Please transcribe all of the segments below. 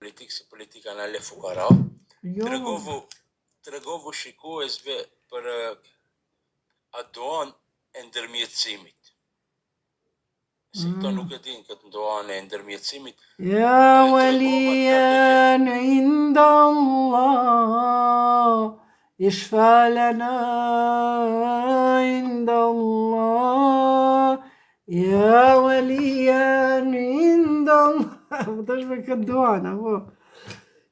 Politikë si politika na le fukara. Jo. Tregovu, tregovu shikuesve për atë duan e ndërmjetësimit. Se këto mm. nuk e din këtë duan e ndërmjetësimit. Ja waliyan inda Allah, ishfa lana inda Allah, Ja waliyan inda Allah. Po tash me këtë duan, apo?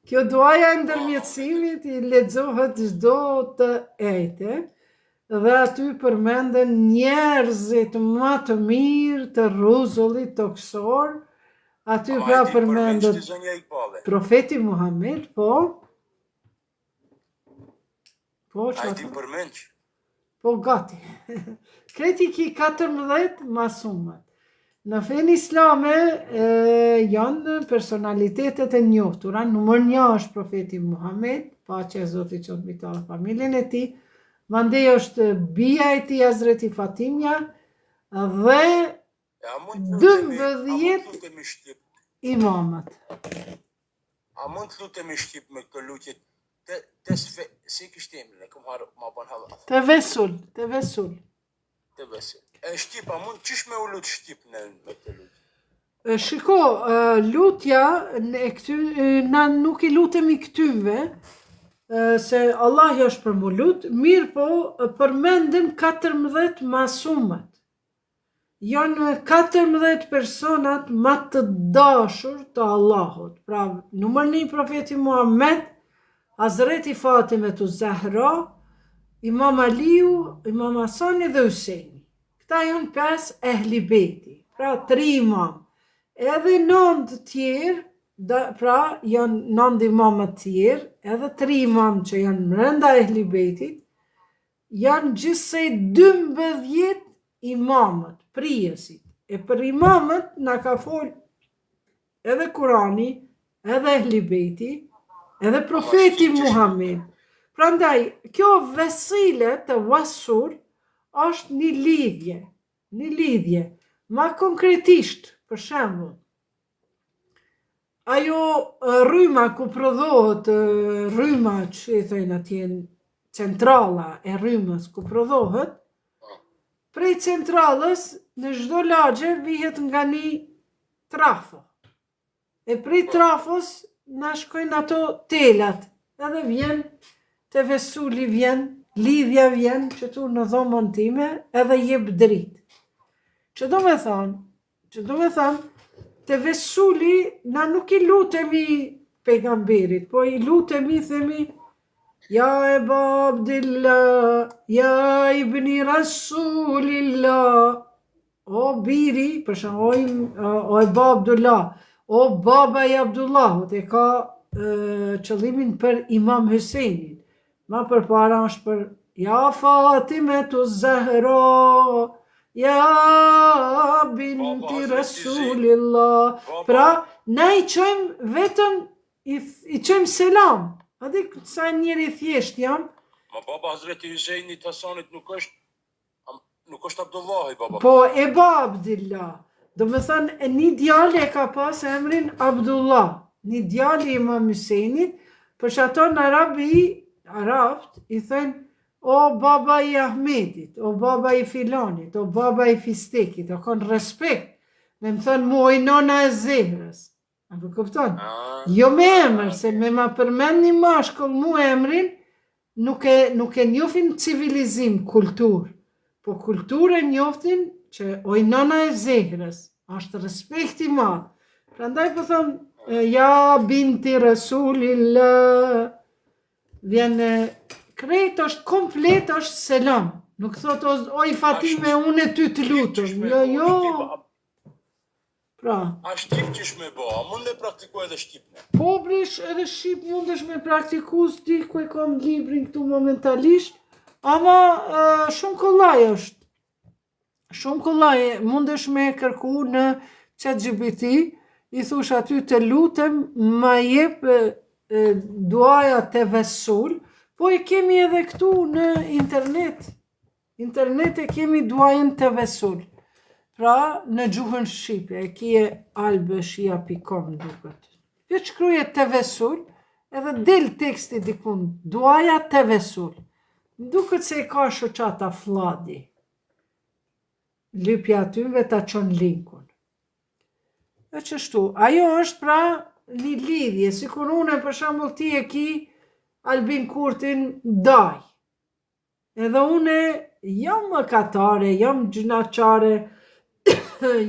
Kjo duaja e ndërmjetësimit i lexohet çdo të ejte dhe aty përmenden njerëzit më të mirë të rruzullit tokësor. Aty pra përmendet profeti Muhammed, po. Po, A i din përmendsh? Po, gati. Krejt i ki 14 masumët. Në fenë islame e, janë personalitetet e njohtura, numër një është profeti Muhammed, paqja e Zotit qoftë mbi ta dhe familjen e tij, mandej është bija e tij Hazreti Fatimja dhe 12 imamët. A mund të lutemi shqip me këto lutjet te te sve, si kishte emrin e kom harru ma bon hallall. Tevesul, tevesul. Tevesul. E shqip a mund qysh me u lut shqip në me këto lutje? Shiko, lutja e këty, na nuk i lutemi këtynve, se Allahi është për m'u lut, mirëpo përmendim 14 masumët. Janë 14 personat ma të dashur të Allahut. Pra, numër një profeti Muhammed, Hazreti Fatimetu Zahra, Imam Aliu, Imam Hasani dhe Hyseni. Këta janë 5 ehli bejti, pra 3 imam. Edhe nëndë tjerë, da, pra janë nëndë imamët tjerë, edhe 3 imam që janë mrenda ehli bejtit, Janë gjithsej 12 imamët, prijësit. E për imamët na ka fol edhe Kurani, edhe Ehli Bejti, edhe profeti Muhammed. Prandaj, kjo vesile tevessul është një lidhje, një lidhje. Ma konkretisht, për shembull, Ajo rryma ku prodhohet rryma që i thojnë atje centrala e rrymës ku prodhohet, prej centralës në çdo lagje vihet nga një trafo. E prej trafos na shkojnë ato telat, edhe vjen tevesuli vjen, lidhja vjen qëtu në dhomën time edhe jep dritë. Që do me thonë, Që do me thënë, tevesuli, na nuk i lutemi pejgamberit, po i lutemi, themi, ja Eba Abdillah, ja ibni Rasulillah, o biri, për shembull, o, o Eba Abdullah, o baba i Abdullahut, e ka e, qëllimin për Imam Hyseinin, Ma përpara është për Ja Fatimetu Zahra, Ja binti Rasulillah. Pra, na i çojmë vetëm, i, i çojmë selam. A di sa njeri i thjesht jam? Ma baba Hazreti Hysejnit Hasanit nuk është Nuk është Abdullahi, baba. Po, Eba Abdillah. Domethënë, një djalë e ka pas emrin Abdullah. Një djalë i imam Hysejnit, për qato në Arabi, Arabt, i thënë, o baba i Ahmedit, o baba i Filonit, o baba i Fistekit, o konë respekt, me më thënë, mu oj nona e Zehrës. A po kupton? Ah, jo me emër, se me ma përmend një mashkull mu emrin, nuk e, nuk e njofin civilizim, kulturë. Po kulturë e njoftin që oj nona e Zehrës, është respekt i madh. Prandaj po thom, ja binti Resulillah, vjen krejt është komplet është selam. Nuk thot oj Fatime, unë e ty të lutem. Jo, jo. Pra. A shqip qysh me bo, a mund me praktiku edhe shqip ne? Po bre edhe shqip mundesh me praktiku, s'di ku e kam librin këtu momentalisht, ama shumë kollaj është. Shumë kollaj, mundesh me kërku në ChatGPT, i thush aty të lutem, ma jep duaja tevesul, po e kemi edhe këtu në internet, Internet e kemi duajën tevesul. Pra, në gjuhën shqipe, e kije albeshia.com duket. Veç shkruje tevesul, edhe del teksti dikun, duaja tevesul. Më duket se e ka shoqata Flladi. Lypja aty ve ta çon linkun. E qështu, ajo është pra një lidhje, sikur une për shembull ti e ki Albin Kurtin daj. Edhe une jam mëkatare, jam gjynahqare,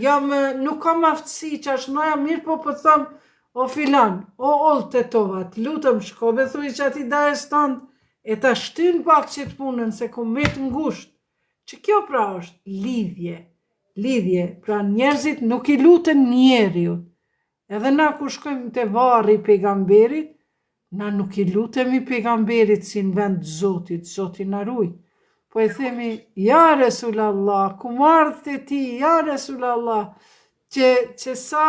jam, nuk kam aftësi që është maja mirë, po po thom, o filan, o Old Tetova, të lutem shko be thuj qatij dajës tënd, e ta shtyn pak qëtë punën, se kom met ngusht. Që kjo pra është lidhje, lidhje, pra njerëzit nuk i luten njeriut. Edhe na kur shkojmë te varri i pejgamberit, na nuk i lutemi pejgamberit si në vend të Zotit, Zoti na rujt. Po e themi, ja Resulallah, kum ardhë te ti, ja Resulallah, që, që sa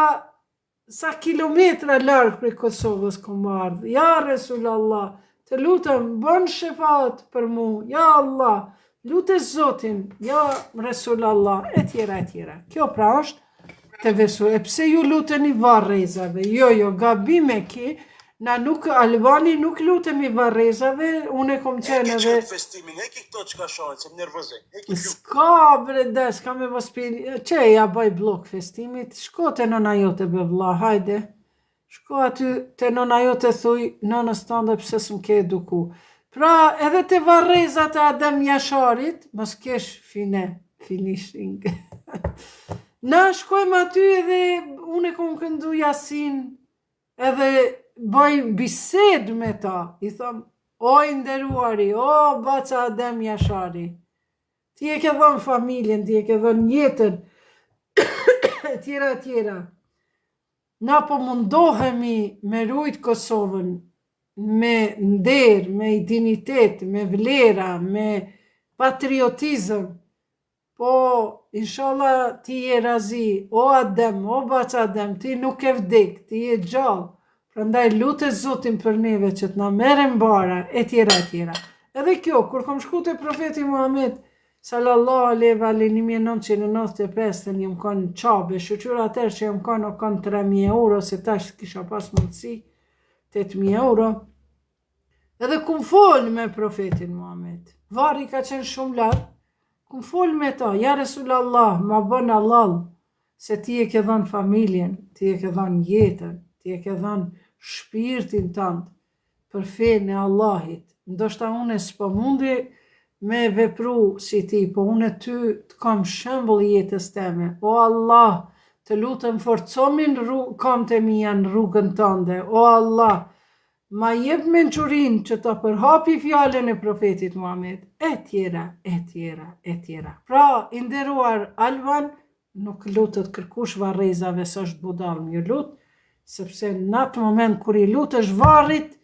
Sa kilometra larg prej Kosovës kom ardhë, ja Resulallah, të lutem, bon shefat për mu, ja Allah, lute Zotin, ja Resulallah, e tjera, e tjera. Kjo pra është tevesul. E pse ju luteni varrezave? Jo, jo, gabim e ki, na nuk, Albani nuk lutemi varrezave, unë e kom qenë edhe... Heki festimin, heki këto çka shohen, se më nervozojnë. Heki S'ka bre da, s'ka me mos pi, që ja bëj bllok festimit, shko te nëna jote be vlla, hajde. Shko aty te nëna jote thuj, nënës tënde pse s'më ke eduku. Pra, edhe te varrezat e Adem Jasharit, mos kesh fine, finishing. Na shkojmë aty edhe unë e kom këndu Jasin, Edhe bëj bisedë me ta, i thom, o i nderuari, o baca Adem Jashari, ti e ke dhënë familjen, ti e ke dhënë jetën, e tjera, e tjera. Na po mundohemi me rujt Kosovën, me nder, me dinjitet, me vlera, me patriotizëm, Po, inshallah ti je razi, o Adem, o baca Adem, ti nuk ke vdek, ti je gjallë, prandaj lute Zotin për neve që të na merr e mbara, e tjera, e tjera. Edhe kjo, kur kom shku te profeti Muhammed, sallallahu alaihi wa alihi, 1995-ën, jam kanë në Qabe, shyqyr atëherë që jam kanë, o kanë 3.000 euro, se tash kisha pas mundësi, 8.000 euro, Edhe kum fol me profetin Muhammed. Varri ka qenë shumë larg. Kum fol me ta, ja Resulallah, ma bën hallall se ti e ke dhënë familjen, ti e ke dhënë jetën, ti e ke dhënë shpirtin tënd për fenë e Allahit. Ndoshta unë s'po mundi me vepru si ti, po unë ty të kam shembull jetës teme. O Allah, të lutem forcomi kamët e mia në rrugën tënde. O Allah, Ma jep mençurinë që ta përhapi fjalën e profetit Muhamed, e tjera, e tjera, e tjera. Pra, i nderuar Alban, nuk lutet kërkush varrezave s'është budall me ju lut, sepse në atë moment kur i lutesh varrit,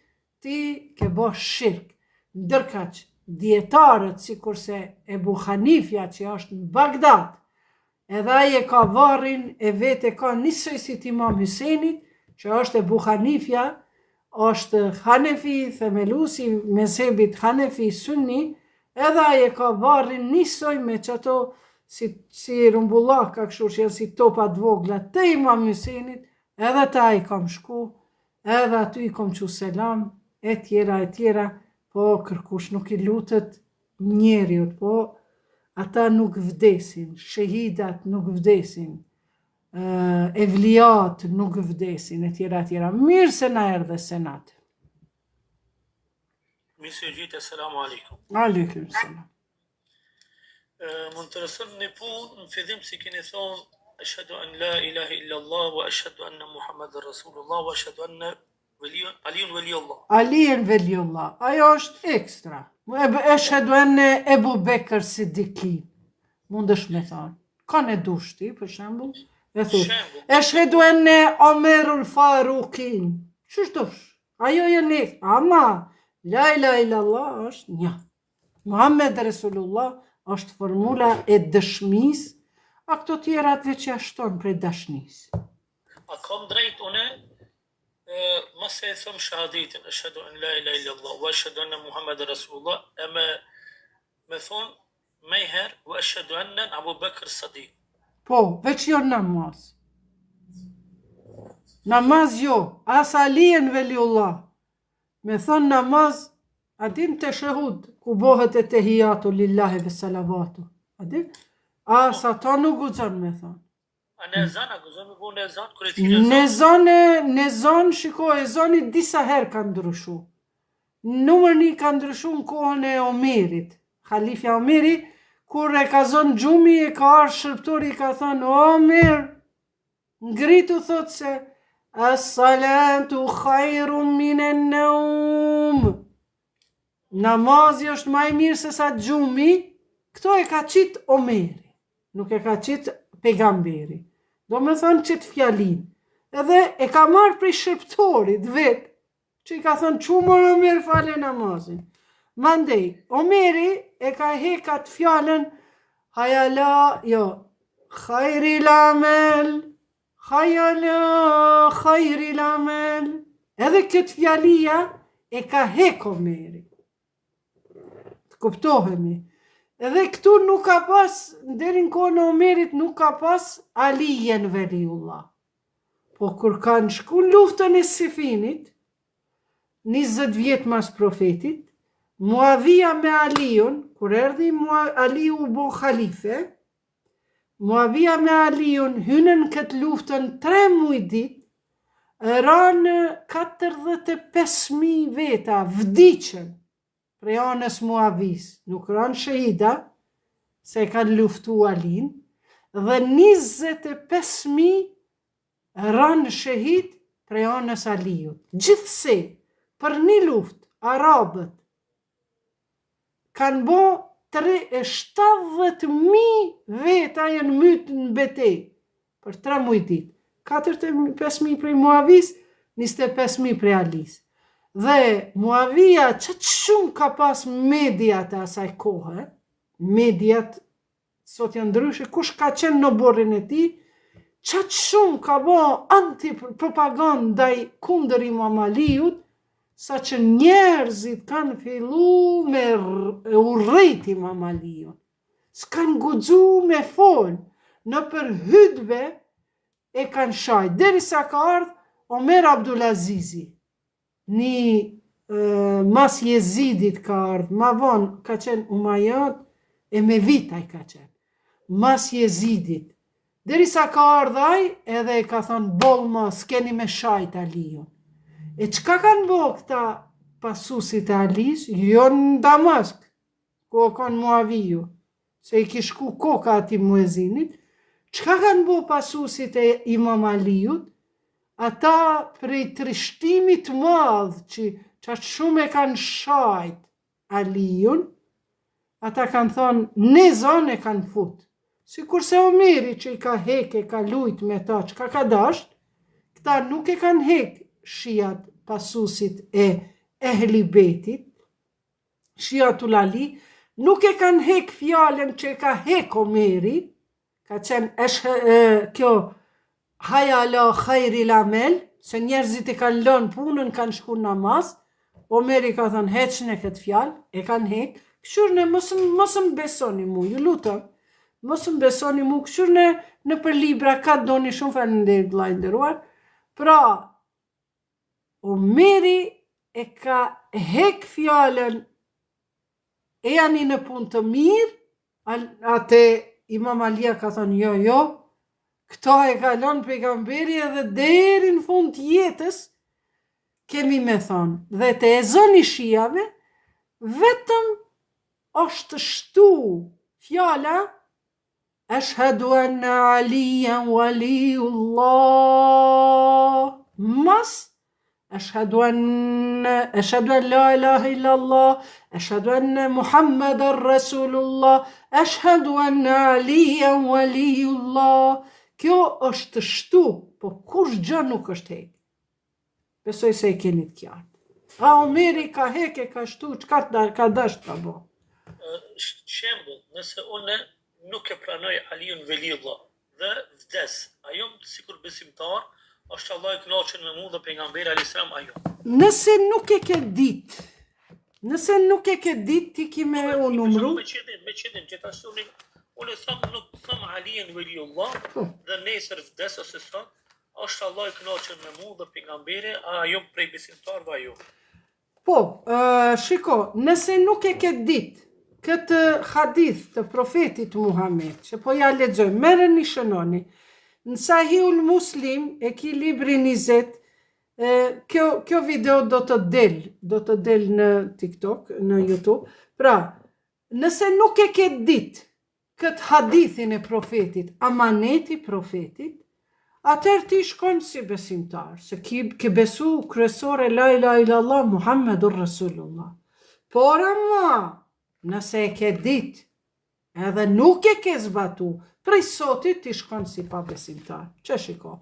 ti ke bo shirk. Ndërkaq, dijetarët sikurse Ebu Hanifja që është në Bagdad, Edhe ai e ka varrin e vet e ka njësoj si të Imam Hysenit, që është Ebu Hanifja, është Hanefi, themeluesi i mezhebit Hanefi Sunni, edhe ai e ka varrin njësoj me qato si si rumbullaka kështu që janë si topa të vogla të Imam Hysenit, edhe te ai kam shku, edhe aty i kom çu selam, e tjera e tjera, po kërkush nuk i lutet njeriut, po ata nuk vdesin, shehidat nuk vdesin, evliat nuk vdesin, e tjera, e tjera. Mirë se na erdhe Senat. Mirë se ju gjeta, selamu alaikum. Alaikum selam. Më intereson një punë, në fillim si keni thonë, eshhedu en la ilahe illa Allah, wa eshhedu enne Muhammed Rasulullah, wa eshhedu enne Aliun Veliullah. Aliun Veliullah. Ajo është ekstra. Eshhedu enne Ebu Bekër Sidiki. Mundesh me thonë. Kan e dush ti, për shembull. E thu. Eshhedu enne Omerul Farukin. Qysh dush? Ajo je një. Ama, la ilahe illallah është një. Muhammed Resulullah është formula e dëshmisë, a këto tjerat veç ja shton prej dashnisë. A kam drejt une Masi e thom shahadetin, eshhedu en la ilahe illallah, wa eshhedu enne Muhammeden Rasulullah, e me, me thonë, menjëherë, wa eshhedu enne Abu Bekr Sadiq. Po, veç jo në namaz. Namaz jo, as Alijen veliullah. Me thonë namaz, a din teshehud, ku bohet etehijatu lillahi ve salavatu. A din? As ato nuk guxon me thonë. A në ezan, a guxon me bo në ezan, kur e thirr ezan? Në ezan, në ezan, shiko, ezani disa herë ka ndryshu. Numër një ka ndryshu në kohën e Omerit. Halifja Omeri, kur e ka zonë gjumi, e ka ardhë shërbëtori i ka thonë, Omer, Ngritu thotë se Es-salatu khajrun minen neum. Namazi është ma i mirë se sa gjumi. Këto e ka qitë Omeri, nuk e ka qitë pejgamberi. Domethonë qit fjalinë. Edhe e ka marrë prej shërbëtorit vetë, që i ka thënë çu mor Omer fale namazin. Mandej, Omeri e ka hek atë fjalën hajala, jo, hajril amel, hajala, hajril amel. Edhe këtë fjalia e ka hek Omeri. Të kuptohemi. Edhe këtu nuk ka pas, deri në kohën e Omerit nuk ka pas Alijen veliullah. Po kur kanë shku në luftën e Sifinit, 20 vjet mas profetit, Muavija me Aliun, kur erdhi Mua, Aliu u bo halife, Muavija me Aliun hynë në këtë luftën 3 muj ditë, ranë 45.000 veta, vdiqën prej anës Muavisë, nuk ranë shehida, se e kanë luftu Alinë, dhe 25.000 ranë shehid prej anës Aliut. Gjithsej, për një luftë, arabët kanë bo 70.000 veta janë mytë në betejë, për 3 muj ditë. 45.000 prej Muavisë, 25.000 prej Alisë. Dhe Muavia qaq shumë ka pas mediat e asaj kohe, mediat sot janë ndryshe, kush ka qenë në oborrin e tij, qaq shumë ka bo anti-propagandë ndaj kundër Imam Aliut, saqë njerëzit kanë fillu me urrejt Imam Aliun. S'kanë guxu me fol, nëpër hutbe e kanë shajt, derisa ka ardhë Omer Abdulazizi, një mas Jezidit ka ardhë, ma vonë ka qenë Umajat, Emevit ai ka qenë, mas Jezidit, derisa ka ardhë ai edhe e ka thonë boll ma, s'keni me shajt Aliun. E çka kanë bo këta pasusit e Alis? Jo në Damask, ku o kon Muaviju, se i kish shku koka atij muezinit, çka kanë bo pasusit e Imam Aliut, ata prej trishtimit të madh që qaq shumë e kanë shajt Aliun, ata kanë thonë n'ezan e kanë fut. Sikurse Omeri që i ka hek e ka lujt me ta çka ka dasht, këta nuk e kanë hek shiat pasusit e Ehli Bejtit, Shiatul Ali, nuk e kanë hek fjalën që e ka hek Omeri, ka qenë eshhe, e, kjo hajja ala hajril amel, se njerëzit e kanë lënë punën, kanë shku në namaz, Omeri ka thënë heqne këtë fjalë, e kanë hek, kqyrne mos, mos më besoni mu, ju lutem, mos më besoni mu, kqyrne nëpër libra, ka doni shumë faleminderit vëlla i nderuar, pra, Omeri e ka hek fjalën ejani në punë të mirë, ate Imam Alia ka thonë jo, jo, këto e ka lënë pejgamberi edhe deri në fund të jetës, kemi me thonë, dhe te ezoni i shiave, vetëm është shtu fjala Eshhedu enne Alijen waliullah Mas Eshhedu enne Eshhedu en la ilahe illallah Eshhedu enne Muhammeden Resulullah Eshhedu enne Alijen waliullah Kjo është shtu, po kurgjë nuk është hek. Besoj se e keni të qartë. A Omeri ka hek e ka shtu, çka da, ka dasht ta bo? Shembull, nëse unë nuk e pranoj Aliun Veliullah dhe vdes, a jom sikur besimtar, është Allah i kënaqur me mua dhe pejgamberi alayhis salam a jo? Nëse nuk e ke dit, nëse nuk e ke dit, ti ki me u numru. Me qëllim, me qëllim, gjithashtu unë unë them nuk them Aliun Veliullah po. dhe nesër vdes ose sot, Është Allahu i kënaqur me mu dhe pejgamberi, a jom prej besimtarëve a jo? Po, shiko, nëse nuk e ke ditë këtë hadith të profetit Muhammed, që po ja lexoj, merreni shënoni. Në Sahihul Muslim e ki libri 20, e, kjo kjo video do të del, do të del në TikTok, në YouTube. Pra, nëse nuk e ke ditë këtë hadithin e profetit, amaneti profetit, atëherë ti shkon si besimtar, se ki, ke besu kryesore la ilaha illallah Muhammedur Rasulullah. Por ama, nëse e ke dit, edhe nuk e ke zbatu, prej sotit ti shkon si pabesimtar. Që shiko,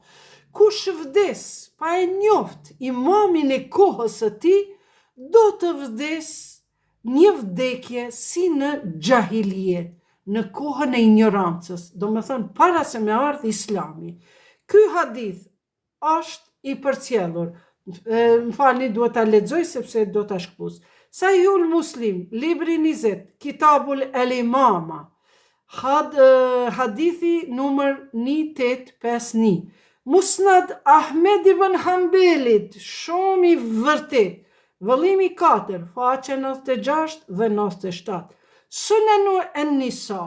kush vdes pa e njoft imamin e kohës së tij, do të vdes Një vdekje si në xhahilijet, në kohën e injorancës, domethënë para se me ardhë Islami. Ky hadith është i përcjellur, më falni duhet ta lexoj sepse do ta shkëpus. Sahihul Muslim, libri 20, Kitabul El Imama, Had, hadithi numër 1851. Musnad Ahmed ibn Hanbelit, shumë i vërtet, vëllimi 4, faqe 96 dhe 97. Sunenu en-Nisa,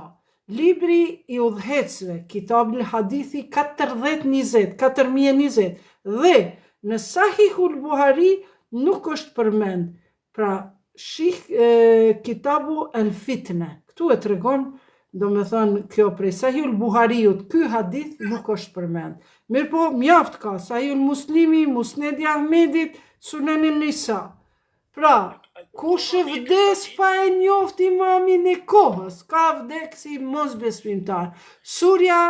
libri i udhëheqësve, Kitabul Hadithi 4020, 4020 dhe në Sahihul Buhari nuk është përmend Pra, shih Kitabu El Fitne, këtu e tregon, domethënë kjo prej Sahihul Buhariut, ky hadith nuk është përmend. Mirëpo, mjaft ka, Sahihul Muslimi, Musnedi Ahmedit, Suneni Nisa. Pra, kush vdes pa e njoft imamin e kohës, ka vdek si mosbesimtar. Surja,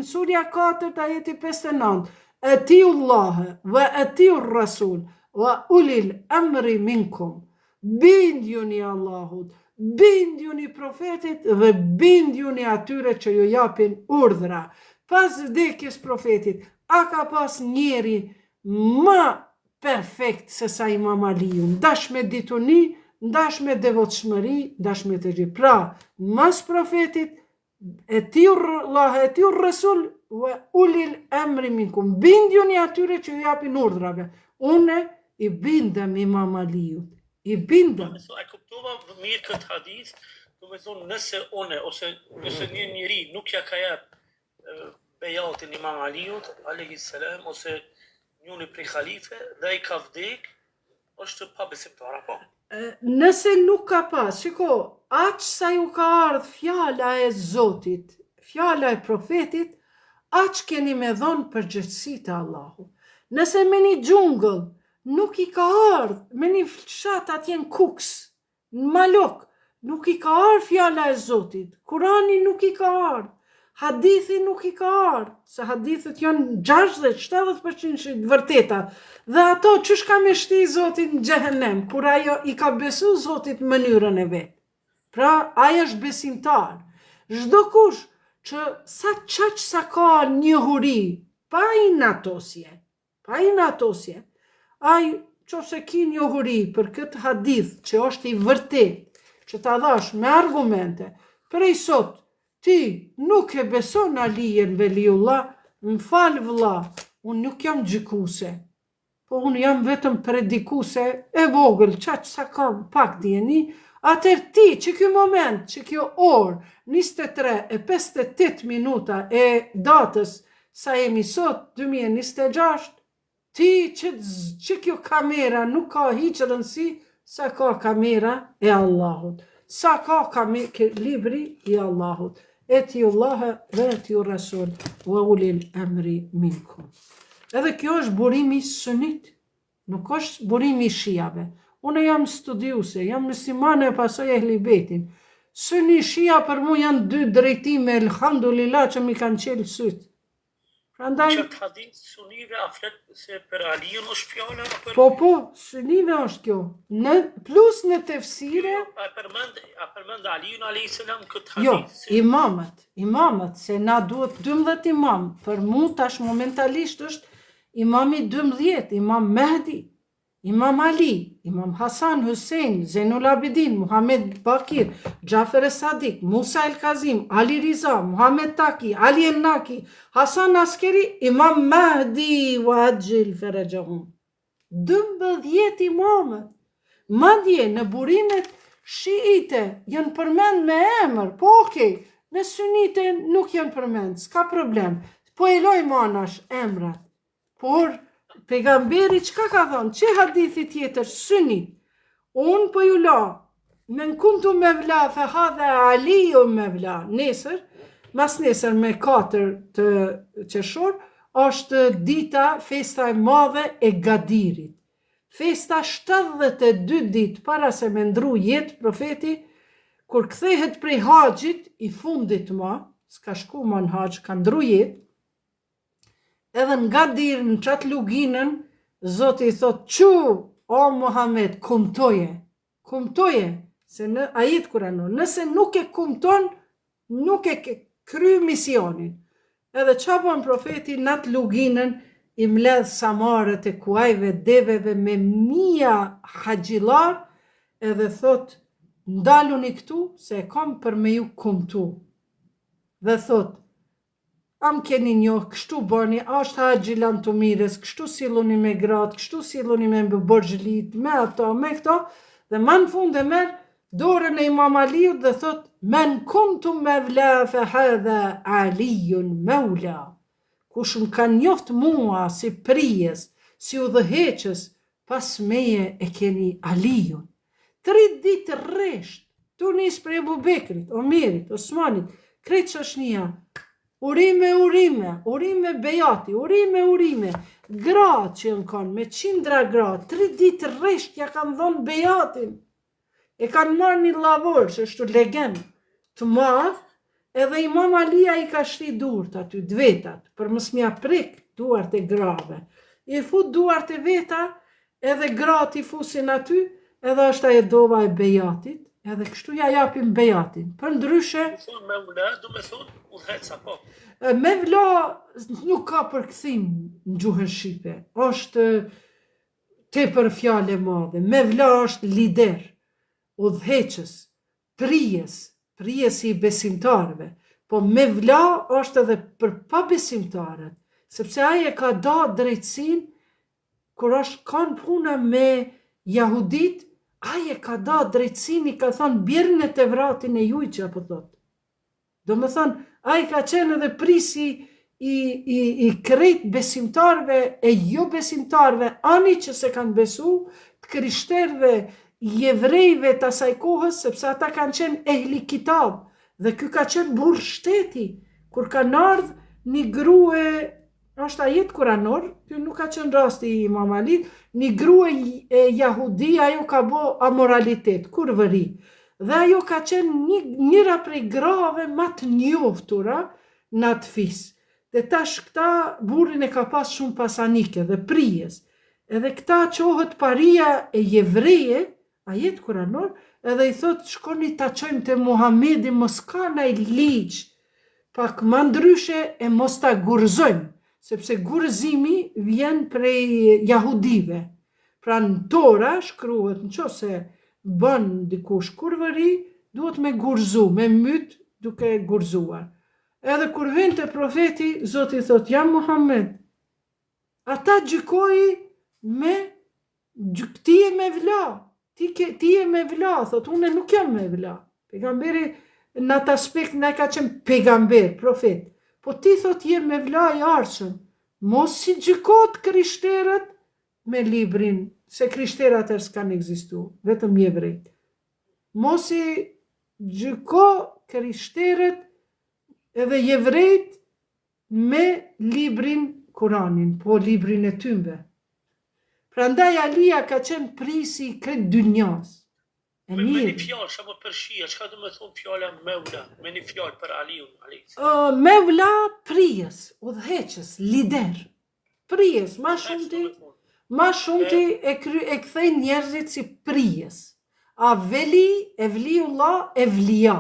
surja 4, ajeti 59, Atiullahe, ve atiur Rasul, Wa ulil emri minkum, bindjuni Allahut, bindjuni Profetit dhe bindjuni atyre që ju japin urdhra. Pas vdekjes Profetit, a ka pas njeri ma perfekt se sa Imam Aliu, ndash me dituni, ndash me devotshmëri, ndash me të gjithë. Pra, mas Profetit, Etiullahe, etiur Resul, ve ulil emri minkum. Bindjuni atyre që ju japin urdhrave. Une i bindem Imam Aliut. I bindem. A e kuptova mirë këtë hadith, domethonë nëse une, ose nëse një njeri nuk ja ka jep bejatin Imam Aliut, alejhi selam, ose njëni prej halife, dhe ai ka vdek, është pabesimtar, apo? Nëse nuk ka pas, shiko, aq sa ju ka ardhë fjala e Zotit, fjala e profetit, aq keni me dhonë përgjegjësi te Allahu. Nëse me një xhungëll nuk i ka ardhë, me një fshat atje në Kukës, Në Malok, nuk i ka ardhë fjala e Zotit, Kurani nuk i ka ardhë, hadithi nuk i ka ardhë, se hadithet janë 60-70 për qind të vërteta, dhe ato qysh ka me shti Zoti në xhehenem, kur ajo i ka besu Zotit në mënyrën e vet. Pra, ai është besimtar. Çdokush që sa qaq sa ka njohuri, pa inatosje, Pa inatosje. Ai, qofse ki njohuri për këtë hadith që është i vërtetë, që ta dhash me argumente, prej sot ti nuk e beson Alijen Veliullah, më fal vëlla, unë nuk jam gjykuse, po unë jam vetëm predikuse e vogël, qaq sa kam pak dijeni, atëherë ti që ky moment, që kjo orë, 23 e 58 minuta e datës Sa jemi sot, 2026, ti që, që kjo kamera nuk ka hiç rëndësi, sa ka kamera e Allahut. Sa ka kame, ke, libri i Allahut. Etiullahe ve etiur Rasul, ve ulil emri minkum. Edhe kjo është burimi sunit. Nuk është burimi i shiave. Unë jam studiuse, jam muslimane e pasoj ehli bejtin. Suni shia për mu janë dy drejtime, elhamdulillah që m'i kanë çelë sytë. Prandaj Në qat hadith sunive a flet se për Aliun është fjala apo për Po po, sunive është kjo. Në plus në tefsire Jo, a përmend a përmend Aliun alayhis salam këtë hadith? Jo, imamët, imamët se na duhet 12 imam, për mu tash momentalisht është Imami 12, Imam Mehdi. Imam Ali, Imam Hasan, Husejn, Zejnul Abidin, Muhamed Bakir, Xhafer e Sadik, Musa El Kazim, Ali Riza, Muhamed Taki, Ali El Naki, Hasan Askeri, Imam Mahdi wa axhil ferexhehum. 12 imamët. Madje në burimet shiite janë përmend me emër, po okej, në synite nuk janë përmend, s'ka problem. Po e lojmë anash emrat. Por, pejgamberi çka ka thonë, qe hadithi tjetër, synit, unë po ju la, men kuntu mevla, fe hadha Aliju mevla, nesër, mas nesër me 4 të qershor, është dita festa e madhe e Gadirit. Festa 72 ditë para se me ndru jetë profeti, kur kthehet prej haxhit i fundit ma, s'ka shku ma në haxh, ka ndru jetë, Edhe në Gadir në qatë luginën, Zoti i thot, çu, o Muhammed, kumtoje, kumtoje, se në ajet kuranor, nëse nuk e kumton, nuk e ke kry misionin. Edhe ça bon profeti në atë luginën, i mledh samarët e kuajve, deveve me mija haxhillar, edhe thot, ndaluni këtu, se e kam për me ju kumtu. Dhe thot, A më keni njoh, kështu bëni, a është haxhi lamtumirës, kështu silluni me gratë, kështu silluni me borxhlitë, me ato, me këto, dhe ma në fund e merr dorën e Imam Aliut dhe thot, men kuntu mevla fe hadha Alijun mevla. Kush më ka njoft mua si prijës, si udhëheqës, pas meje e keni Aliun. Tri ditë rresht, tu nis prej Ebu Bekrit, Omerit, Osmanit, krejt shoqnia, urime, urime, urime bejati, urime, urime, gratë që janë konë, me qindra gra, tri ditë rresht ja kanë dhonë bejatin, e kanë marrë një lavor, që është legen të madh, edhe imam Alia i ka shti durt aty, t'vetat, për mos m'ja prek duart e grave. I fut duart e veta, Edhe gratë i fusin aty, edhe është ajo dova e bejatit, edhe kështu ja japim bejatin. Përndryshe... Me thonë mevla, do me thonë udhëheqës, apo? Mevla nuk ka përkthim në gjuhën shqipe, është tepër fjalë e madhe. Mevla është lider, udhëheqës, prijës, prijësi i besimtarëve, po mevla është edhe për pabesimtarët, sepse ai e ka da drejtësinë Kur është kanë puna me jahudit, ai e ka da drejtësinë i ka thonë bjerrne Tevratin e juj që po thot. Domethonë, ai ka qenë edhe prisi i, i, i krejt besimtarve e jo besimtarve, ani që s'e kanë besu, të krishterve, jevrejve të asaj kohës, sepse ata kanë qenë ehli kitab, dhe ky ka qenë burrë shteti, kur kanë ardhë një grue Është ajet kuranor, ky nuk ka qenë rasti i Imam Alit, një grue e jahudi, ajo ka bo amoralitet, kurvëri. Dhe ajo ka qenë një, njëra prej grave ma të njohtura në atë fis. Dhe tash këta burrin e ka pas shumë pasanike dhe prijës. Edhe këta çohet paria e jevreje, ajet kuranor, edhe i thot shkoni ta çojmë te Muhamedi mos ka naj ligj pak ma ndryshe e mos ta gurëzojmë, sepse gurëzimi vjen prej jahudive. Pra në Tora shkruhet në qoftë se bën dikush kurvëri, duhet me gurëzu, me myt duke gurëzuar. Edhe kur vjen te profeti, Zoti i thot, ja Muhammed, ata gjykoji me Gjyk, ti je mevla, ti, ke, ti je mevla, thot, unë nuk jam mevla. Pejgamberi në atë aspekt na ka qenë pejgamber, profet. Po ti thot je mevla i ardhshëm. Mos i gjyko të krishterët me librin, se krishterët atëherë s'kanë ekzistu, vetëm jevrejt. Mos i gjyko krishterët edhe jevrejt me librin Kuranin, po librin e tymve. Prandaj Alia ka qenë prisi i krejt dynjas. E Me, me një fjalë, sa më për shia, çka do me thonë fjala Mevla, me një fjalë për Aliun, alejhi selam. Mevla prijës, udhëheqës, lider. Prijës, ma shumti, ma shumti e, kry, e kthejnë njerëzit si prijës. A veli, evliullah, evlia.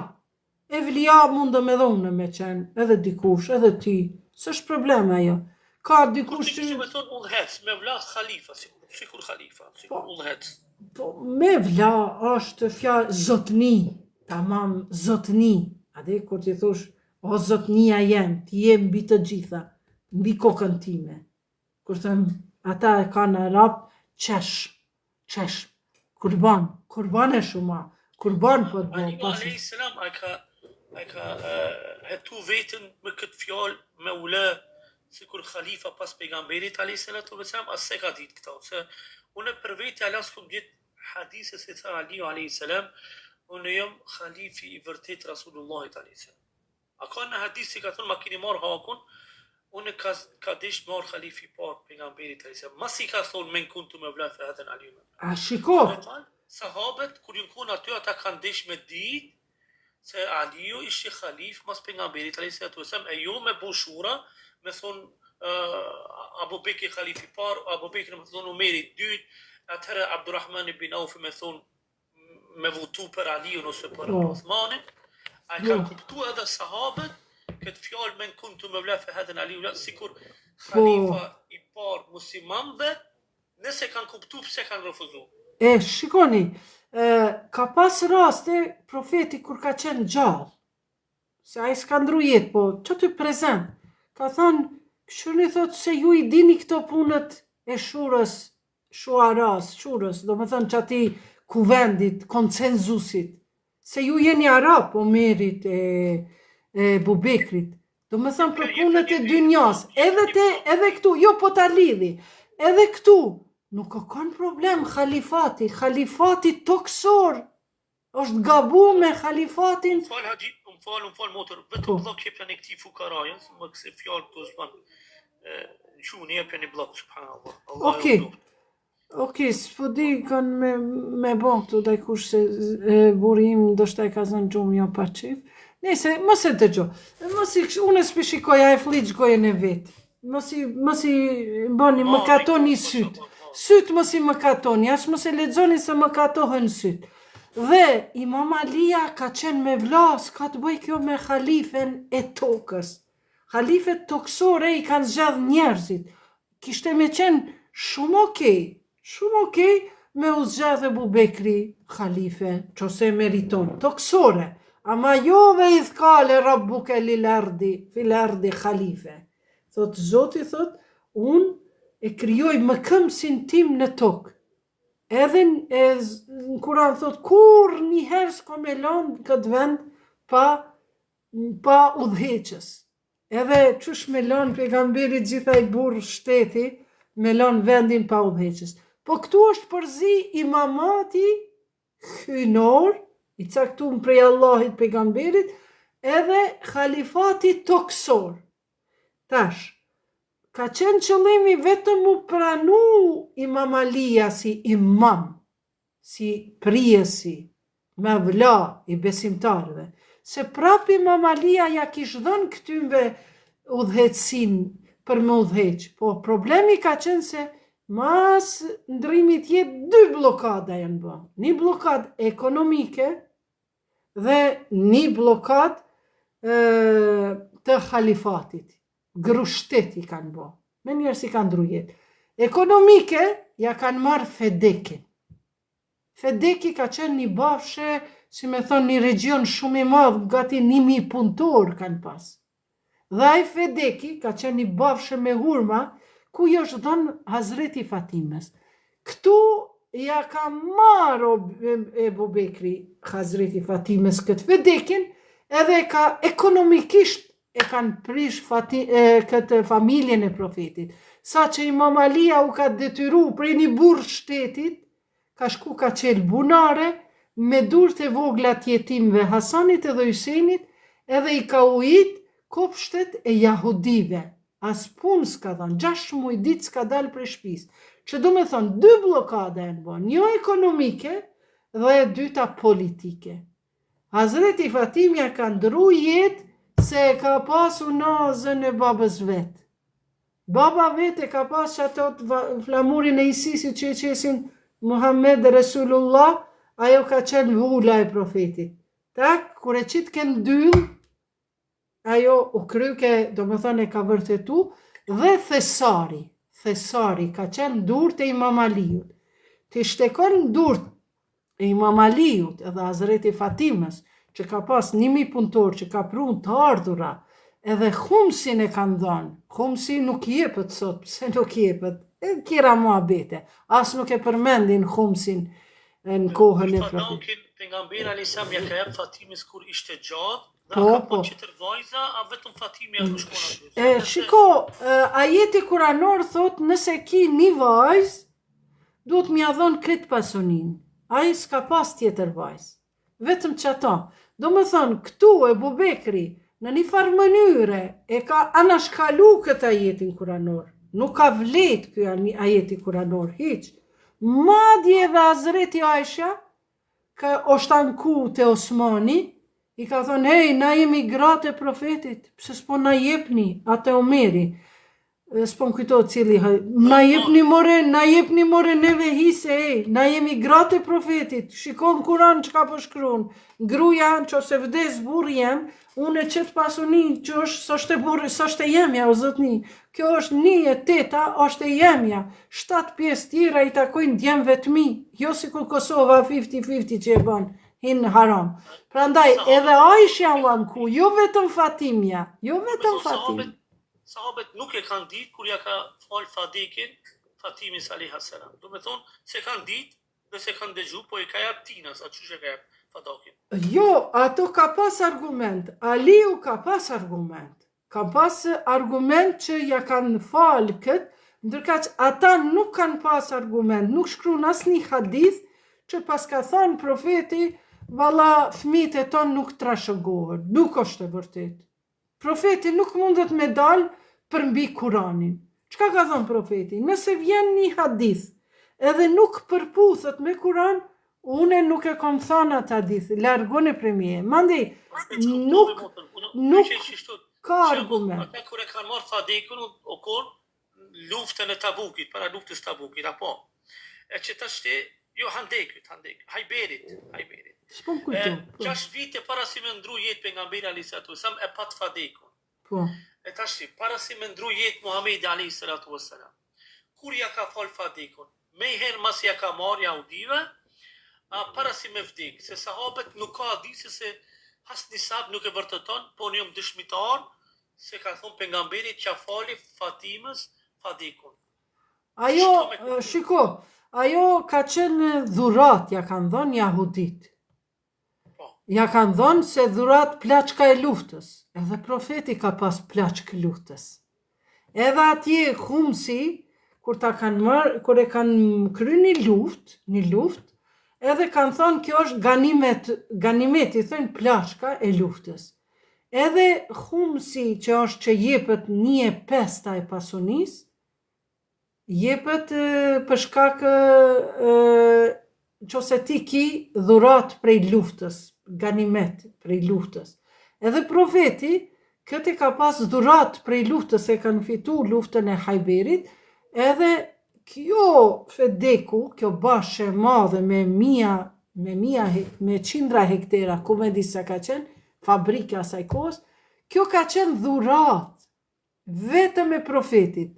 Evlia mundem edhe unë me qenë, edhe dikush, edhe ti, s'është problem ajo. Ka dikush që... Do me thonë udhëheqës, mevla halifa, sikur. Sikur halifa, sikur po, udhëheqës. Po, mevla është fjalë zotni, tamam zotni. A di kur ti thosh, o zotnia jem, ti je mbi të gjitha, mbi kokën time. Kur them, ata e kanë arab, qesh, qesh, kurban, kurban e shuma, kurban po të bo, Aliu alejhi selam, a ka, a ka hetu veten me këtë fjalë, mevla, sikur halifa pas pejgamberit alejhi salatu ve selam, a s'e ka ditë këta, se unë për vete ala s'kom gjetë hadise se tha Aliu alejhi selam, unë jam halifi i vërtet Rasulullahit alejhi selam. A ka në hadis që ka thonë ma keni marrë hakun, unë ka ka desh me ardh halifi i parë pejgamberit alejhi selam. Masi ka thonë men kuntu mevla fe hadha Aliu. A shiko? Sahabët kur janë kon aty ata kanë desh me ditë se Aliu ishte halif mas pejgamberit alejhi salatu vesselam e jo me bo shura me thon uh, Abu Bekri halif i parë, Abu Bekri me thon Umeri i dytë, atëherë Abdurrahman ibn Auf me thon me votu për Aliun ose për po. Uthmanin, a e kanë po. kuptu edhe sahabët këtë fjalë men kuntu mevla fe hadha Aliu, sikur po. halifa i parë muslimanëve Nëse kanë kuptu pse kanë refuzu. E, shikoni, e, ka pas raste profeti kur ka qenë gjallë, se ai s'ka ndru jetë, po qaty prezent, ka thonë, kqyrni thotë se ju i dini këto punët e shurës, shuaras, shurës, domethënë qatij kuvendit, konsenzusit, se ju jeni arab, Omerit e, e Ebu Bekrit, Domethënë për punët e dynjas, edhe te, edhe këtu, jo po ta lidhi, edhe këtu, nuk ka kanë problem halifati, halifati toksor, është gabu me halifatin. Më fal Haxhi, më fal, më fal motër, vetëm po. bllok jepja një këtij fukarajën, se më kësi fjalë këtu s'ban. Quni jepja një bllok, subhanallah. Allah Okej. Okay. Ok, s'po di kanë me, me bo këtu dikush se e, burri im ndoshta e ka zënë gjumë jo pa qef. Nëse, mos e dëgjo. Mos i, unë s'pi shikoj, ai flliq gojën e vet. Mos i, mos i bëni, mëkatoni sytë. Sytë mos i mëkatoni, as mos e lexoni se mëkatohen sytë. Dhe Imam Alia ka qenë mevla, s'ka të bëj kjo me halifen e tokës. Halifet tokësore i kanë zgjedh njerëzit. Kishte me qenë shumë okej, shumë okej me u zgjedh Ebu Bekri halife, qose e meriton, tokësore, ama jo ve idh kale rabbuke lil ardi, fil ardi halife. Thot Zoti thot, unë e krijoj mëkëmbësin tim në tokë. Edhe në Kuran thot, kurrë njëherë s'kom me lanë këtë vend pa pa udhëheqës. Edhe qysh me lanë pejgamberi gjithë ai burrë shteti, me lanë vendin pa udhëheqës. Po këtu është përzi imamati hyjnor, i caktum prej Allahit pejgamberit, edhe halifati tokësor. Tash, ka qenë qëllimi vetëm mu pranu imam Alia si imam, si prijësi, mevla i besimtarëve, se prapë Imam Alia ja kish dhënë këtynve udhëheqësinë për me udhëheq, po problemi ka qenë se mas ndrrimit jetë dy bllokada janë bë, një bllokadë ekonomike dhe një bllokadë të halifatit, grushtet i kanë bo, menjëherë si ka ndru jetë. Ekonomike ja kanë marrë Fedekin. Fedeki ka qenë një bafshe, si me thonë, një region shumë i madh, gati 1000 punëtorë kanë pas. Dhe ai Fedeki ka qenë një bafshe me hurma, ku i është dhënë Hazreti Fatimes. Këtu ja ka marrë Ebu Bekri Hazreti Fatimes këtë Fedekin, edhe ka ekonomikisht e kanë prish fati, e, këtë familjen e profetit. Sa që imam Alia u ka detyru prej një burrë shtetit, ka shku ka qelë bunare, me durt e vogla t'jetimve Hasanit edhe Hysenit, edhe i ka ujit kopshtet e jahudive. As punë s'ka dhanë, 6 muj ditë s'ka dalë prej shpisë. Që do me thonë, dy bllokada janë bo, një ekonomike dhe e dyta politike. Hazreti Fatimja ka ndru jetë se e ka pas unazën e babës vet. Baba vet e ka pas qato flamurin e ISIS-it që e qesin Muhammed Resulullah, ajo ka qenë vula e profetit. Tak, kur e qitke n'dyll, ajo u kryke, domethënë e ka vërtetu, dhe thesari. Thesari ka qenë n'durt e Imam Aliut. T'ishte kon n'durt e Imam Aliut edhe Hazreti Fatimës, që ka pas 1000 punëtorë që ka pru të ardhura, edhe humsin e kanë dhënë. Humsi nuk jepet sot, pse nuk jepet? E tjera muhabete. As nuk e përmendin humsin në kohën e profetit. Pejgamberi alejhi selam ja ka jep Fatimës kur ishte gjallë, dhe po, a ka po. tjetër vajza, a vetëm Fatimja nuk shkon aty. E shiko, ajeti kuranor thot nëse ki një vajzë, duhet me ja dhon krejt pasuninë. Ai s'ka pas tjetër vajzë. Vetëm qato. Domethonë, këtu Ebu Bekri, në një farë mënyre, e ka anashkalu këtë ajetin kuranor. Nuk ka vlejt ky ajeti kuranor, hiç. Madje edhe Hazreti Aisha, ka është anku te Osmani, i ka thonë, hej, na jemi gratë e profetit, pse s'po na jepni, a te Omeri, s'po më kujtohet cili, na jepni more, na jepni more neve hise, ej, na jemi gratë e profetit, shiko në Kuran çka po shkrun, gruja në qoftë se vdes burri jem, unë e qët pasuni që është, s'është e burri, s'është e jemja, o zotni, kjo është një e teta, është e jemja, shtatë pjesë tjera i takojnë djemve të mi, jo sikur Kosova 50-50 që e bën, hin në haram. Prandaj, edhe Aishja u anku, jo vetëm Fatimja, jo vetëm Fatimja. Sahabet nuk e kanë ditë kur ja ka fal Fadekin Fatimes alejha selam. Do me thonë s'e kanë ditë dhe s'e kanë dëgju, po e ka jap tina sa qysh e ka jap Fadakin. Jo, ato ka pas argument. Aliu ka pas argument. Ka pas argument që ja kanë fal kët, ndërkaq ata nuk kanë pas argument, nuk shkruan asnjë hadith që paska thënë profeti, valla fëmijët e tonë nuk trashëgohen. Nuk është e vërtetë. Profeti nuk mundet me dal përmbi Kuranin. Çka ka thënë profeti? Nëse vjen një hadith edhe nuk përputhet me Kuran, une nuk e kom thënë atë hadith, largone prej meje. Mandej, nuk, nuk ka argument. Ata kur e kanë marrë Fadekun, u kon luftën e Tabukit, para luftës Tabukit, apo? E që tash ti, jo Handekut, Handekut, Hajberit, Hajberit. S'po më kujto. Po. Gjashtë vite para si me ndru jetë pejgamberi alejhi salatu vesselam e pat Fadekun. Po. E tash ti, para si me ndru jetë Muhamedi alejhi salatu vesselam. Kur ja ka fal Fadekun? Menjëherë masi ja ka marrë jahudive, a para si me vdek, se sahabet nuk ka hadise se asnjë sahab nuk e vërteton, po unë jam dëshmitar Se ka thonë pejgamberi t'ja fali Fatimës Fadekun. Ajo, shiko, ajo ka qenë dhuratë, ja kanë dhënë jahudit. Po. Ja kanë dhënë se dhuratë plaçka e luftës. Edhe profeti ka pas plaçkë luftës. Edhe atje humsi, kur ta kanë marrë, kur e kanë kry një luftë, një luftë, edhe kanë thonë kjo është ganimet, ganimet i thonë plaçka e luftës. Edhe humsi që është që jepet një e pesta e pasunisë, jepet për shkak qoftë se ti ki dhuratë prej luftës, ganimet prej luftës. Edhe profeti këtë e ka pas dhuratë prej luftës, e kanë fitu luftën e Hajberit, edhe kjo Fedeku, kjo bahçe e madhe me mija, me mija, me qindra hektera, ku me di sa ka qenë, fabrika asaj kohës, kjo ka qenë dhuratë vetëm e profetit,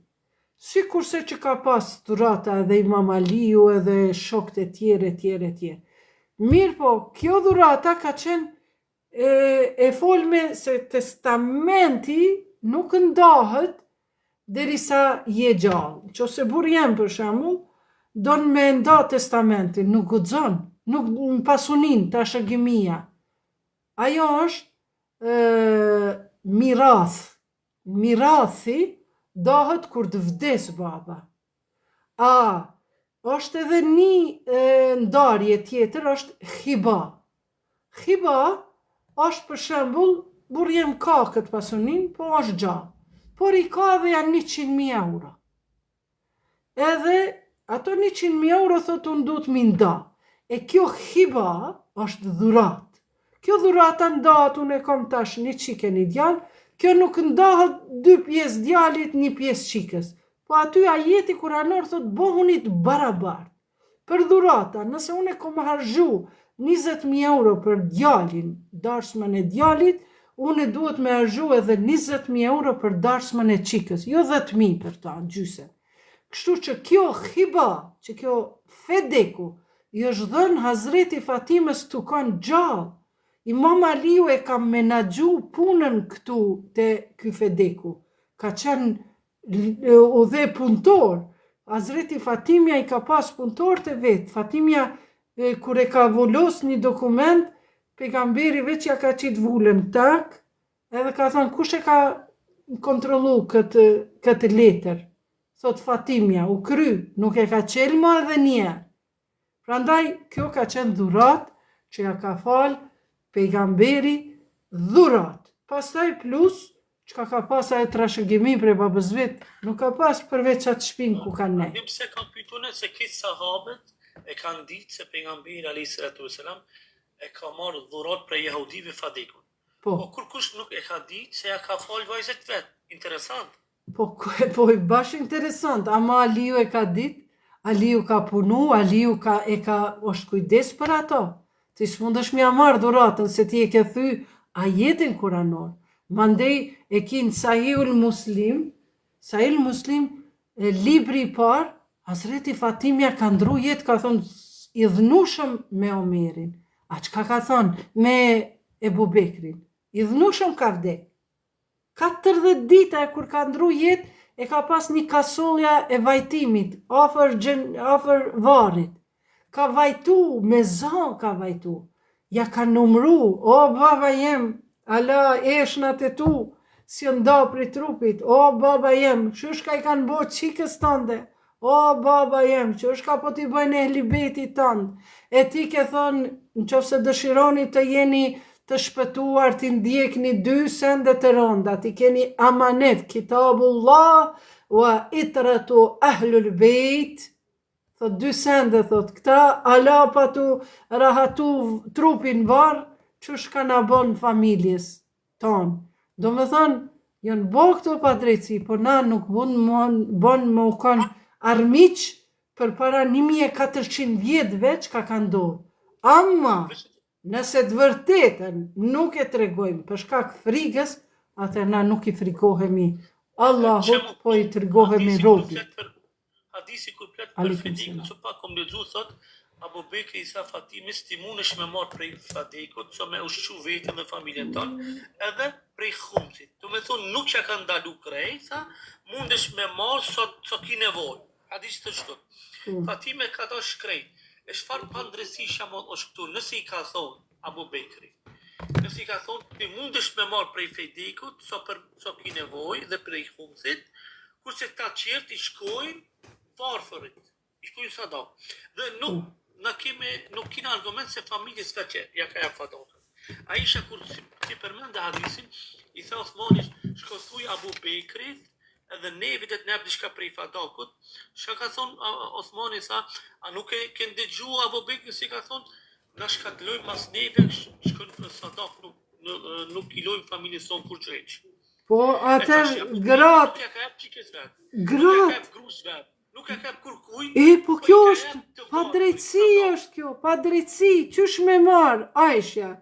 sikurse që ka pas dhurata edhe Imam Aliu edhe shokët e tjerë e tjerë e tjerë. Mirëpo, kjo dhurata ka qenë e, e folme se testamenti nuk ndahet derisa je gjallë. Qoftë se burri jem për shembull, don me nda testamentin, nuk guxon, nuk në pasunin, trashëgimia. Ajo është e, mirath. Mirathi dahet kur të vdes baba. A, është edhe një e, ndarje tjetër, është hiba. Hiba është për shembull, burri jem ka këtë pasunin, po është gjallë. Por i ka edhe janë 100.000 euro. Edhe ato 100.000 euro thot unë duhet m'i nda. E kjo hiba është dhuratë. Kjo dhurata ndahet unë e kom tash një çikë e një djalë, kjo nuk ndahet dy pjesë djalit, një pjesë çikës. Po aty ajeti kuranor thot bohuni të barabartë. Për dhurata, nëse unë e kom harxhu 20.000 euro për djalin, darsmën e djalit, unë duhet me harxhu edhe 20.000 euro për darsmën e çikës, jo 10.000 për ta, gjysën. Kështu që kjo hiba, që kjo fedeku, i është dhënë Hazreti Fatimës tu kanë gjallë. Imam Aliu e ka menaxhu punën këtu te ky fedeku. Ka qenë udhe punëtor. Hazreti Fatimja i ka pas punëtorët e vet. Fatimja kur e ka vulos një dokument, pejgamberi veç ja ka qitë vulën tak, edhe ka thonë kush e ka kontrollu këtë, këtë letër. Thot Fatimja, u kry, nuk e ka çelë ma edhe njerë. Prandaj, kjo ka qenë dhuratë që ja ka falë pejgamberi dhuratë. Pastaj plus, çka ka pas ajo trashëgimi prej babës vet, nuk ka pas përveç atë shpinë ku kanë nejt. A din pse kam pyet unë se krejt sahabët e kanë ditë se pejgamberi alayhi salatu wasalam e ka marrë dhuratë prej jehudive Fadekun. Po. Po kurkush nuk e ka ditë se ja ka falë vajzës vet. Interesant. Po, po bash interesant, ama Aliu e ka dit, Aliu ka punu, Aliu ka, e ka, është kujdes për ato. Ti s'mundesh me ja marrë dhuratën, se ti e ke thy ajetin kuranor. Mandej e ki në Sahihul Muslim, Sahihul Muslim, e, libri i parë, Hazreti Fatimja ka ndru jetë, ka thonë, idhnushëm me Omerin. A çka ka thonë me Ebu Bekrin? Idhnushëm ka vdek. 40 dita e kur ka ndru jetë e ka pas një kasollja e vajtimit afër xhen afër varrit ka vajtu me za ka vajtu ja ka numru o baba jem ala eshnat e tu s'jon nda prej trupit o baba jem qysh ka i kanë bo çikës tande O baba jem, qysh ka po t'i bëjnë ehli bejtit tënd, e ti ke thënë, në qoftë se dëshironi të jeni të shpëtuar, t'i ndjekni dy sende të rënda, t'i keni amanet, kitabullah wa itratu ahlul bejt, thot dy sende, thot, këta ala pa t'u rahatu trupin n'varr, qysh ka na bon familjes tonë. Domethonë, janë bo këto padrejtësi, por na nuk bun, bon me u kon armiq përpara 1400 vjetëve çka ka ndodhë. Ama, nëse të vërtetën nuk e tregojmë për shkak frigës, atëherë na nuk i frigohemi Allahut, po i frigohemi robit. Hadisi kur flet për Fedekun, që pak kom lexu thot Abu Bekri i tha Fatimes ti mundesh me marr prej Fadekut sa me ushqu veten dhe familjen tënd, edhe prej Khumsit. Do me thonë nuk ja ka ndalu krejt, tha, mundesh me marr sa sa ki nevojë. Hadisi thotë kështu. Mm. Fatime ka dash krejt. E çfarë padrejtësi shembull është këtu, nëse i ka thonë Abu Bekri. Nëse i ka thonë ti mundesh me marr prej Fedekut sa për sa ki nevojë dhe prej Khumsit, kurse këta tjerët i shkojnë varfërit, i shkojnë sadaka. Dhe nuk na kemi nuk kina argument se familjes vet që ja ka jap fadakën. Aisha kur si, si përmendë hadisin, i tha Osmanit, shko thuj Abu Bekrit, edhe neve të na jap diçka prej fadakut, çka ka thonë Osmani tha, a nuk e ke ndëgju Abu Bekri si ka thonë, Na çka të lojmë mas neve, shkon për sadak, nuk, nuk i lojmë familjes tonë kurgjë hiç. Po, atër gratë... Gratë... Nuk e ka kurkuj. E, po, po kjo është, padrejtësi është kjo, padrejtësi, qysh me marrë, Aishja,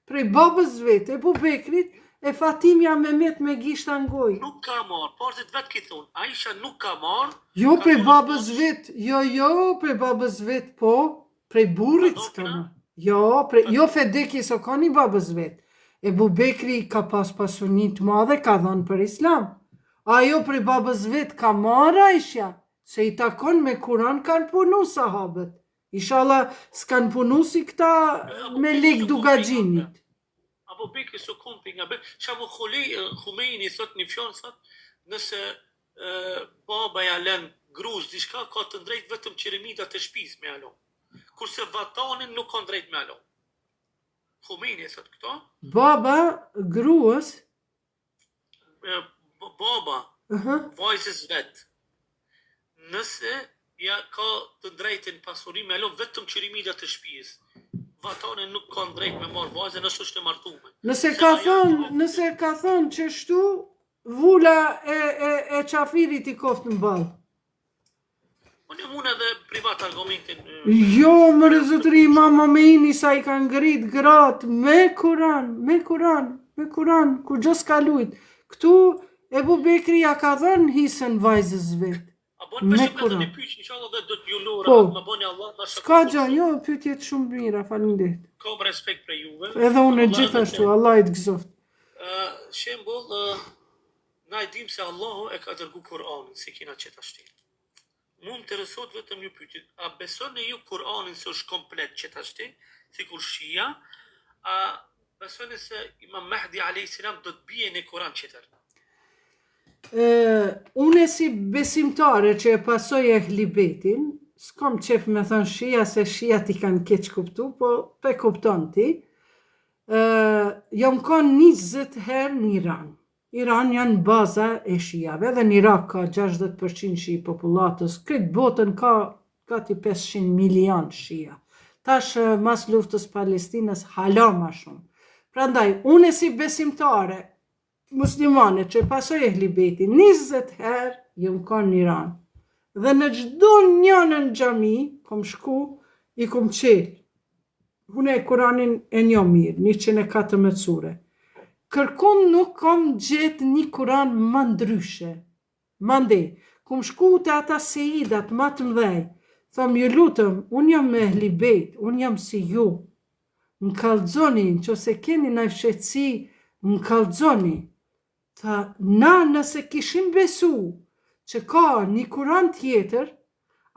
prej babës vet, Ebu Bekrit, e Fatimja me met me gishta n'gojë. Nuk ka marrë, por ti vetë ki thonë, Aisha nuk ka marrë. Jo, prej babës vet, jo, jo, prej babës vet, po, Prej burrit s'ka marrë. Jo, prej, jo Fedeki s'o kon i babës vet. Ebu Bekri ka pas pasuni të madhe, ka dhënë për Islam. Ajo prej babës vet ka marrë Aishja, se i takon me Kuran kanë punu sahabët. Ishalla s'kanë punu si këta me lek Dukagjinit. Abu Bekri s'o kon pejgamber, shembull Khomeini thot një fjalë thot, nëse baba ja len grus diçka ka të drejtë vetëm qeremidat e shtëpisë me ja lon. Kurse vatanin nuk ka drejtë me ja lon. Khomeini e thot këto. Baba gruas baba uh -huh. vajzës vet. Nëse ja ka të drejtën pasuri me lon vetëm qeremidat e shtëpisë. Vatanin nuk ka drejtë me marr vajzën nëse është e martuar. Nëse ka thon, nëse ka thon qështu, Vula e e e qafirit i koft në ballë. Unë mund edhe privat argumentin. Jo, more zotëri Imam Khomeini sa i ka ngrit gratë me Kuran, me Kuran, me Kuran, kurgjo s'ka lujt. Këtu Ebu Bekri ja ka dhënë hisën vajzës vet. A bon Me veç edhe Kur'an. një pyetje inshallah dhe do t'ju lë Po. rahat, më bëni Allah na S'ka gja, jo, pyetjet shumë të mira, faleminderit. Kam respekt për juve. Edhe unë Allah edhe gjithashtu, te. Allahu të gëzoft. Ë, shembull, ë, na e dim se Allahu e ka dërgu Kur'anin, si kina qet ashtu. Mu më interesohet vetëm një pyetje. A besoni ju Kur'anin se është komplet qet ashtu, sikur Shia? A besoni se Imam Mehdi alayhis salam do të bie në Kur'an tjetër? E, unë si besimtare që e pasoj ehli betin, s'kom qef me thënë shia se shia ti kanë keq kuptu, po pe kupton ti, e, jam kon 20 herë në Iran. Iran janë baza e shiave, edhe në Irak ka 60% shi popullatës, këtë botën ka gati 500 milion shia. Tash e, mas luftës Palestinës hala ma shumë. Prandaj, unë si besimtare muslimane që pasoj ehli betin, 20 herë jam kon në Iran. Dhe në çdo njënën xhami kom shku, i kom qel. Unë e Kuranin e njoh mirë, 114 sure. Kërkun nuk kom gjetë një Kuran më ndryshe. Mandej, kom shku te ata seidat ma të mdhej, thom ju lutëm, unë jam me ehli bejt, unë jam si ju. Më kallxoni, nëse keni naj fshehtësi, më kallxoni. Tha, na nëse kishim besu që ka një Kuran tjetër,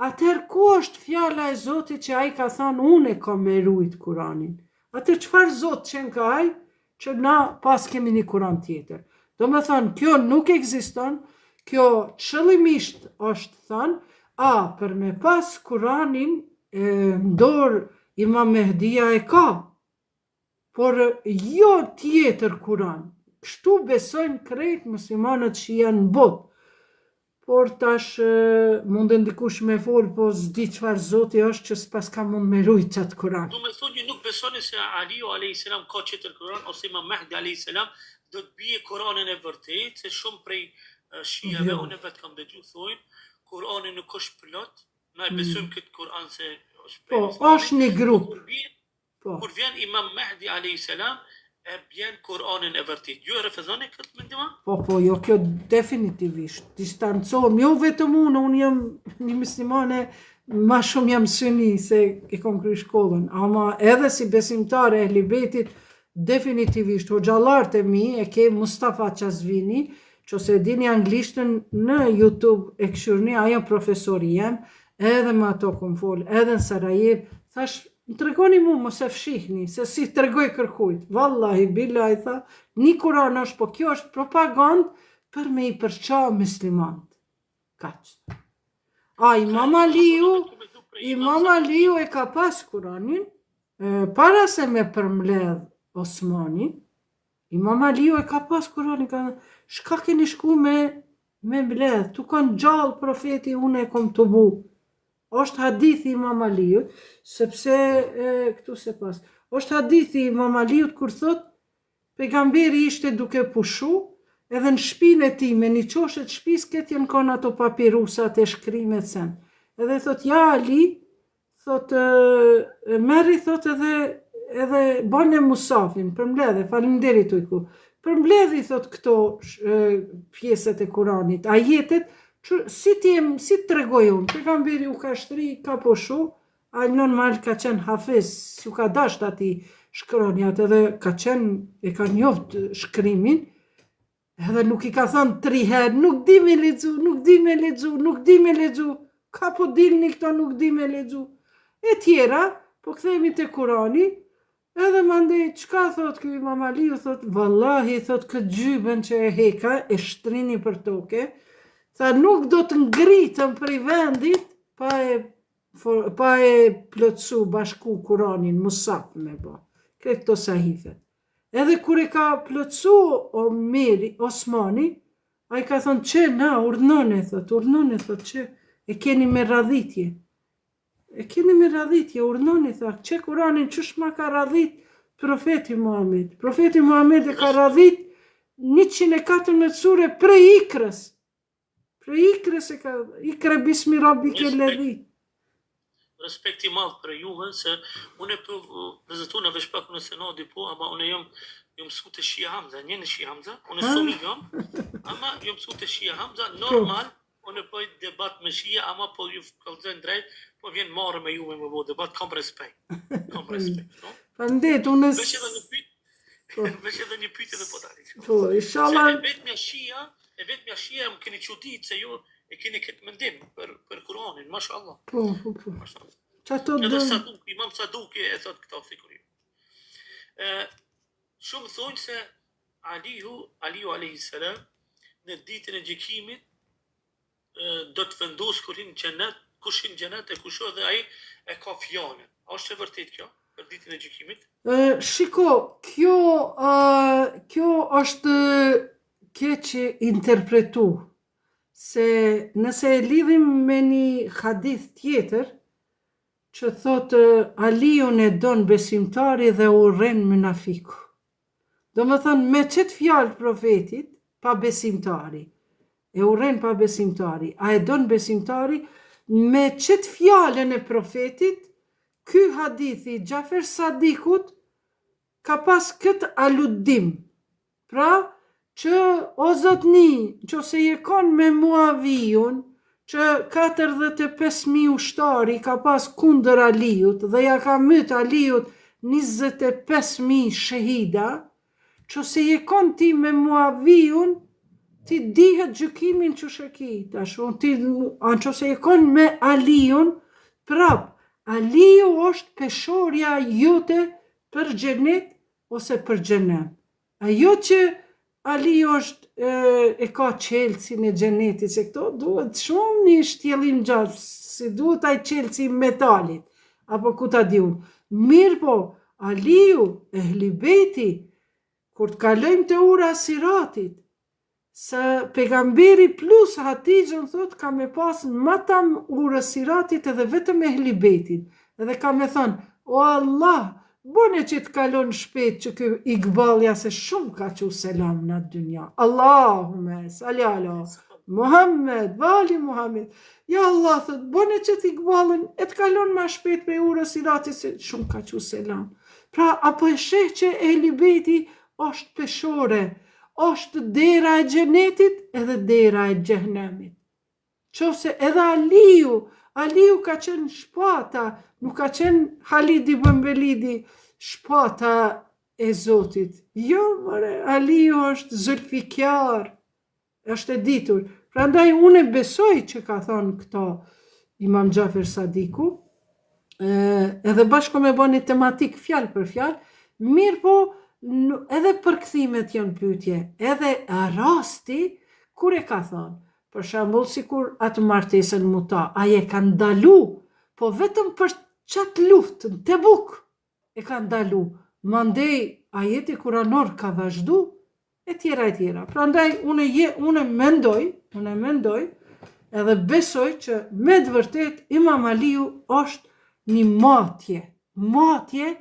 atëherë ku është fjala e Zotit që ai ka thënë unë e kam me rujt Kuranin? Atëherë çfarë Zot qenë ka ai që na pas kemi një Kuran tjetër? Do me thënë, kjo nuk ekziston, kjo qëllimisht është thënë, a për me pas Kuranin e në dorë Imam Mehdia e ka, por jo tjetër Kuran. Kështu besojnë krejt muslimanët shia në botë. Por tash e, munden dikush me fol, po s'di çfarë zoti është që s'pas ka mund me rujt qatë Kuran. Do me thonë ju nuk besoni se Aliu alayhis salam ka tjetër Kur'an ose Imam Mehdi alayhis salam do të bie Kur'anin e vërtetë, se shumë prej eh, shiave Jo. unë vetë kam dëgju thonë Kur'ani nuk është plot, na e besojmë këtë Kur'an se është prej Po, Islamit. është një grup. Kur vjen Po. kur vjen Imam Mehdi alayhis salam e bjen Kur'anin e vërtetë. Ju e refuzoni këtë mendim? a? Po, po, jo, kjo definitivisht. Distancohem, jo vetëm unë, unë jam një muslimane, ma shumë jam syni se e kom kry shkollën, ama edhe si besimtare e ehli betit, definitivisht, hoxhallarët e mi, e ke Mustafa Qazvini, që se dini anglishtën në YouTube e këshyrni, ajo profesori jem, edhe me ato kom fol, edhe në Sarajev, thash, më tregoni mu, mos e fshihni, se si tregoj kërkujt. Vallahi, billahi, tha, një Kuran është, po kjo është propagandë për me i përqa muslimant. Kaq. A, Imam Aliu, Imam Aliu e ka pas Kuranin, e, para se me përmledh Osmani, Imam Aliu e ka pas Kuranin, ka thënë, shka keni shku me, me mbledh, tu kanë gjallë profeti, unë e kom të bu. Është hadithi i Imam Aliut, sepse e, këtu se pas. Është hadithi i Imam Aliut kur thot pejgamberi ishte duke pushu, edhe në shtëpinë e tij me një qoshe të shtëpisë këtë janë kanë ato papirusat e shkrimet sen. Edhe thot ja Ali, thot e, merri thot edhe edhe bane musafin, përmbledhe, faleminderit ujku. Përmbledhi thot këto sh- e, pjesët e Kuranit, ajetet, që, si ti si të tregoj unë, pejgamberi u ka shtri, ka pushu, ai normal ka qenë hafiz, si u ka dasht ati shkronjat edhe ka qenë, e ka njoft shkrimin, edhe nuk i ka thënë tri herë, nuk di me lexu, nuk di me lexu, nuk di me lexu, ka po dilni këto nuk di me lexu. E tjera, po kthehemi te Kurani, edhe mandej, çka thot ky Imam Aliu, thot, vallahi, thot, këtë gjybën që e heka, e shtrini për toke, tha nuk do të ngritëm prej vendit pa e for, pa e plotësu bashku Kuranin, musaf me bo, këtë këto sahifet. Edhe kur e ka plotësu Omeri, Osmani, ai ka thënë që na, urdhnone, thot, urdhnone, thot, që e keni me radhitje. E keni me radhitje, urdhnoni, tha, që Kuranin qysh ma ka radhit profeti Muhammed. Profeti Muhammed e ka radhit 114 sure prej ikrës. Prej ikrës e ka, ikre bismi rabbike ledhi. Respekt i madh për juve se unë po prezantona veç pak në Senadi po, ama unë jam jam mësu të Shia Hamza, një në Shia Hamza, unë Ah. suni jam, ama jam mësu të Shia Hamza, normal. Unë bëj debat me shia, ama po ju kallzoj drejt, po vjen marre me juve me bo debat, kam respekt. Kam respekt, no? Faleminderit, unë Veç edhe një pyetje, Po. veç edhe një pyetje dhe po dali. Po, inshallah. Se e vetmja shia, e vetmja shia më keni çudit se ju e keni këtë mendim për për Kur'anin, mashallah. Po, po, po. Mashallah. Qato Edhe do Saduk, Imam Saduki e thot këto sikur ju. Ë shumë thonë se Aliu, Aliu alayhi salam në ditën e gjykimit do të vendos kur hin në xhenet, kush hin në xhenet e kush jo dhe ai e ka fjalën. A është e vërtetë kjo për ditën e gjykimit? Ë shiko, kjo ë kjo është keq interpretu se nëse e lidhim me një hadith tjetër që thotë Aliun e don besimtari dhe urren mynafiku. Domethënë, me qëtë fjalë profetit, pabesimtari, e urren pabesimtari, a e don besimtari, me qëtë fjalën e profetit, ky hadithi i Xhafer Sadikut ka pas këtë aludim, pra, që o zotni, nëse je kon me Muavijun, që 45.000 ushtarë i ka pas kundër Aliut dhe ja ka myt Aliut 25.000 shehida, që se je kon ti me Muavijun, ti dihet gjykimin që e ki, tash unë ti, a në që se je kon me Aliun, prap, Aliu është peshorja jote për xhenet ose për xhenem. Ajo që Aliu është e, e ka çelësin e xhenetit, se këto duhet shumë një shtjellim gjatë, si duhet ai çelësi i metalit, apo ku ta di unë. Mirë po, Aliu, ehli bejti, kur të kalojmë te ura siratit, Se pejgamberi plus Hatixhën thot ka me pas matam urës siratit edhe vetëm ehli bejtin edhe ka me thon o Allah bone që të kalon shpejt që ky Ikballja se shumë ka çu selam në atë dynja Allahume sali ala Muhammed ve ali Muhammed ja Allah thot bone që të Ikballën e të kalon ma shpejt prej urës siratit se shumë ka çu selam pra apo e sheh që ehli bejti është peshore Është dera e xhenetit edhe dera e xhehnemit. Qofse edhe Aliu, Aliu ka qenë shpata, nuk ka qenë Halid ibn Velidi shpata e Zotit. Jo, more, Aliu është Zylfikar, është e ditur. Prandaj unë e besoj që ka thonë këto Imam Xhafer Sadiku, edhe bashkë me bo një tematik fjalë për fjalë, mirë po edhe përkthimet janë pyetje, edhe rasti kur e ka thonë, për shembull sikur atë martesën muta, ai e ka ndalu, po vetëm për qatë luftë në Tebuk e ka ndalu, mandej ajeti kuranor ka vazhdu, e tjera e tjera. Prandaj unë je unë mendoj, unë mendoj edhe besoj që me të vërtet Imam Aliu është një matje, matje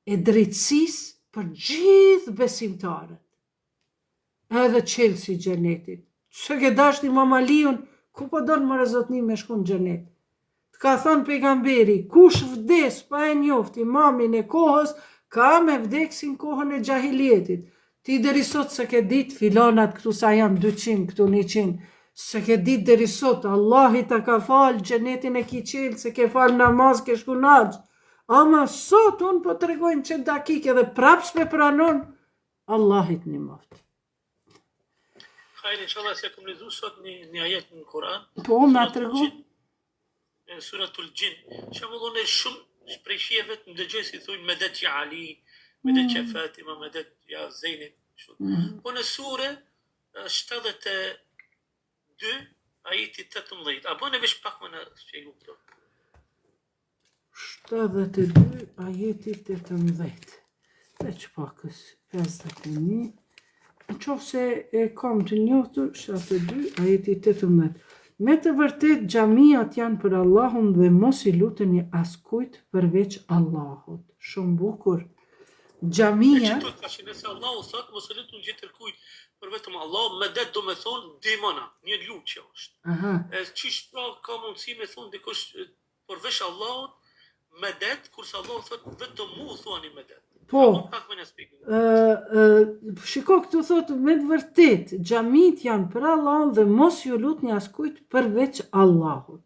e drejtësisë për gjithë besimtarët. Edhe çelësi i xhenetit. S'e ke dasht Imam Aliun, ku po don more zotni me shku në xhenet? Të ka thënë pejgamberi, kush vdes pa e njoft imamin e kohës, ka me vdek si në kohën e xhahilijetit. Ti deri sot s'e ke ditë filanat këtu sa janë 200, këtu 100. S'e ke ditë deri sot, Allahi ta ka falë, xhenetin e ki çelë, se ke falë namaz, ke shku në haxh. Ama sot unë po tregoj në qët dakike dhe prapë s'pe pranon, Allahi të nimoftë. Hajde inshallah se kom lexu sot një një ajet në Kur'an. Po, ma trego. Suratul Jin. Shembull unë shumë prej shieve të ndëgjoj si thonë medet ja Ali, medet ja mm. Fatima, medet ja Zeynep. Mm. Po në sure 72 ajeti 18. A bën veç pak me na shpjegu këto? 72 ajeti 18. Veç pakës, 51. Në qoftë se e kam të njohtur, 72 ajeti 18. Me të vërtet xhamiat janë për Allahun dhe mos i luteni askujt përveç Allahut. Shumë bukur. Xhamia. E qëtu tash nëse Allahu thot mos i lutuni tjetërkujt për vetëm Allah, medet do me thonë ndihmona, një lutje është. Aha. E qysh pra ka mundësi me thonë dikush përveç Allahut medet, kurse Allahu thot vetëm mu thuani medet. Po. Ë ë shiko këtu thotë me të vërtetë xhamitë janë për Allahun dhe mos ju lutni askujt përveç Allahut.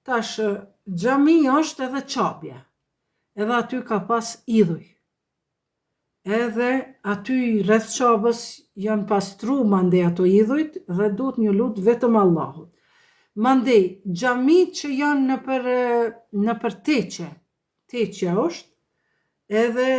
Tash xhami është edhe Qabja. Edhe aty ka pas idhuj. Edhe aty rreth Qabës janë pastru mandej ato idhujt dhe duhet m'ju lut vetëm Allahut. Mandej xhamitë që janë nëpër nëpër teqe, Teqja është edhe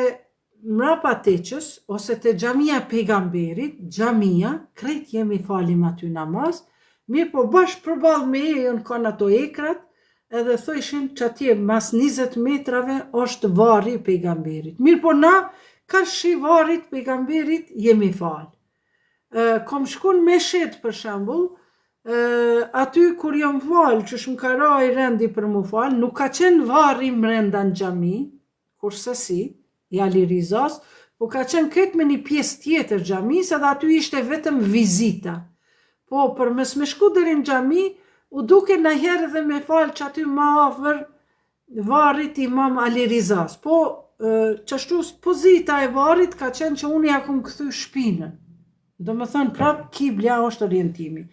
mrapa teqes ose te xhamia e pejgamberit, xhamia, krejt jemi falim aty namaz, mirëpo bash përballë meje janë kanë ato ekrat edhe thojshin që atje mas 20 metrave është varri i pejgamberit. Mirëpo na karshi varrit pejgamberit jemi falë. Kom shku në meshit për shembull, aty kur jam fal, qysh më ka ra ai rendi për m'u fal, nuk ka qenë varri mrenda në xhami, kurrsesi, i Ali Rizas, po ka qenë krejt me një pjesë tjetër xhamisë edhe aty ishte vetëm vizita. Po për mos me shku deri në xhami, u duke najherë edhe me fal qaty ma afër varrit Imam Ali Rizas. Po, qashtu pozita e varrit ka qenë që unë ja kom kthy shpinën. Domethënë, prap kiblja është orientimi.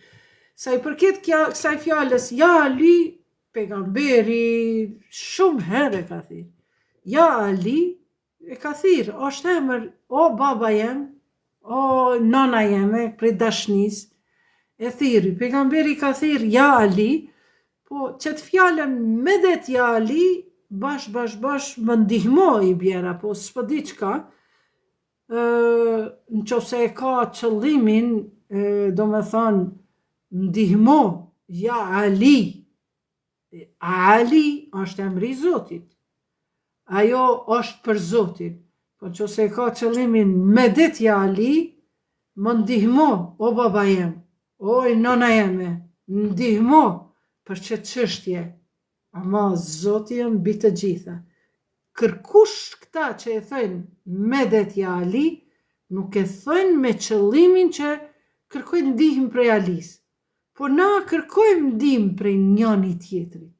Sa i përket kja, kësaj fjalës, ja Ali, pejgamberi, shumë herë e ka thirrë. Ja Ali, E ka thirrë, është emër, o baba jem, o nana jeme, prej dashnisë, e thirri. Pejgamberi ka thirrë, ja Ali, po qëtë fjalën medet ja Ali, bash, bash, bash, më ndihmo i bjen, po s'po di çka, në qoftë se e ka qëllimin, domethonë, ndihmo, ja Ali, Ali është emri i Zotit. Ajo është për Zotin. Po në qoftë se e ka qëllimin medet ja Ali, më ndihmo, o baba jem, o nona jeme, ndihmo për qëtë çështje. Ama Zoti jem mbi të gjitha. Kërkush këta që e thojnë medet ja Ali, nuk e thojnë me qëllimin që kërkojnë ndihmë prej Alisë. Po na kërkojmë ndihmë prej njani tjetrit.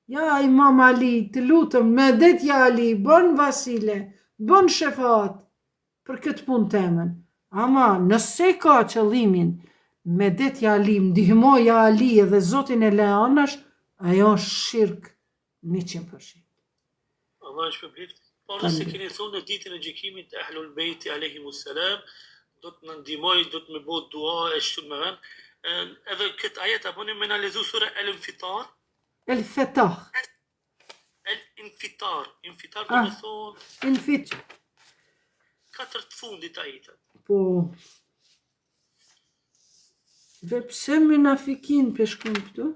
Ja Imam Ali, të lutem, medet ja Ali, bën vasile, bën shefaat për këtë punë temen. Ama nëse ka qëllimin medet ja Ali, ndihmo ja Ali edhe Zotin e le anash, ajo është shirk 100%. Allahu ju shpërbleftë. Po nëse keni thonë në ditën e gjykimit Ehlul Bejti alejhimus selam do të na ndihmoj, do të më bëj dua e kështu me radhë. Edhe këtë ajet a boni me na lexu sura El Infitar? El Fetah. El Infitar, Infitar do ah, të thonë Infit. Katër të fundit ajetet. Po. Dhe pse mynafikin pe shkon këtu?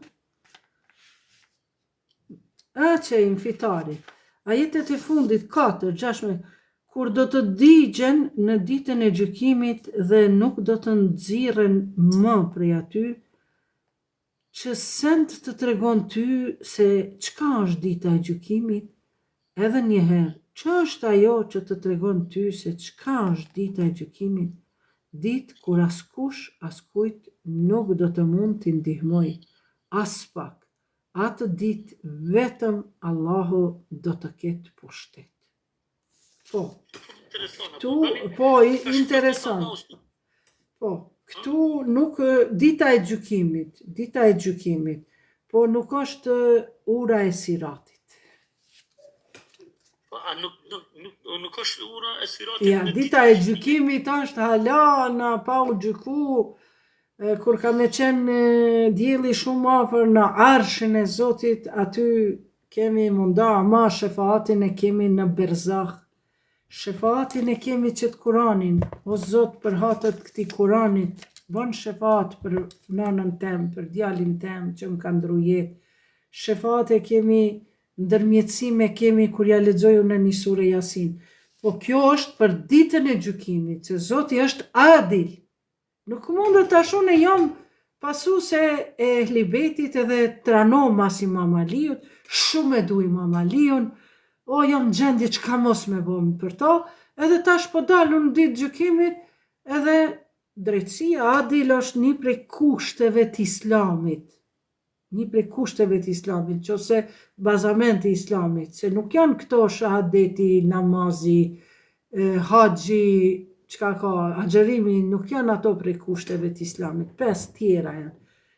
A qe Infitari. Ajetet e fundit 4, 16, kur do të digjen në ditën e gjykimit dhe nuk do të nxirren më prej aty, ç'send të tregon ty se çka është dita e gjykimit, edhe një herë, ç'është ajo që të tregon ty se çka është dita e gjykimit, ditë kur askush askujt nuk do të mund t'i ndihmojë, aspak, Atë ditë vetëm Allahu do të ketë pushtet. Po. Këtu, po, interesant. Po, këtu nuk dita e gjykimit, dita e gjykimit, po nuk është ura e Siratit. Po, a nuk, nuk, nuk, nuk është ura e Siratit? Ja, dita e gjykimit është hala na pa u gjyku, kur ka me qenë dielli shumë afër në arshin e Zotit, aty kemi m'u nda, ama shefatin e kemi në berzah. Shefatin e kemi qëtë Kuranin, o Zot për hatër të këtij Kuranit, bon shefat për nanën tem, për djalin tem që më ka ndru jetë. Shefat e kemi Ndërmjetësim e kemi kur ja lexoj unë një sure Jasin. Po kjo është për ditën e gjykimit, se Zoti është adil. Nuk mundet tash unë jam pasuse e Ehli Bejtit edhe trano mas Imam Aliut, shumë e du Imam Aliun, o jam në gjendje çka mos me bo për to, edhe tash po dal unë ditë gjykimit, edhe drejtësia adil është një prej kushteve të islamit. Një prej kushteve të Islamit, qofse bazamenti i Islamit, se nuk janë këto shahadeti, namazi, Haxhi, çka ka, agjërimi, nuk janë ato prej kushteve të islamit, pesë tjera janë,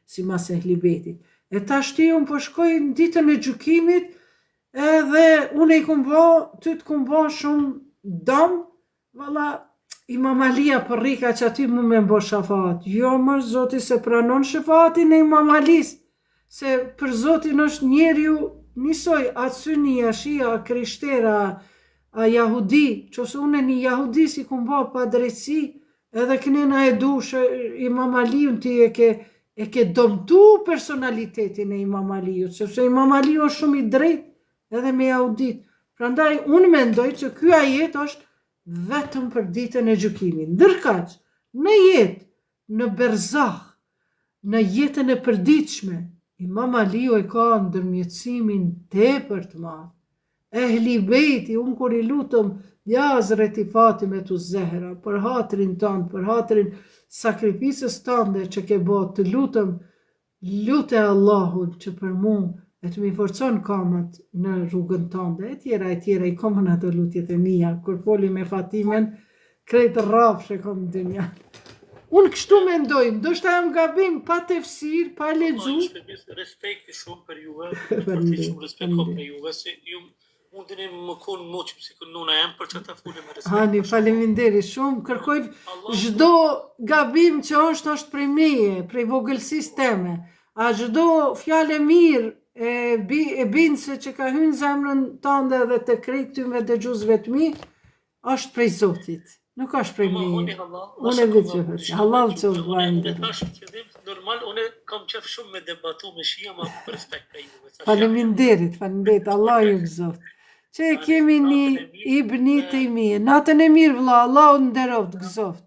simas ehli bejtit. E tashti unë po shkoj në ditën e gjykimit, edhe unë i kum bo, ty të kum bo shumë dam, valla, Imam Alia po rrika që aty mu me m'bo shafat. Jo, mor zoti s'e pranon shafatin e Imam Alis, Se për Zotin është njeriu njësoj a syni a shia a krishter a a jahudi qofse une një jahudis i kum ba padrejtësi edhe knena e dush imam Aliun ti e ke e ke domtu personalitetin e imam Aliut sepse imam Aliu është shumë i drejtë edhe me jahudit prandaj unë mendoj që ky ajet është vetëm për ditën e gjykimit ndërkaq në jetë Në berzah, në jetën e përditshme, Imam Aliu e ka ndërmjetësimin tepër të madh. Ehli Bejti, unë kur i lutëm, Ja Hazreti Fatimetu Zehra, për hatrin tënd, për hatrin sakrificës tënde që ke bo, të lutëm, Lute Allahun që për mu e të m'i forcon kamët në rrugën tënde etj etj i kom unë ato lutjet e mia kur foli me Fatimen krejt rrafsh e kom dynjan unë kështu mendoj ndoshta jam gabim pa tefsir pa lexu Respekti shumë për juve, vërtet shumë respekt kam për juve, se ju Mundeni me kon mu që si nona jem për që të foli me respekt. Hani, faleminderit shumë. Kërkoj çdo gabim që është, është prej meje, prej vogëlsisë teme. A çdo fjalë e mirë, e, bi, e bindëse që ka hynë zemrën tande dhe të krejt këtyre dëgjuesve të mi, Është prej Zotit, nuk është prej meje. Unë e vetë që hëtë, hallall që është vllai i nderuar. Tash fillim normal unë kam qef shumë me debatu me shia ma për respekt prej juve. Faleminderit, faleminderit, Allah ju gëzoft. Që e kemi një Ibni Tejmije. Natën e mirë vlla, Allahu nderoft, gëzoft.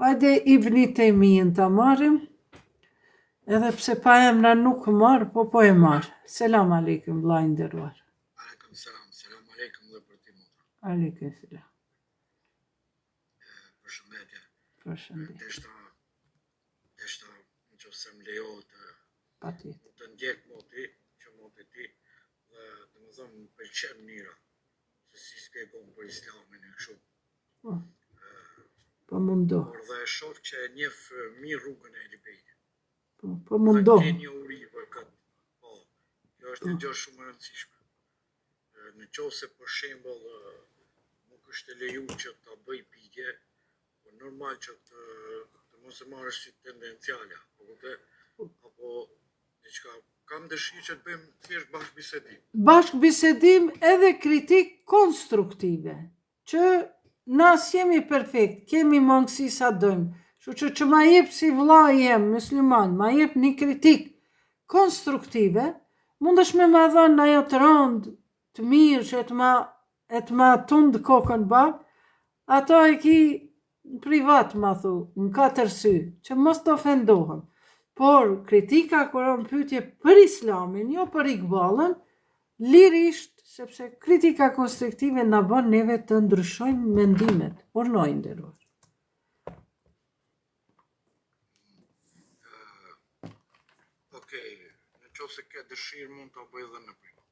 Hajde Ibni Tejmijen ta marrim. Edhe pse pa emra nuk marr, po po e marr. Selam aleikum vlla i nderuar. Aleikum selam, selam aleikum dhe për ty motër. Aleikum selam. Përshëndetje. Përshëndetje. Deshta, deshta, në qoftë se më lejohet, Patjetër. Të ndjek moti, që moti ti, dhe domethënë më pëlqen mënyra, se si shpjegon për islamin e kështu. Po, po mundohem. Por dhe e shoh që e njeh mirë rrugën e Ehli Bejtit. Po, po mundohem. Dhe ke njohuri për këtë. Po, kjo është një po. gjë shumë e rëndësishme. Në qoftë se për shembull nuk është e lejuar që ta bëj pyetje, po normal që të, të mos e marrësh si tendenciale, po kuptoj, apo diçka kam dëshirë që të bëjmë thjesht bashkëbisedim. Bashkëbisedim edhe kritikë konstruktive. Që na s'jemi perfekt, kemi mangësi sa dojmë. Kështu që që ma jep si vlla jem musliman, ma jep një kritikë konstruktive, mundesh me ma dhanë ajo të rëndë, të mirë që e të ma e të ma tund kokën pak, ato e ki në privat ma thu, në katër sy, që mos të ofendohem. Por kritika kur në pyetje për islamin, jo për Ikballën, Lirisht, sepse kritika konstruktive na bën neve të ndryshojmë mendimet. Urdhno i nderuar. Okej, në qoftë se ke dëshirë mund ta bëj edhe në privat.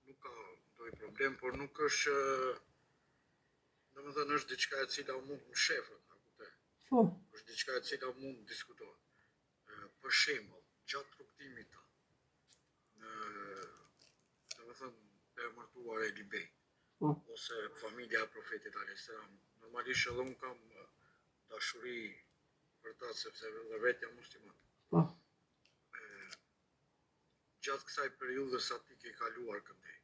Nuk ka ndonjë problem, por nuk është domethënë është diçka e cila mund të mshefet, a kupton? Po. Është diçka e cila mund të diskutohet. Për shembull, gjatë rrugëtimit tënd në, domethënë, të emërtuar Ehli Bejt, po. ose familja e Profetit alayhis salam, normalisht edhe unë kam dashuri për ta sepse edhe vetë jam musliman. Po. Gjatë kësaj periudhe sa ti ke kaluar këndej,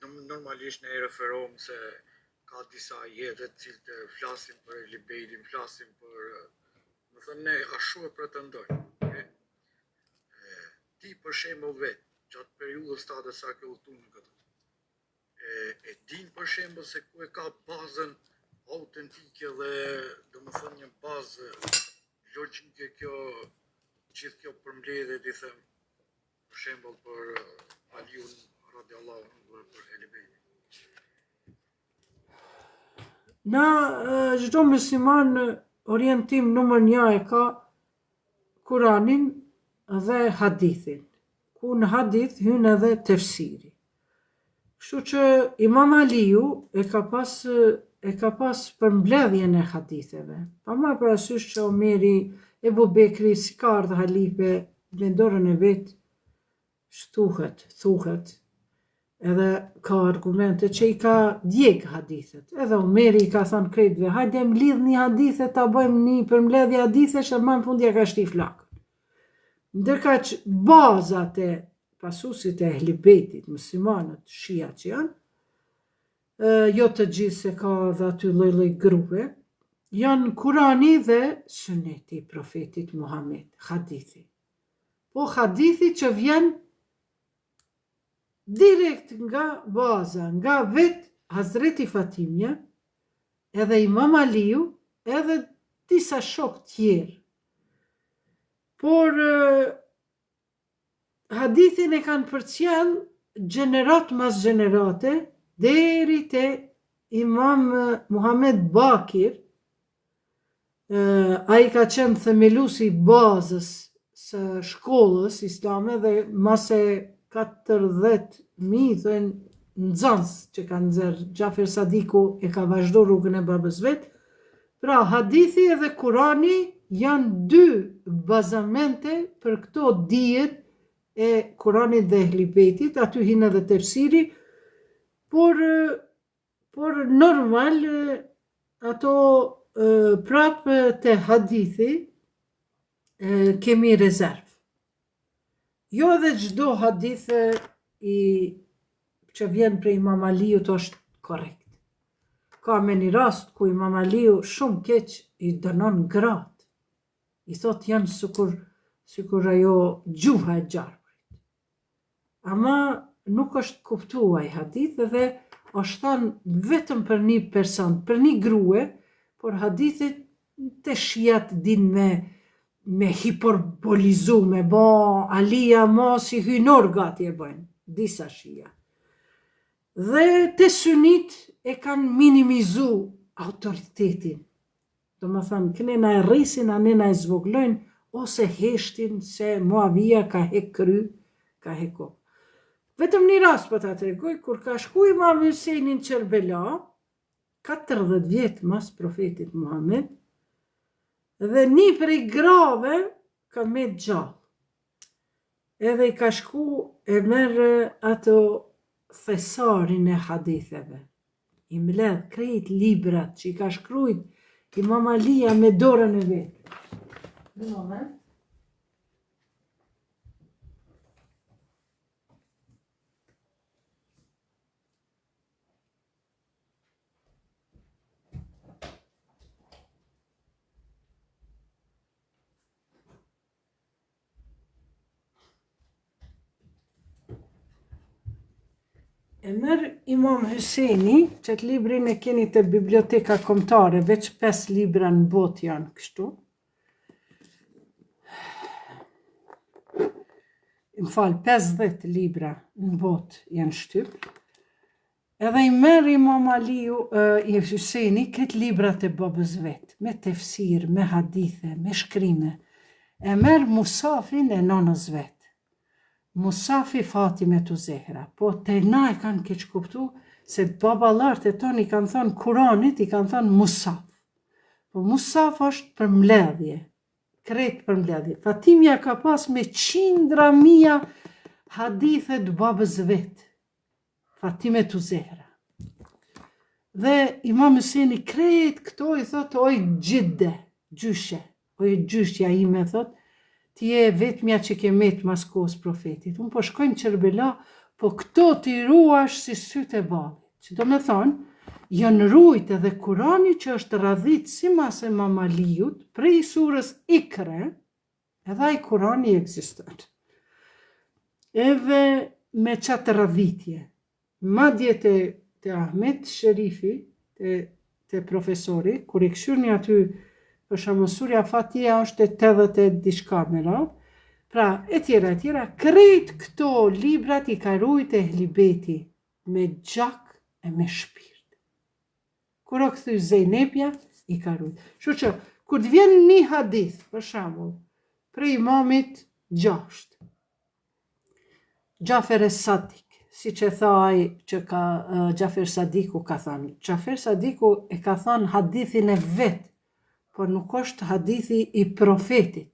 Normalisht ne i referohem se ka disa ajete të cilët flasin për Ehli Bejtin, flasin për, domethënë ne ashtu e pretendojmë. Okay? Ti për shembull vetë, gjatë periudhës tate sa ke udhëtu në këtë, e, e din për shembull se ku e ka bazën autentike dhe domethënë një bazë logjike kjo gjithë kjo përmbledhje t'i them Për shembull për Aliun radiallahu anhu dhe për Ehli Bejtin. Na çdo musliman orientim numër një e ka Kuranin dhe hadithin, ku në hadith hyn edhe tefsiri. Kështu që Imam Aliu e ka pas e ka pas përmbledhjen e haditheve. Pa marrë parasysh që Omeri, Ebu Bekri si ka ardhë halife me dorën e vet, thuhet, thuhet, edhe ka argumente që i ka djeg hadithet. Edhe Omeri i ka thënë krejtve, hajde mblidhni hadithet, ta bëjmë një përmbledhje hadithesh, e ma në fund ja ka shti flakën. Ndërkaq bazat e pasuesit e Ehli Bejtit, muslimanët shia që janë, jo të gjithë se ka edhe aty lloj-lloj grupe, janë Kurani dhe Suneti i Profetit Muhamed, hadithi. Po hadithi që vjen direkt nga baza, nga vetë Hazreti Fatimja, edhe Imam Aliu, edhe disa shokë tjerë. Por Hadithin e kanë përcjell gjeneratë mas gjenerate deri te Imam Muhamed Bakir, ai ka qenë themeluesi i bazës së shkollës islame dhe ma se 40.000 thojnë nxënës që ka nxjerr Xhafer Sadiku e ka vazhdu rrugën e babës vet. Pra hadithi edhe Kurani janë dy bazamente për këto dijet e Kuranit dhe Ehli Bejtit, aty hin edhe tefsiri, por por normal ato prapë te hadithi kemi rezervë. Jo edhe çdo hadith i që vjen prej Imam Aliut është korrekt. Ka me një rast ku Imam Aliu shumë keq i dënon gratë. I thot janë sikur sikur ajo gjuha e gjarprit. Ama nuk është kuptu ai hadith edhe është thanë vetëm për një person, për një grue, por hadithet te shiat din me me hiperbolizu, me ba Alia ma si hyjnor gati e bëjnë, disa shia. Dhe te synit e kanë minimizu autoritetin. Domethënë, këne na e rrisin, ane na e zvoglojnë, ose heshtin se Muavija ka hek kry, ka hek kokë. Vetëm një rast po ta tregoj, kur ka shku imam Hyseni në Qerbela, 40 vjet mas profetit Muhammed, dhe një prej grave ka met gjallë. Edhe i ka shku e merr ato thesarin e haditheve. I mbledh krejt librat që i ka shkrujt Imam Alia me dorën e vet. Një moment. E merr Imam Hyseni, qëtë librin e keni te Biblioteka Kombëtare, veç 5 libra në botë janë kështu. Më fal, 50 libra në botë janë shtyp. Edhe i merr Imam Aliu e Hyseni krejt librat e babës vet, me tefsir, me hadithe, me shkrime. E merr Musafin e nonës vet. Musafi Fatimetu Zehra. Po te na e kanë keqkuptu se baballarët e tonë i kanë thënë Kuranit i kanë thënë Musaf. Po Musaf është përmbledhje, krejt përmbledhje. Fatimja ka pas me qindra mija hadithe të babës vet. Fatimetu Zehra. Dhe Imam Hyseni krejt këto i thot oj xhidde, gjyshe, oj gjyshja ime thot, ti je e vetmja që ke met mas kohës profetit. Unë po shkoj në Qerbela, po këto t'i ruash si sytë e ballit. Që do me thonë, janë rujt edhe Kurani që është radhit simas Imam Aliut, prej surës Ikre, Edhe ai Kurani ekziston. Edhe me qatë radhitje. Madje te, te Ahmet Sherifi, te, te profesori, kur e kqyrni aty, për shembull surja Fatiha është e 80 e diçka me radhë, pra e tjera e tjera, krejt këto librat i ka rujt Ehlibejti me gjak e me shpirt. Kur o kthy Zejnepja, i ka rujt. Kështu që, kur të vjen një hadith, për shembull, prej imamit gjashtë, Xhafer es Sadik, siç e tha ai që ka Xhafer Sadiku ka thënë. Xhafer Sadiku e ka thënë hadithin e vet, por nuk është hadithi i profetit.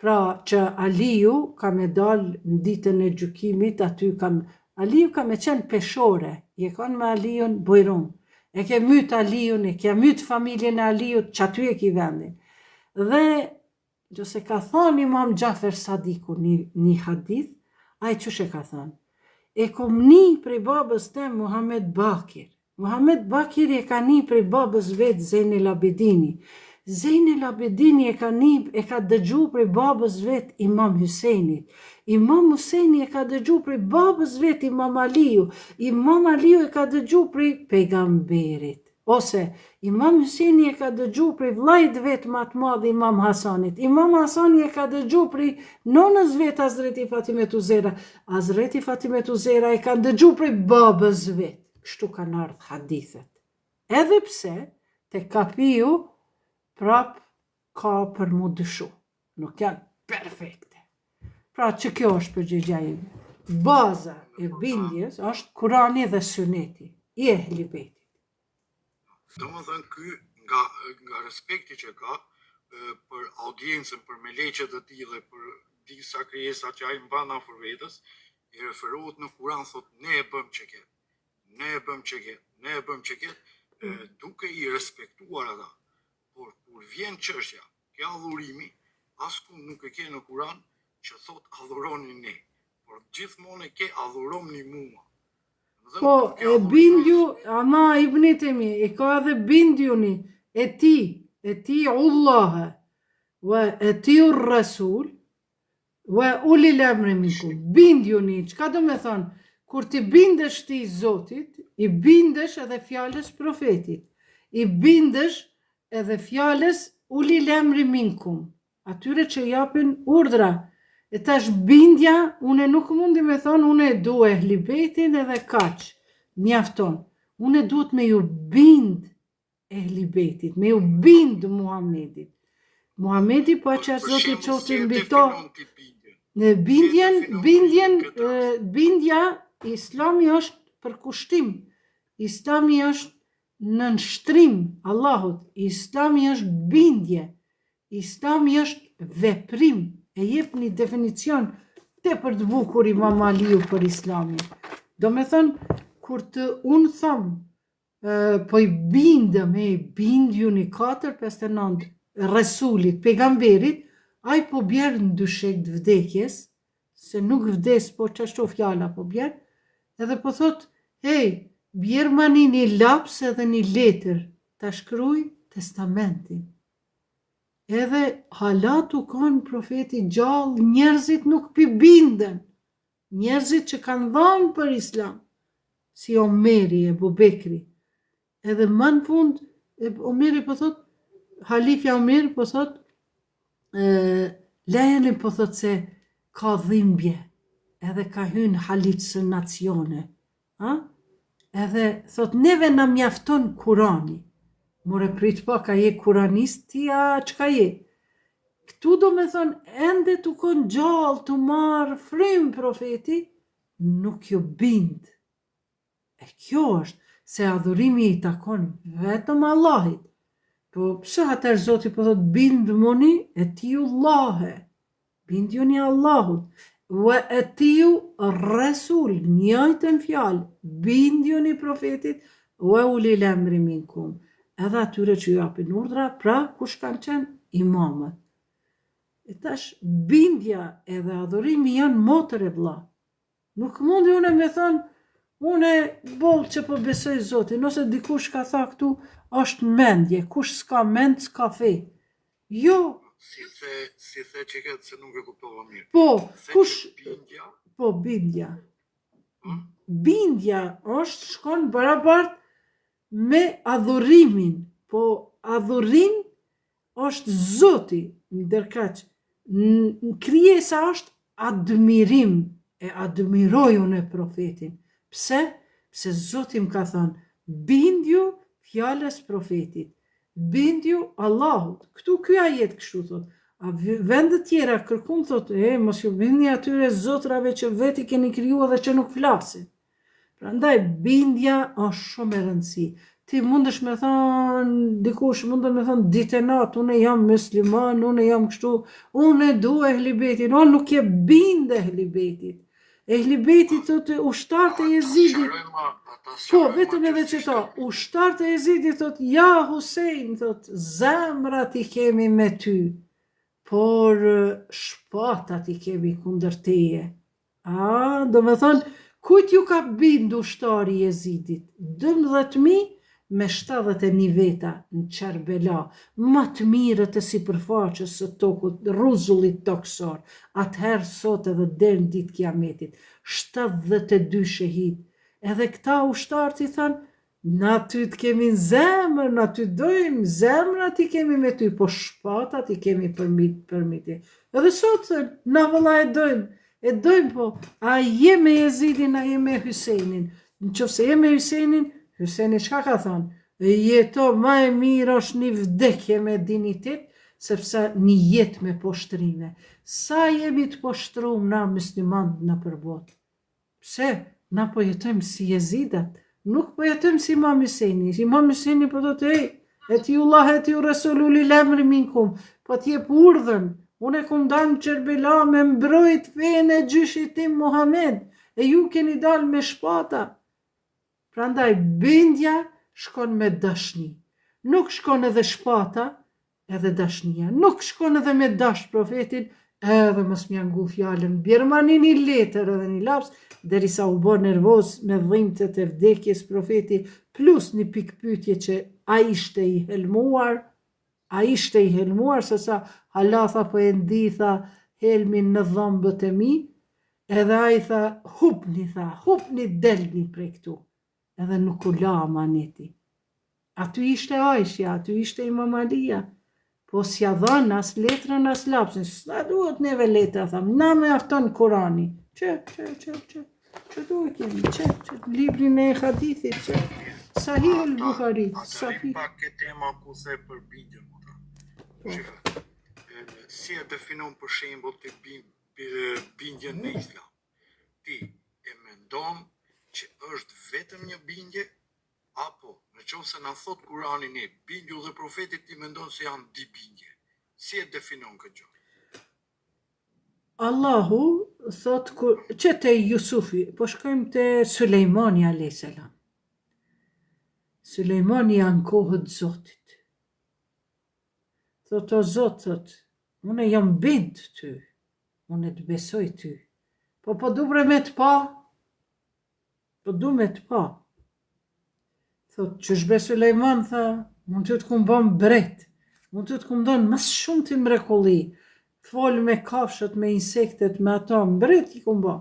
Pra që Aliu ka me dalë në ditën e gjykimit aty ka Aliu ka me qenë peshore, je kanë me Aliun bujrum. E ke myt Aliun, e ke myt familjen e Aliut, qaty e ki vendin. Dhe Nëse ka thanë Imam Xhafer Sadiku një, një hadith, ai qysh e ka thanë? E kom ni prej babës tem Muhamed Bakir. Muhamed Bakiri e ka ni prej babës vet Zejnel Abidini. Zejnel Abidini e ka ni, e ka dëgju prej babës vet Imam Hysejnit. Imam Hysejni e ka dëgju prej babës vet Imam Aliu. Imam Aliu e ka dëgju prej Pejgamberit. Ose, Imam Hyseni e ka dëgju prej vllait vet ma të madh Imam Hasanit, Imam Hasani e ka dëgju prej nonës vet Hazreti Fatimetu Zehra, Hazreti Fatimetu Zehra e ka dëgju prej babës vet. Kështu kanë ardhë hadithet. Edhe pse te Kafiu prap ka për mu dyshu. Nuk janë perfekte. Pra që kjo është përgjigja ime. Baza e bindjes është Kurani dhe Suneti i Ehli Bejtit. Domethënë ky nga nga respekti që ka për audiencën, për meleqet e tij dhe për disa krijesa që ai mban afër vetes, i referohet në Kuran thotë ne e bëmë qeket, ne e bëmë qeket, ne e bëmë qeket, duke i respektuar ata. Por kur vjen çështja ke adhurimi, askund nuk e ke në Kuran që thotë adhuroni ne, por gjithmonë e ke adhuromni mua. Domethënë, Po, e bindju, ama Ibni Tejmi, e ka edhe bindjuni, eti, etiullahe, ve etiu Resul, Ve ulil emri minkum, bindjuni, çka do me thonë, kur t'i bindesh ti Zotit, i bindesh edhe fjalës profetit, i bindesh edhe fjalës ulil emri minkum, atyre që japin urdhra. E tash bindja, une nuk mundi me thonë, une e du ehli bejtin edhe kaq, mjafton. Une duhet me ju bind Ehli Bejtit, me ju bind Muhammedit. Muhammedi paqja e Zotit qoftë mbi to. Në bindjen, bindjen, bindja, Islami është përkushtim. Islami është nënshtrim Allahut. Islami është bindje. Islami është veprim. E jep një definicion tepër të bukur Imam Aliu për Islamin. Domethënë, kur të unë thom po i bindem e bindjuni 459 Resulit, pejgamberit, ai po bjer në dyshek të vdekjes, se nuk vdes, po qashtu fjala po bjer, edhe po thot, hej, bjermani një laps edhe një letër, ta shkruj testamentin. Edhe hala tu kanë profeti gjallë, njerëzit nuk pi binden, Njerëzit që kanë dhanë për Islam, si Omeri, Ebu Bekri, edhe ma në fund, Omeri po thot, halifja Omer po thot, e, lejeni po thot se ka dhimbje, edhe ka hynë halucinacione, ha? Edhe thot neve na mjafton Kurani. More prit pak, a je kuranist ti a çka je? Këtu domethonë, ende tu konë gjallë, tu marrë frymë profeti, nuk ju bind. E kjo është, se adhurimi i takon vetëm Allahit. Po, pse atëherë Zoti po thot bindmuni etiullahe, Bindjuni Allahut, wa atiu Resul, njëjtën fjalë, bindjuni profetit, wa ulil emri minkum, edhe atyre që ju japin urdhra, pra kush kanë qenë imamët. E tash bindja edhe adhurimi janë motër e vlla. Nuk mundi une me thonë, une boll që po besoj Zotin, ose dikush ka tha këtu, është mendje, kush s'ka mend, s'ka fe. Jo. Si the, si the që këtë se nuk e kuptova mirë. Po, kush... Bindja? Po, bindja. Hmm? Bindja është shkon barabart me adhurimin, po adhurim është Zoti, ndërkaq krijesa është admirim, e admiroj unë profetin. Pse? Pse Zoti më ka thënë, bindju fjalës profetit, bindju Allahut. Këtu ky ajet kështu thot. A vende tjera kërkun thot, e mos ju bindni atyre zotrave që vetë i keni kriju edhe që nuk flasin. Prandaj bindja është shumë e rëndësi. Ti mundesh me thonë, dikush mundet me thonë ditë e natë, unë jam musliman, unë jam kështu, unë e du ehli bejtin, o nuk je bind ehli bejtit. Ehli bejti thotë ushtarët e Jezidit. Po, vetëm edhe qëta, ushtarët e Jezidit thotë, ja Husein, thotë, zemrat i kemi me ty, por shpatat i kemi kundër teje. A, domethënë, kujt ju ka bind ushtari i Jezidit? 12.000 me 71 veta në Qerbela, ma të mirët e sipërfaqes së tokut, rruzullit tokësor, atëherë sot edhe deri në ditë kiametit, 72 shehid. Edhe këta ushtarët i thanë, Na ty të kemi në zemër, na ty dojmë, zemrat i kemi me ty, po shpatat i kemi përmi, përmi ti. Edhe sot, thënë, na vëlla e dojmë, e dojmë po, a je me Jezidin, a je me Hysenin? Në qoftë se je me Hysenin, Hyseni çka ka thonë? Jeto ma e mirë është një vdekje me dinjitet, sepse një jetë me poshtrime. Sa jemi të poshtrum na muslimanët nëpër botë? Pse? Na po jetojmë si jezidat, nuk po jetojmë si Imam Hyseni. Imam Hyseni po thotë, ej, etiullah, etiu resul ulil emri minkum, po t'jep urdhën, unë e kum dalë në Qerbela me mbrojt fenë e gjyshit tim Muhammed, e ju keni dalë me shpata. Prandaj, bindja shkon me dashni. Nuk shkon edhe shpata, edhe dashnia. Nuk shkon edhe me dasht profetin, edhe mos m'ja ngu fjalën, bjermani një letër edhe një laps, derisa u bë nervoz me dhimbjet e vdekjes profeti, plus një pikëpyetje që a ishte i helmuar, a ishte i helmuar, se sa hala tha po e ndi tha helmin në dhëmbët e mi, edhe ai tha hupni tha, hupni delni prej këtu, edhe nuk u la amaneti. Aty ishte Aishja, aty ishte Imam Alia. Po s'ja dhanë as letrën, as lapsin. S'na duhet neve letra, thamë. Na mjafton Kurani. Që, që, që, që, që duhet kemi, që, që, librin e hadithit, që. Sahih el Buhari, sahih. Pak ke tema ku the për bindjen, më Po. Shife, si e definon për shembull ti bindjen në islam? Ti e mendon që është vetëm një bindje apo në qoftë se na thot Kurani ne bindju dhe profetit ti mendon se janë dy bindje. Si e definon këtë gjë? Allahu thot kur që te Jusufi, po shkojmë te Sulejmani alayhis salam. Sulejmani ankohet Zotit. Thot o Zot, thot, unë jam bind ty, unë të besoj ty. Po po du bre me të pa, Po du me të pa. Thot, qysh be Sulejman, tha, unë ty të kum bo mbret, unë ty të kum dhonë ma s'shumti mrekulli, fol me kafshët, me insektet, me ato, mbret të kum bo.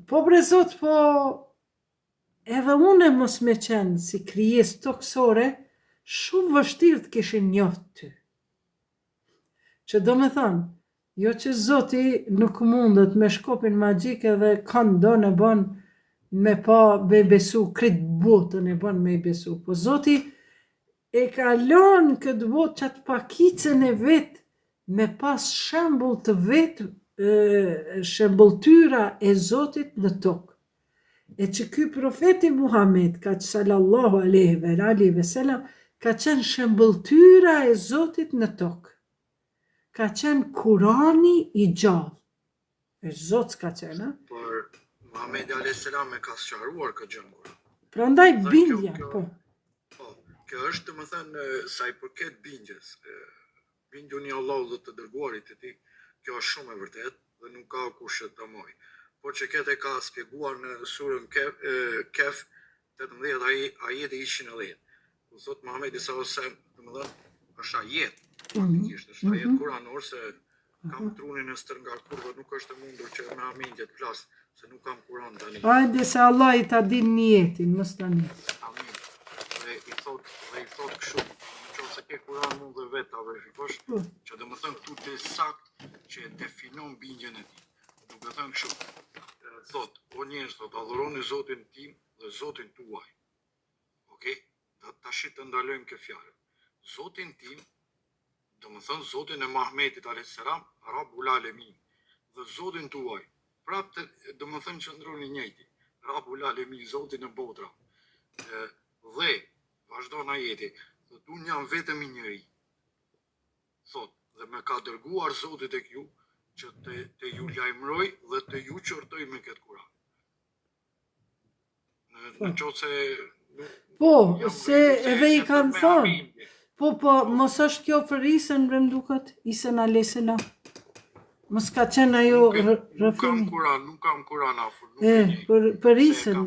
Po bre zot, po edhe une mos me qenë si krijesë tokësore, shumë vështirë të kishin njoft ty. Që do me thonë, jo që zoti nuk mundet me shkopin magjik edhe kan don e bon me pa me besu krejt botën e bon me i besu, po zoti e ka lon këtë botë qatë pakicën e vet me pas shembull të vet shembulltyra e zotit në tokë. E që ky profeti Muhammed ka salallahu alejhi ve alihi ve selam ka qenë shembulltyra e Zotit në tokë. Ka qenë Kurani i gjallë. E Zot s'ka qenë, a? Por Muhamedi alejhi selam e ka sqaruar këtë gjë në Kur'an. Prandaj bindja, po. Po, kjo është domethënë sa i përket bindjes, Bindjuni Allahut dhe të Dërguarit të Tij, kjo është shumë e vërtetë dhe nuk ka kush që ta mohojë. Por që këtë e ka spjeguar në surën Kehf 18 ai ajeti 110, ku thotë Muhamedi sallallahu alejhi ve sellem, domethënë është ajet, mhm. faktikisht është ajet mhm. kuranor se kam mhm. trunin e stërngarkuar dhe nuk është e mundur që me hamendje të flas, se nuk kam Kuran tani. Hajde se Allahi ta din nijetin, mos tani. Amin. Dhe i thot, dhe i thot kështu, në qoftë se ke Kuran mund dhe vetë ta verifikosh, po. që domethënë këtu të sakt që e definon bindjen e tij. Duke thënë kështu, thot, o njerëz, thot, adhuroni Zotin tim dhe Zotin tuaj. Okej? Ta tashi të ndalojmë ke fjalën. Zotin tim, domethënë Zotin e Muhammedit alayhis salam, Rabbul Alemin, dhe Zotin tuaj, prapë domethënë qëndron i njëjti. Rabbul Alemin, Zotin e botra. Dhe, vazhdon ajeti, thotë unë jam vetëm një njeri. Thotë, dhe më ka dërguar Zoti tek ju që të, të ju lajmëroj dhe të ju qortoj me këtë Kur'an. Në, në qoftë se Po, se edhe i kanë thonë. Po, po, mos është kjo për Isën, bre më duket, Isën alejselam. Mos ka qenë ajo rrëfimi. Nuk kam Kuran, nuk kam Kuran afër. Nuk e, për, për Isën.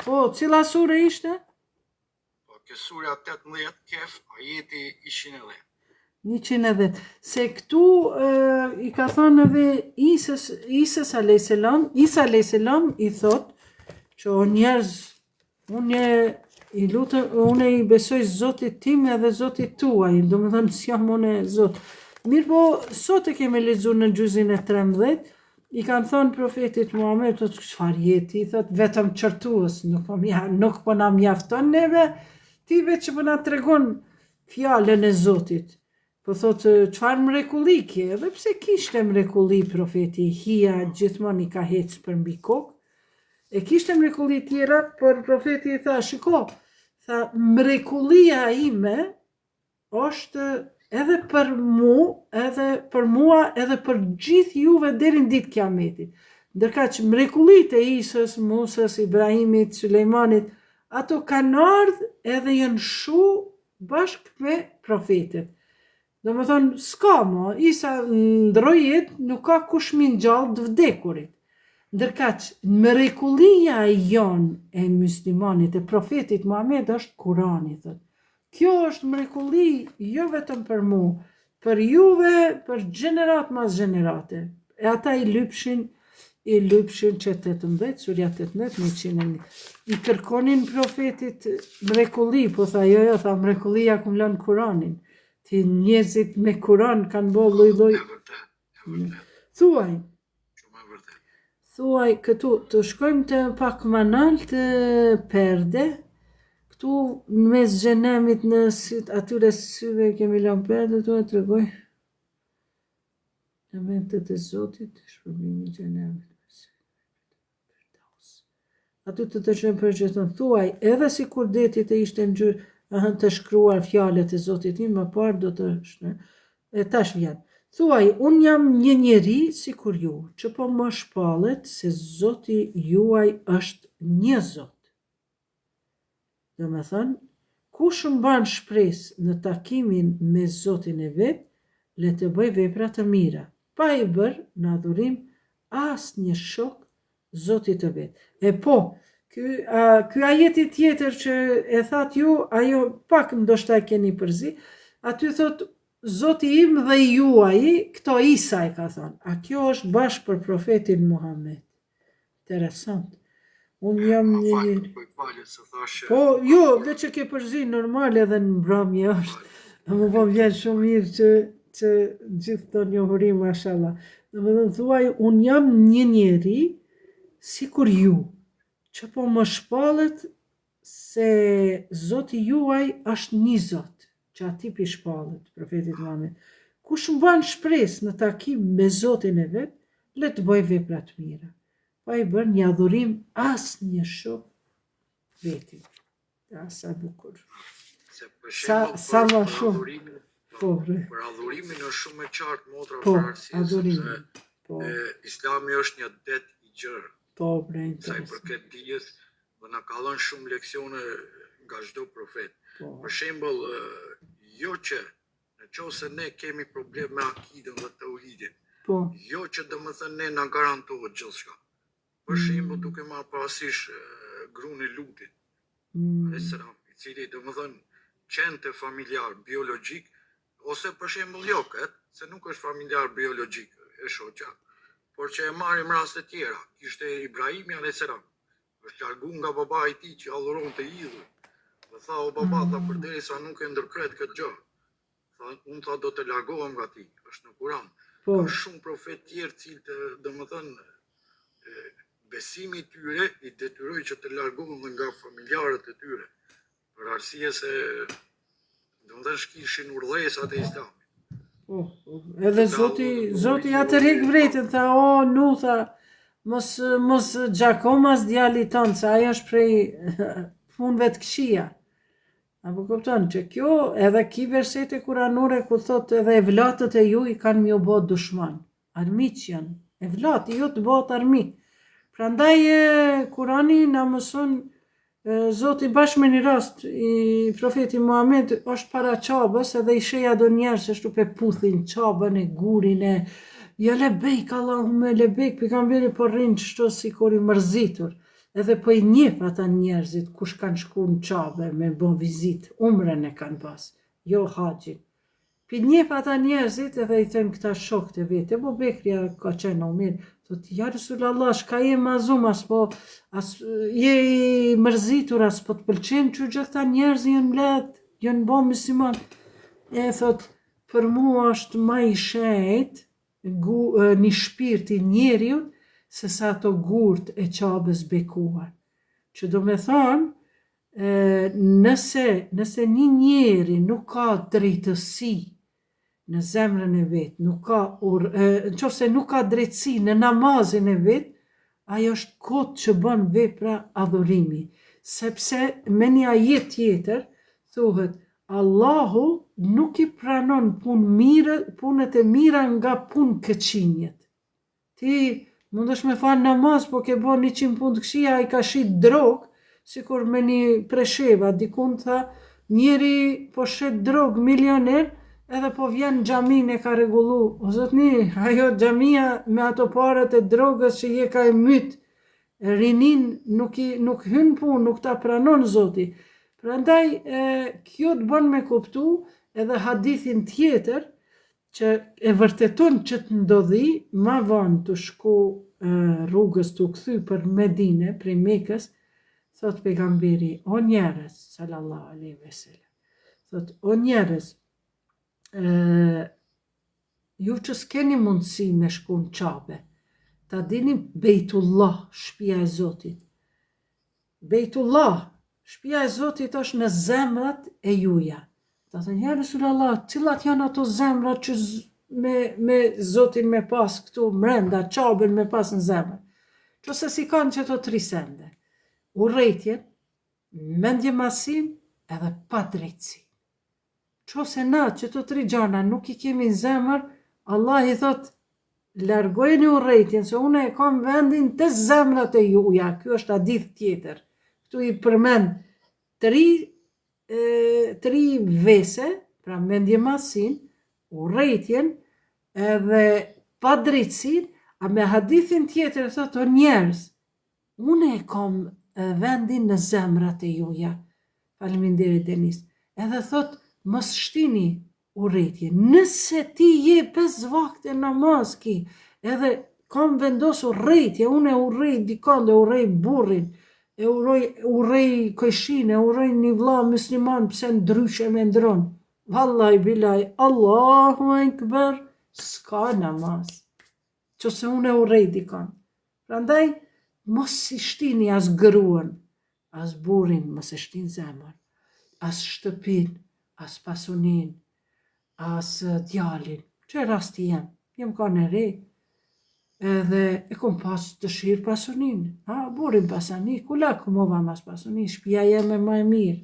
Po, cila sure ishte? Po, ke surja 18, Kehf, ajeti 110. 110. Se këtu e, i ka thonë edhe Isës, Isës alejselam, Isa alejselam i thot që o njerëz, unë i lutem, unë i besoj Zotit tim edhe Zotit tuaj, domethënë s'jam unë Zot. Mirëpo, sot e kemi lexu në xhuzin e 13, I kanë thënë profetit Muhammed, thotë çfarë je ti, thotë vetëm qortues, nuk po mja, nuk po na mjafton neve, ti veç që po na tregon fjalën e Zotit. Po thotë çfarë mrekulli ke, edhe pse kishte mrekulli profeti, hija gjithmonë i ka hec përmbi kokë. E kishte mrekulli tjera, por profeti i tha, shiko, tha mrekullia ime është edhe për mu, edhe për mua, edhe për gjithë juve deri në ditë kiametit. Ndërkaq mrekullitë e Isës, Musës, Ibrahimit, Sulejmanit, ato kanë ardhë edhe janë shu bashkë me profetët. Domethënë, s'ka mo, Isa ndrroi jetë, nuk ka kush m'i ngjallë të vdekurit. Ndërkaq, mrekullia jonë e muslimanit, e profetit Muhammed është Kurani, thotë. Kjo është mrekulli jo vetëm për mu, për juve, për gjeneratë mas gjenerate. E ata i lypshin, i lypshin që 18, surja 18, 101. I kërkonin profetit mrekulli, po tha jo, jo, tha mrekulli ja kum lënë Kuranin. Ti njerëzit me Kuran kanë bo lloj lloj. Thuaj, Shumë e vërtetë. Thuaj këtu, të shkojmë të pak më nalt perde, këtu në mes xhenemit në syt, atyre syve kemi lënë perde, tu e tregoj. Në vend të Zotit, shpërblimi i xhenemit. Aty të të qenë përgjithmonë, thuaj, edhe sikur deti të ishte në ngjyrë, ahën të shkruar fjalët e Zotit tim, më parë do të shnë. E tash vjen. Thuaj, unë jam një njeri sikur ju, që po më shpallet se Zoti juaj është një Zot. Domethënë, kush mban shpresë në takimin me Zotin e vet, le të bëjë vepra të mira, pa i bërë në adhurim asnjë shok Zotit të vet. E po, ky a, ky ajeti tjetër që e thatë ju, ajo pak ndoshta e keni përzi, aty thotë Zoti im dhe i juaji, këto Isa e ka thënë. A kjo është bashkë për profetin Muhammed. Interesant. Unë jam një njeri. Po falë se thashë. Po, jo, veç që ke përzi normal edhe në mbrëmje është. Më po vjen shumë mirë që që gjithë këto njohuri mashallah. Domethënë thuaj unë jam një njeri sikur ju, që po më shpallet se Zoti juaj është një Zot, që atij p'i shpallet, profetit Muhammed. Kush mban shpresë në takim me Zotin e vet, le të bëjë vepra të mira, pa i bërë një adhurim asnjë shok vetit. Ja, sa bukur. Se për shembull, sa, sa për, ma për shumë. adhurimin, po, bre. për adhurimin është shumë e qartë motra Po, për arsye adhurimin. sepse Po, e, Islami është një det i gjerë po, bre, sa i interesant. përket dijes dhe na ka dhënë shumë leksione nga çdo profet. Po, Për shembull, e, jo që në qoftë se ne kemi problem me akidën dhe teuhidin, po, jo që domethënë ne na garantohet gjithçka. Për shembull, duke marrë parasysh e, gruan e Lutit, mm, alayhis salam, i cili domethënë qente familjar biologjik ose për shembull jo këtë, se nuk është familjar biologjik e shoqja, por që e marrim raste tjera. Kishte Ibrahimi alayhis salam, është largu nga baba i tij që adhuronte idhuj. Dhe tha o baba, tha përderisa nuk e ndërpret këtë gjë, tha unë tha do të largohem nga ti, është në Kur'an. po, Ka shumë profet tjerë cilët domethënë e, besimi i tyre i detyroi që të largohen dhe nga familjarët e tyre, për arsye se domethënë shkishin urdhëresat e Islamit. po, po. Edhe Duke Zoti, adhuruar Zoti ja idhuj, tërheq po. vretën, tha, o, nu, tha, Mos mos gjako mas djalit tënd se ai është prej punëve të këqija. A po kupton që kjo edhe ki versete kuranore ku thot edhe evlatët e juj kanë me ju bo dushman. Armiq janë. Evlati jot bëhet armik. Prandaj Kurani na mëson Zoti bash me një rast i profeti Muhammed është para Qabës edhe i sheh do njerëz ashtu pe puthin Qabën e gurin e ja lebejk Allahumme lebejk pejgamberi po rrin qështu sikur i mërzitur edhe po i njeh ata njerëzit kush kanë shku në Qabe me bo vizitë umren e kanë pas jo haxhin Pi njeh ata njerëzit edhe i thojnë këta shokët e vet, Ebu Bekri a ka qenë Omeri, thotë ja Resulallah çka je ma zum a s'po as je i mërzitur a s'po të pëlqen që gjithë këta njerëz janë mbledh, janë bo musliman. E thotë për mua është ma i shenjtë gu, një shpirt i njeriut se sa ato gurt e Qabes bekuar. Që do me thonë, Nëse, nëse një njeri nuk ka drejtësi në zemrën e vet, nuk ka ur, në qoftë se nuk ka drejtësi në namazin e vet, ai është kot që bën vepra adhurimi. Sepse me një ajet tjetër thuhet Allahu nuk i pranon punë mirë, punët e mira nga punëkëqinjët. Ti mundesh me fal namaz, po ke bo 100 punë të këqija, ai ka shit drogë, sikur me një Presheva, dikun tha, njeri po shet drogë milioner, edhe po vjen xhaminë e ka rregullu. O zotni, ajo xhamia me ato paret e drogës që je ka e myt, rinin nuk i nuk hyn punë, nuk ta pranon Zoti. Prandaj e, kjo të bën me kuptu edhe hadithin tjetër që e vërteton qët ndodhi ma vonë tu shku rrugës tu kthy për Medine prej Mekës thot pejgamberi o njerëz sallallahu alejhi ve selem thot o njerëz ju që s'keni mundësi me shku në Qabe ta dini Bejtullah shpia e Zotit Bejtullah, shpia e Zotit është në zemrat e juja. Ata thonë, ja Resulallah, cilat janë ato zemra që me, me Zotin me pas këtu mrenda, Qaben me pas në zemër. Qoftë se s'i kanë qëto tri sende. Urrejtjen, mendjemadhësinë edhe padrejtësinë. Qoftë se na qëto tri gjana nuk i kemi në zemër, Allahi thotë, largojeni urrejtjen, se unë e kam vendin te zemrat e juja. Ky është hadith tjetër. Këtu i përmend tri e, tri vese, pra mendjemadhësinë, urrejtjen edhe padrejtësinë, a me hadithin tjetër thotë o njerëz, Unë e kam vendin në zemrat e juja. Faleminderit Denis. Edhe thot mos shtini urrejtje. Nëse ti je pesë vakte namaz ki, edhe kam vendos urrejtje, unë e urrej dikand, e urrej burrin, e uroj, urrej kojshinë, e urrej një vlla musliman pse ndryshe mendron. Vallaj bilaj, Allahu ekber, s'ka namaz. Qoftë se unë e urrej dikand. Prandaj mos i shtini as gruan, as burrin mos e shtin zemër, as shtëpinë, as pasuninë, as djalin. Qe rasti jem, jam kanë e re, edhe e kom pas dëshirë pasuninë, ha, burrin pasani, ku lakmova mas pasuni, shpia jeme ma e mirë,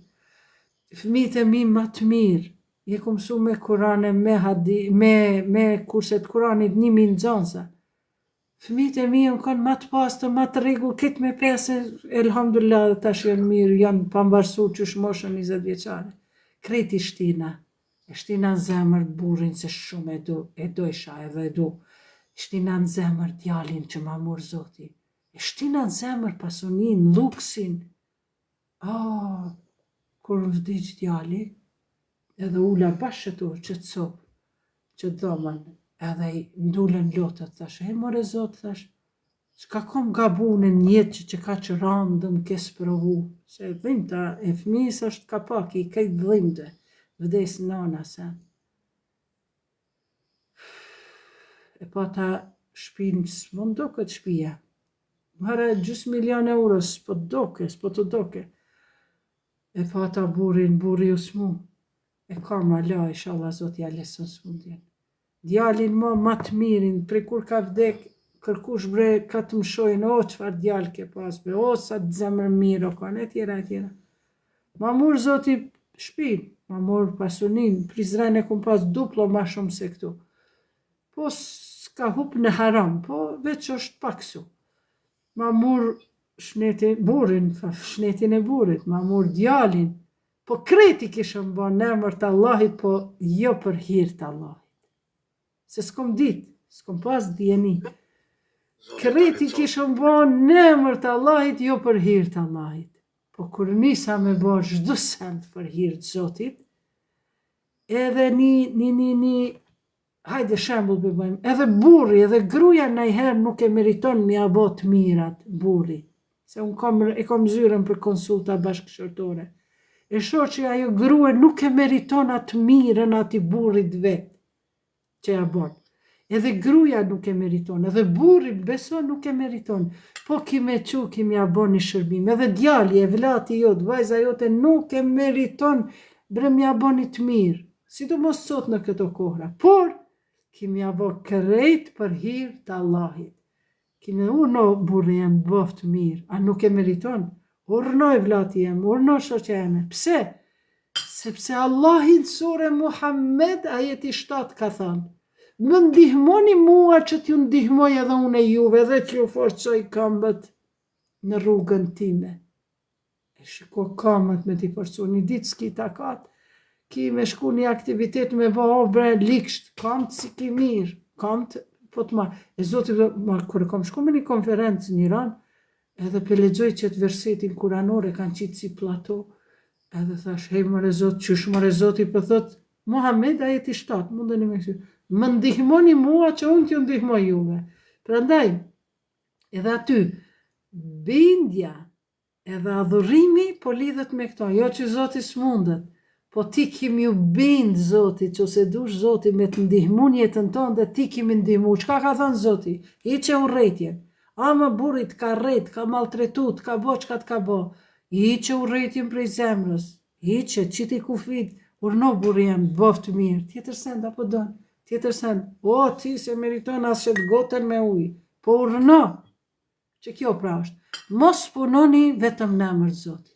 fëmijët e mi ma të mirë, i kom mësu me Kur'an e me hadi, me, me kurset Kur'anit 1000 nxënësa, Fëmijët e mi janë kanë ma të pastër, ma të rregullt, krejt me pesë, elhamdulillah edhe tash janë mirë, janë pamvarësu qysh moshën 20 vjeçare. Krejt i shtina, e shtina në zemër burrin se shumë e du, e dojsha edhe e du. Shtina në zemër djalin që ma mur Zoti. E shtina në zemër pasuninë, luksin. Ah, kur më vdiq djali, edhe ula bash qëtu, qëtë sobë, qëtë dhomën, edhe i m'dulën lotët, thash, e more Zot, thash, çka kom gabu në jetë që që kaq randë më ke sprovu, se dhimta e fëmijës është kapaki i krejt dhimtve, vdes nana se. E pata shpinë, s'po m'doket shpia, Mara gjysë milion euro, s'po të doke, s'po të doke. E pata burrin, burri u smu. E kam ala, inshallah Zoti ja lehtëson smundjen. Djalin mo ma të mirin, prej kur ka vdek, Kërkush bre ka të mshojnë, o çfarë djalë ke pas bre, o sa zemër mirë o kanë, e tjera, e tjera. Ma mur zoti shpinë, ma mur pasunin, Prizren e kum pas duplo ma shumë se këtu. Po s'ka hup në haram, po veç është paksu. Ma mur shnetin, burrin, shnetin e burrit, ma mur djalin, po krejt i kishëm bo në emër të Allahit, po jo për hir të Allahit. Se s'kom dit, s'kom pas dijeni. Krejt i kishëm bo në emër të Allahit, jo për hir të Allahit. Po kur nisa me bo çdo send për hir të Zotit, edhe një, një, një, një, hajde shembull po bëjmë, edhe burri, edhe gruja najherë nuk e meriton me ia bo të mirat burri. Se unë kam, e kam zyrën për konsulta bashkëshortore. E shoh që ajo grua nuk e meriton atë mirën atij burrit vet që ja bon. Edhe gruja nuk e meriton, edhe burri beso nuk e meriton. Po ki me çu, ki me ja bo një shërbim. Edhe djali, evlati jot, vajza jote nuk e meriton bre me ja bo një të mirë. Sidomos sot në këto kohra. Por, ki me ja bo krejt për hir të Allahit. Ki me urno burri jem t'boftë mirë, a nuk e meriton? Urno evlati jem, urno shoqja jeme. Pse? Sepse Allahi në sure Muhammed ajeti 7 ka thënë, Më ndihmoni mua që t'ju ndihmoj edhe unë juve dhe t'ju forcoj këmbët në rrugën time. E shiko kamët me t'i forcu, një ditë s'ki takat, ki me shku një aktivitet me bo, o bre, liksht, kamët s'i ki mirë, kamët po të marrë. E zoti, ma, kur e kom shku me një konferencë në Iran, edhe pe lexoj qëtë versetin kuranor e kanë qitë si plato, edhe thash, hej more zot, qysh more zoti, po thot, Muhammed ajeti 7, mundeni me kqyr, më ndihmoni mua që unë t'ju ndihmoj juve. Prandaj, edhe aty, bindja Edhe adhurimi po lidhet me këto, jo që Zoti s'mundet, po ti ki m'ju bind Zotit, që se dush Zoti me të ndihmu në jetën tënde, ti ki me ndihmu. Çka ka thënë Zoti? Hiqe urrejtjen. Ama burri të ka rrejt, të ka maltretu, të ka bo çka të ka bo. Hiqe urrejtjen prej zemrës. Hiqe, qiti kufit, urno burri jem, të boftë mirë. Tjetër send apo don? Tjetër send. O, ti s'e meriton as qët gotën me ujë. Po urno. Që kjo pra është, mos punoni vetëm në emër të Zotit,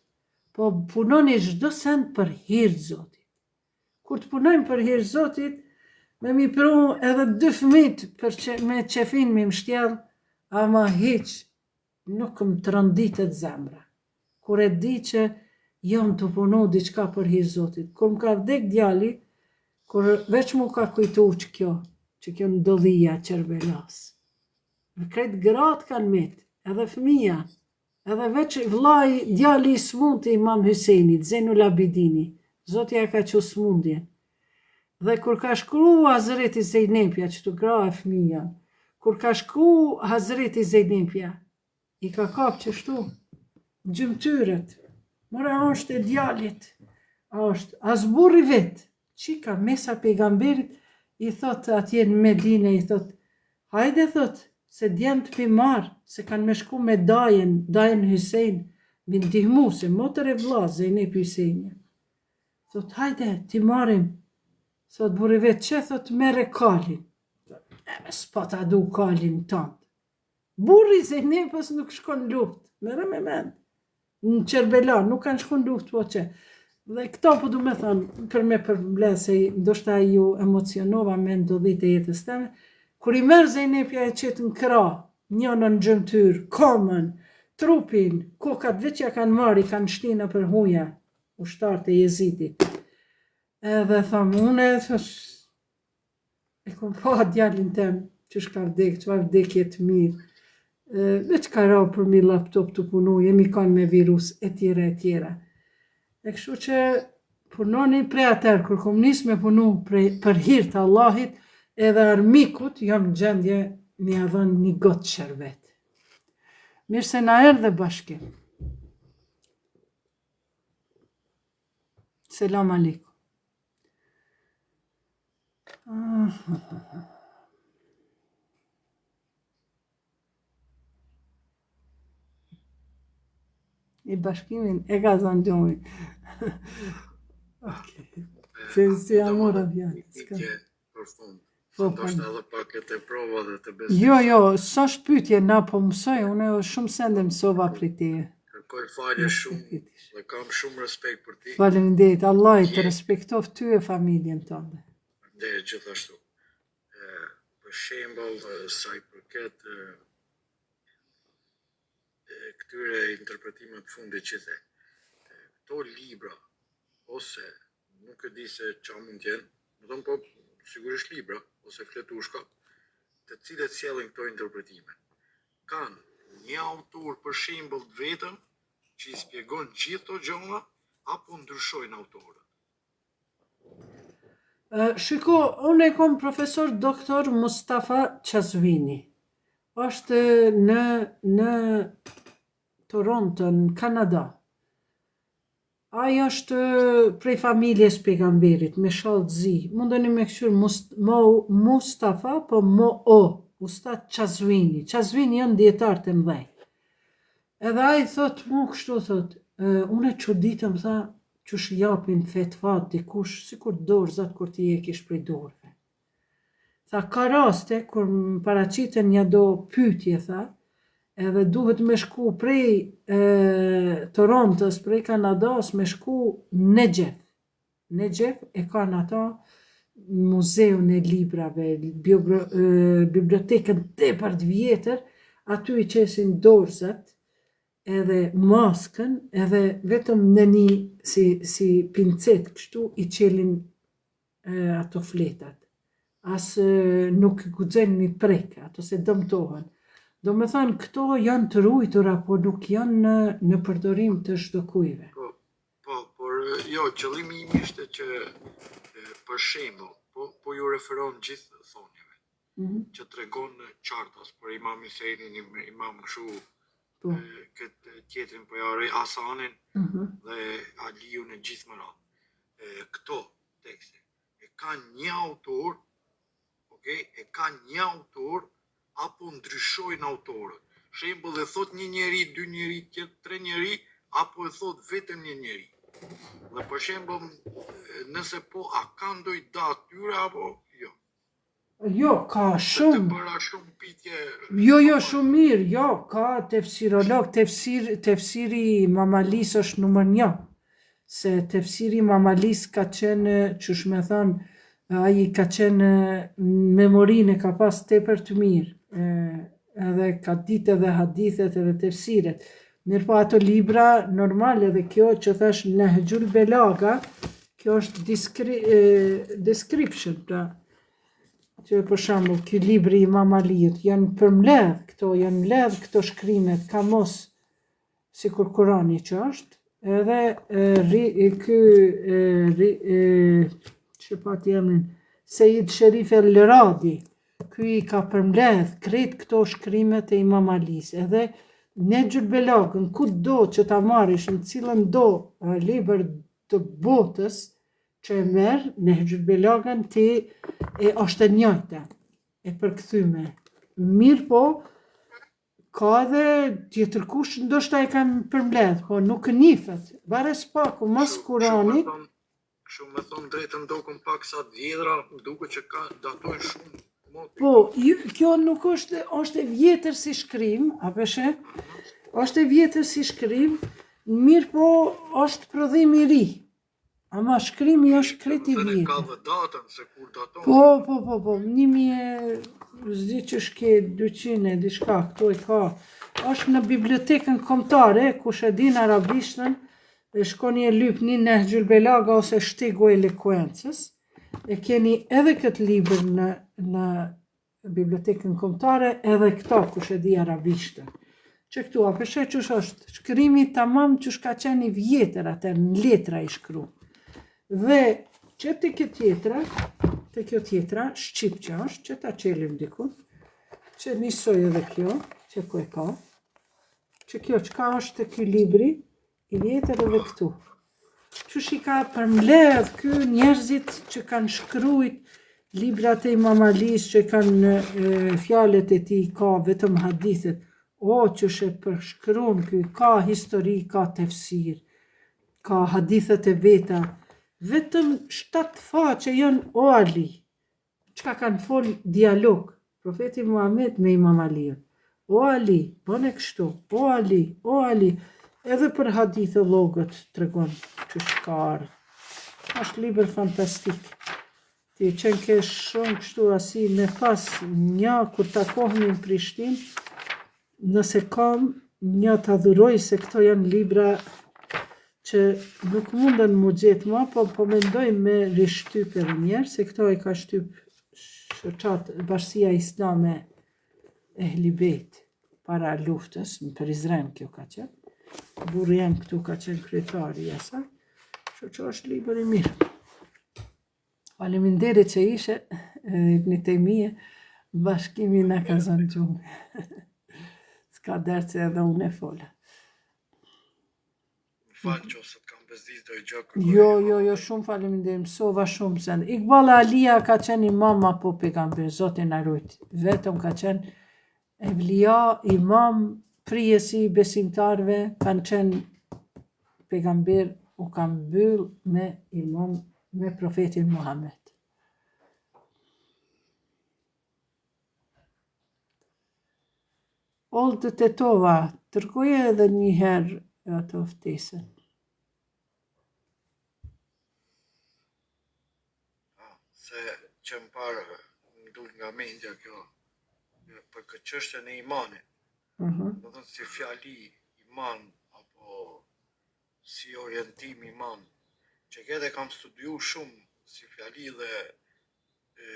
po punoni çdo send për hir të Zotit. Kur të punojmë për hir të Zotit, me m'i pru edhe dy fëmijët për që, me qefin me mshtjell, ama hiç nuk më tronditet zemra. Kur e di që jam tu punu diçka për hir Zotit. Kur më ka vdek djali, kur veç mu ka kujtu që kjo, që kjo ndodhia Qerbelas. Krejt gratë kanë met, edhe fëmija, edhe veç vllai, djali i smutë i Imam Hysenit, Zenul Abidini, Zoti ja ka çu smundjen. Dhe kur ka shku Hazreti Zejnepja, qëtu gra e fëmija, kur ka shku Hazreti Zejnepja, I ka kap qështu, gjymtyrët, more a është e djalit, a është, as burri vet, çika mesa pejgamberit, i thot atje në Medine, i thot, hajde thot, se djemtë pi marr, se kanë me shku me dajën, dajën Hysejn, me ndihmu, se motër e vlla, Zejnep Hysejnja. Thot, hajde, t'i marrim, thot burri vet, qe thot, merre kalin. Thot, e, s'po ta du kalin tënd. Burri i Zejnepës nuk shkon në luftë, merre me mend. Në Qerbela nuk kanë shku në luftë po që. Dhe këto po du me thonë, për me përmbledh se ndoshta ju emocionova me ndodhitë e jetës teme, kur i merr Zejnepja e qet në krah, njënën gjymtyrë, komën, trupin, kokat veç ja kanë marrë, i kanë shti nëpër huja, ushtarët e Jezidit. Edhe thamë, une, thash, E kom pa djalin tem qysh ka vdek, çfarë vdekje të mirë. Veç ka ra përmi laptop tu punu, jemi kanë me virus, e tjera, e tjera. E kështu që punoni prej atëherë, kur kom nis me punu prej, për hir të Allahit, edhe armikut jam në gjendje me ia dhënë një gotë sherbet. Mirë se na erdhe Bashkim. Selam aleikum. I Bashkimin e ka zonë gjumi. Okej. Se si ja mora fjalën. Po, ndoshta edhe pak e teprova dhe të besoj. Jo, jo, s'është pyetje, na po mësoj, unë shumë sende mësova prej teje. Kërkoj falje shumë dhe kam shumë respekt për ty. Faleminderit, Allahu të respektoftë ty e familjen tënde. Faleminderit gjithashtu. Për shembull, sa i përket këtyre interpretimeve të fundit që the. Këto libra ose nuk e di se ça mund të jenë, do të thonë po sigurisht libra ose fletushka, të cilët sjellin këto interpretime. Kanë një autor për shembull të vetëm që i spjegon gjithë këto gjëra apo ndryshojnë autorët? Shiko, unë e kom profesor doktor Mustafa Qazvini. Është në në Toronto, në Kanada. Ai është prej familjes pejgamberit, me shall të zi. Mundeni me kqyr Must, Mo, Mustafa, po Mo O, Usta Qazvini. Qazvini janë dijetarë të mëdhenj. Edhe ai thot mu kështu thot, unë çuditem tha, qysh japin fetva dikush sikur dorëzat kur t'i hekish prej dorëve. Tha ka raste kur më paraqiten nja do pyetje tha, edhe duhet me shku prej e, Torontos, prej Kanadas me shku në Nexhef. Nexhef e kanë ata muzeun e librave, biogra, e, bibliotekën tepër të vjetër, aty i qesin dorëzat edhe maskën edhe vetëm në një si, si pincet kështu i çelin ato fletat. As nuk guxojnë m'i prek, ato se dëmtohen. Domethanë, këto janë të rujtura, po nuk janë në, në përdorim të çdokujve. Po, po, por jo, qëllimi im ishte që për shembull, po po ju referon gjithë thonjeve. Mm -hmm. që tregon qartas për Imam Hyseinin, Imam kështu po. këtë tjetrin po ja harroj Hasanin mm -hmm. dhe Aliun e gjithë me radhë. Këto tekste e kanë një autor, ok, e kanë një autor apo ndryshojnë autorët. Shembull e thot një njeri, dy njeri, tjetë, tre njeri, apo e thot vetëm një njeri. Dhe për shembull, nëse po, a ka ndonjë datë tyre apo jo? Jo, ka shumë. Të bëra shumë pyetje. Jo, jo, shumë mirë, jo, ka tefsirolog, tefsir, tefsiri i Imam Alisë është numër një. Se tefsiri i Imam Alisë ka qenë, qysh me thanë, ai ka qenë memorinë e ka pas tepër të mirë, edhe ka ditë edhe hadithet edhe tefsiret. Mirëpo ato libra normal edhe kjo që thash Nehxhul Belaga, kjo është discri, description, pra, që për shembull ky libri i Imam Aliut janë përmbledh këto, janë mbledh këto shkrimet, ka mos sikur Kurani që është, edhe e, ri, e, ky e, ri, e, që pati emrin Sejid Sherif El Radi, Ky i ka përmbledh krejt këto shkrimet e Imam Alisë, edhe Nehxhul Belagën kudo që ta marrish në cilën do libër të botës që e merr Nehxhul Belagën ti e është e njëjta e përkthyme. Mirëpo, ka edhe tjetërkush ndoshta e kanë përmbledh, po nuk njifet. Bare s'paku mas Kuranit, Kështu me thonë drejtën doken pak sa të vjetra, më duket që ka datojnë shumë moti. Po, kjo nuk është është e vjetër si shkrim, a pe sheh? Është e vjetër si shkrim, mirëpo është prodhim i ri. Ama shkrimi është krejt i vjetër. Ka dhe datën se kur daton. Po, po, po, po, 1000 s'di qysh ke 200 e diçka, këto e ka. Është në bibliotekën kombëtare, kush e din arabishtën, E shkoni e lypni Nehxhul Belaga ose Shtegu i Elokuencës. E keni edhe këtë libër në në Bibliotekën Kombëtare, edhe këto kush e di arabishtën. Që këtu, a pe sheh qysh është shkrimi tamam qysh ka qenë i vjetër atëherë në letra i shkru. Dhe që te kjo tjetra, te kjo tjetra, shqip që është, që ta çelim diku, që njësoj edhe kjo, që ku e ka, Që kjo çka është te ky libri i vjetër edhe këtu. Qysh i ka përmbledh ky njerëzit që kanë shkrujt librat e Imam Alisë që kanë e, fjalët e tij ka vetëm hadithet. O, qysh e përshkrun ky, ka histori, ka tefsir, ka hadithet e veta. Vetëm 7 faqe janë o Ali. çka kanë fol dialog, profeti Muhammed me Imam Aliun. O Ali, bëne kështu, o Ali, o Ali, edhe për hadithe llogët tregon qysh ka ardhë. Është libër fantastik. Ti qenke shumë kështu asi me pas nja kur takohemi në Prishtinë, nëse kam nja ta dhuroj se këto janë libra që nuk munden mu gjetë ma, po, po mendoj me rishtyp edhe njerë, se këto i ka shtyp shoqat Bashkësia Islame Ehli Bejt para luftës, në Prizren kjo ka qenë. Burri jem këtu ka qenë kryetari i asaj, kështu që është libër i mirë. Faleminderit që ishe, Ibni Tejmije, bashkimi na ka zënë gjumë. S'ka dert se edhe unë e fola. Më fal që të kam bezdis do i gjë kërkoj. Jo, jo, jo, shumë faleminderit, mësova shumë sen. Ikbal Alia ka qenë imam apo pejgamber, Zoti na rujt. Vetëm ka qenë evlija, imam, prijësi i besimtarëve, kanë qenë pejgamber, u ka mbyll me imam, me profetin Muhammed. Old Tetova, dërgoje edhe një herë ato ftesën. Ah, se që më parë më dul nga mendja kjo për këtë çështjen e imanit. Uh mhm. -huh. Do të thotë si fjali iman apo si orientim iman, që këtë e kam studiu shumë si fjali dhe e,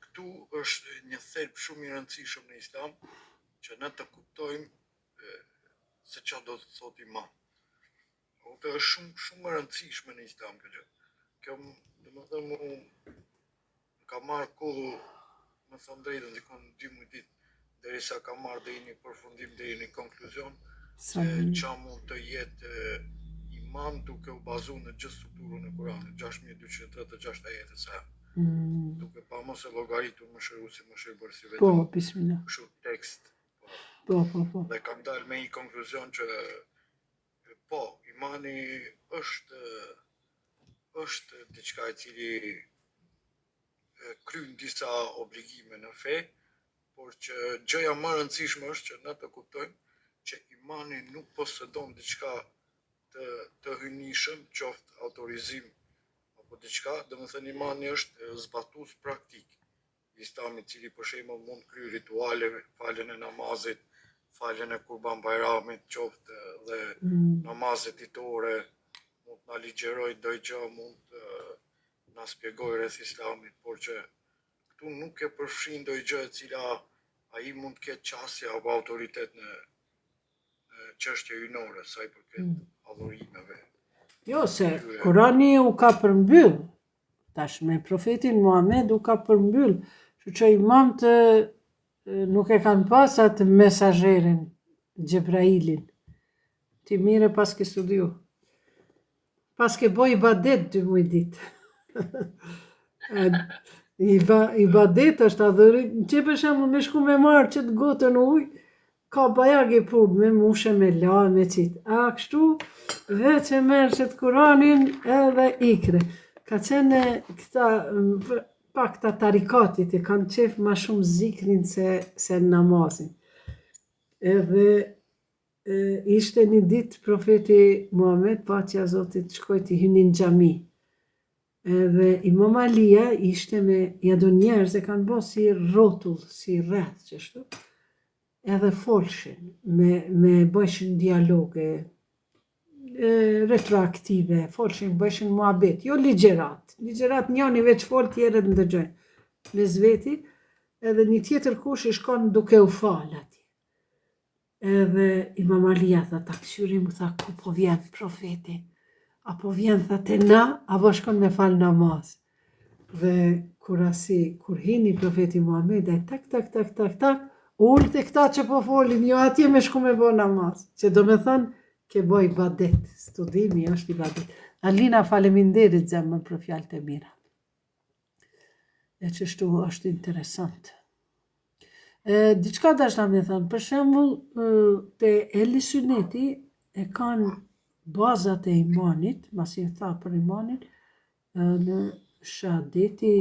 këtu është një thelb shumë i rëndësishëm në islam, që ne të kuptojmë e, se ça do të thotë iman. Ose është shumë shumë e rëndësishme në islam kjo gjë. Kjo, domethënë, mu më ka marrë kohë, me thënë drejtën, dikun dy muj ditë, derisa kam marrë deri një përfundim, deri një konkluzion, se ça mund të jetë iman duke u bazu në gjithë strukturën e Kuranit, 6236 ajete sa janë. Mm. Duke pa mos e llogaritur mëshiruesi, mëshirëbërësi vetëm. Po, bismillah. Kështu tekst. Po, po, po. Dhe kam dalë me një konkluzion që Po, imani është është diçka e cili kryen disa obligime në fe, por që gjëja më e rëndësishme është që ne të kuptojmë që imani nuk posedon diçka të të hyjnishëm, qoftë autorizim apo diçka, domethënë imani është zbatues praktik. Islam i cili për shembull mund të kryejë rituale, faljen e namazit, faljen e Kurban Bajramit, qoftë dhe mm. namazet ditore, mund të na ligjërojë ndonjë gjë, mund të na spjegojë rreth Islamit, por që këtu nuk e përfshin ndonjë gjë e cila ai mund të ketë qasje apo autoritet në çështje hyjnore sa i përket mm. adhurimeve. Jo, se Kurani u ka përmbyll, Tash me profetin Muhammed u ka përmbyll, kështu që imamët nuk e kanë pas atë mesazherin, Xhebrailin. Ti mirë e paske studiu. Paske bo ibadet dy muj ditë. Iba, ibadet është adhurim, që për shembull me shku me marrë qëtë gotën ujë, Ka bajagi punë me mushë me la me qit. A kështu veç e merr qët Kuranin edhe ikre. Ka qenë këta pak këta tarikatit e kanë qef ma shumë zikrin se, se namazin. Edhe e, ishte një ditë profeti Muhammed, paqja e Zotit shkoi të hyni në xhami. Edhe Imam Alia ishte me ja do njerëz e kanë bo si rrotull, si rreth qështu. Edhe folshin, me, me bëjshin dialoge e, retroaktive, folshin, bëjshin muhabet, jo ligjërat. Ligjërat njani veç fol, tjerët ndëgjojnë. Mes veti, edhe një tjetër kush i shkon duke u falë atje. Edhe Imam Alia tha, ta këqyrim, tha, ku po vjen profeti? A po vjen, tha, te na, a po shkon me falë namaz? Dhe kur asi, kur hini profeti Muhammed, ai tak, tak, tak, tak, tak, u ul te këta që po folin, jo atje me shku me bo namaz. Që do me thënë, ke bo ibadet, studimi është ibadet. Alina, faleminderit zemër për fjalët e mira. E qështu është interesant. E, diçka dashta me thënë, për shembull, te Ehli Syneti e kanë bazat e imanit, masi e tha për imanin, në shahadeti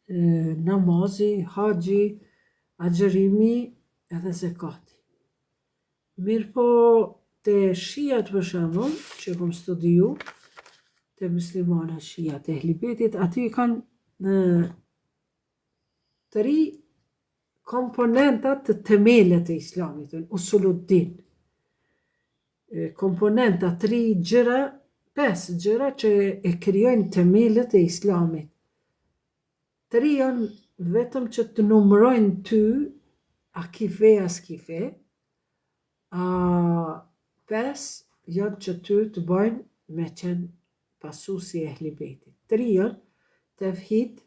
namazi, haxhi, agjërimi edhe zekati. Mirëpo te shiat për shembull, që kom studiu, te muslimanët shiat e Ehli Bejtit, aty i kanë në tri komponenta të temelet e islamit, usuluddin. Komponenta, tri gjëra, pesë gjëra që e krijojnë temelet e islamit. Tri janë vetëm që të numërojnë ty a ki fe a s'ki fe, a pesë janë që ty të bajnë me qenë pasus i Ehli Bejtit. Tri janë tevhid,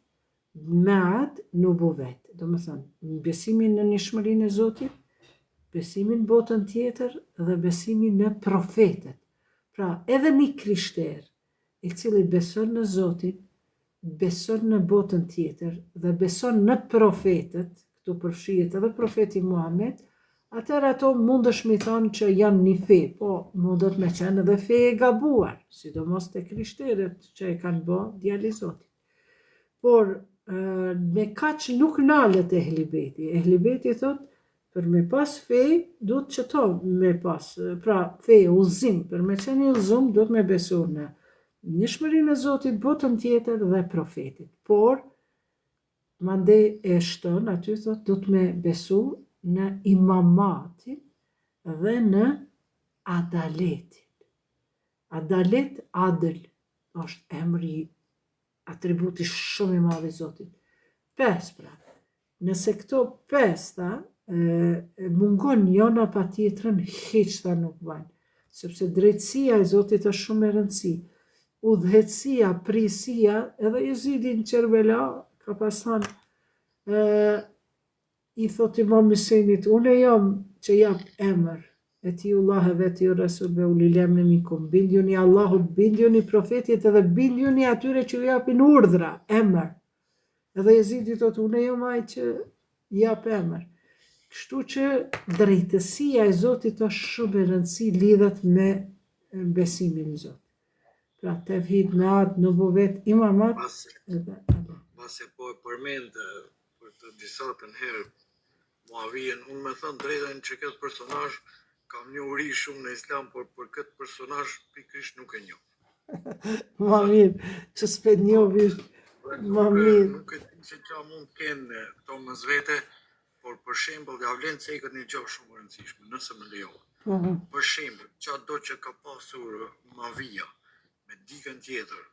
mead, nubuvet. Domethënë, besimi në njëshmërinë e Zotit, besimi në botën tjetër dhe besimi në profetët. Pra, edhe një krishterë, i cili beson në Zotin, beson në botën tjetër dhe beson në profetët, këtu përfshihet edhe profeti Muhamed, atëherë ato mundesh me thonë që janë një fe, po mundet me qenë edhe fe e gabuar, sidomos te krishterët që e kanë bo djali i Zotit. Por, me kaq nuk nalet Ehli Bejti. Ehli Bejti thot, për me pas fe, duhet qëto me pas, pra fe, udhëzim, për me qenë i udhëzum, duhet me besu në njëshmërinë e Zotit, botën tjetër dhe profetit. Por, mandej e shton aty, thot, duhet me besu në imamatin dhe në adaletin. Adalet, adl, është emri atributi shumë i madh i Zotit. Pesë pra. Nëse këto pesë tha, e, mungon njëna pa tjetrën, hiç tha nuk bajnë. Sepse drejtësia e Zotit është shumë e rëndësi. Udhëheqësia, prijësia, edhe Jezidi në Qerbela ka pas thanë, e, I thotë Imam Hysejnit, Unë jam që jap emër, Etiullahe ve etiur Rasul ve ulil emri minkum, bindjuni Allahut, bindjuni Profetit edhe bindjuni atyre që ju japin urdhra, emër. Edhe Jezidi thotë, Unë jam ai që jap emër. Kështu që drejtësia e Zotit është shumë e rëndësi lidhet me besimin në Zot. Pra tevhid, mead, nubuvet, imamat edhe Mbase po e përmend për të disatën herë Muavijen, unë me thënë drejtën që këtë personazh kam njohuri shumë në islam, por për këtë personazh pikërisht nuk e njoh. Ma mirë, që s'pe njoh, ma mirë. Nuk e di se ça mund të kenë këto mes vete, por për shembull ja vlen cekët një gjë shumë e rëndësishme, nëse më lejohet. Mm -hmm. Për shembull, ça do që ka pasur Muavija me dikën tjetër,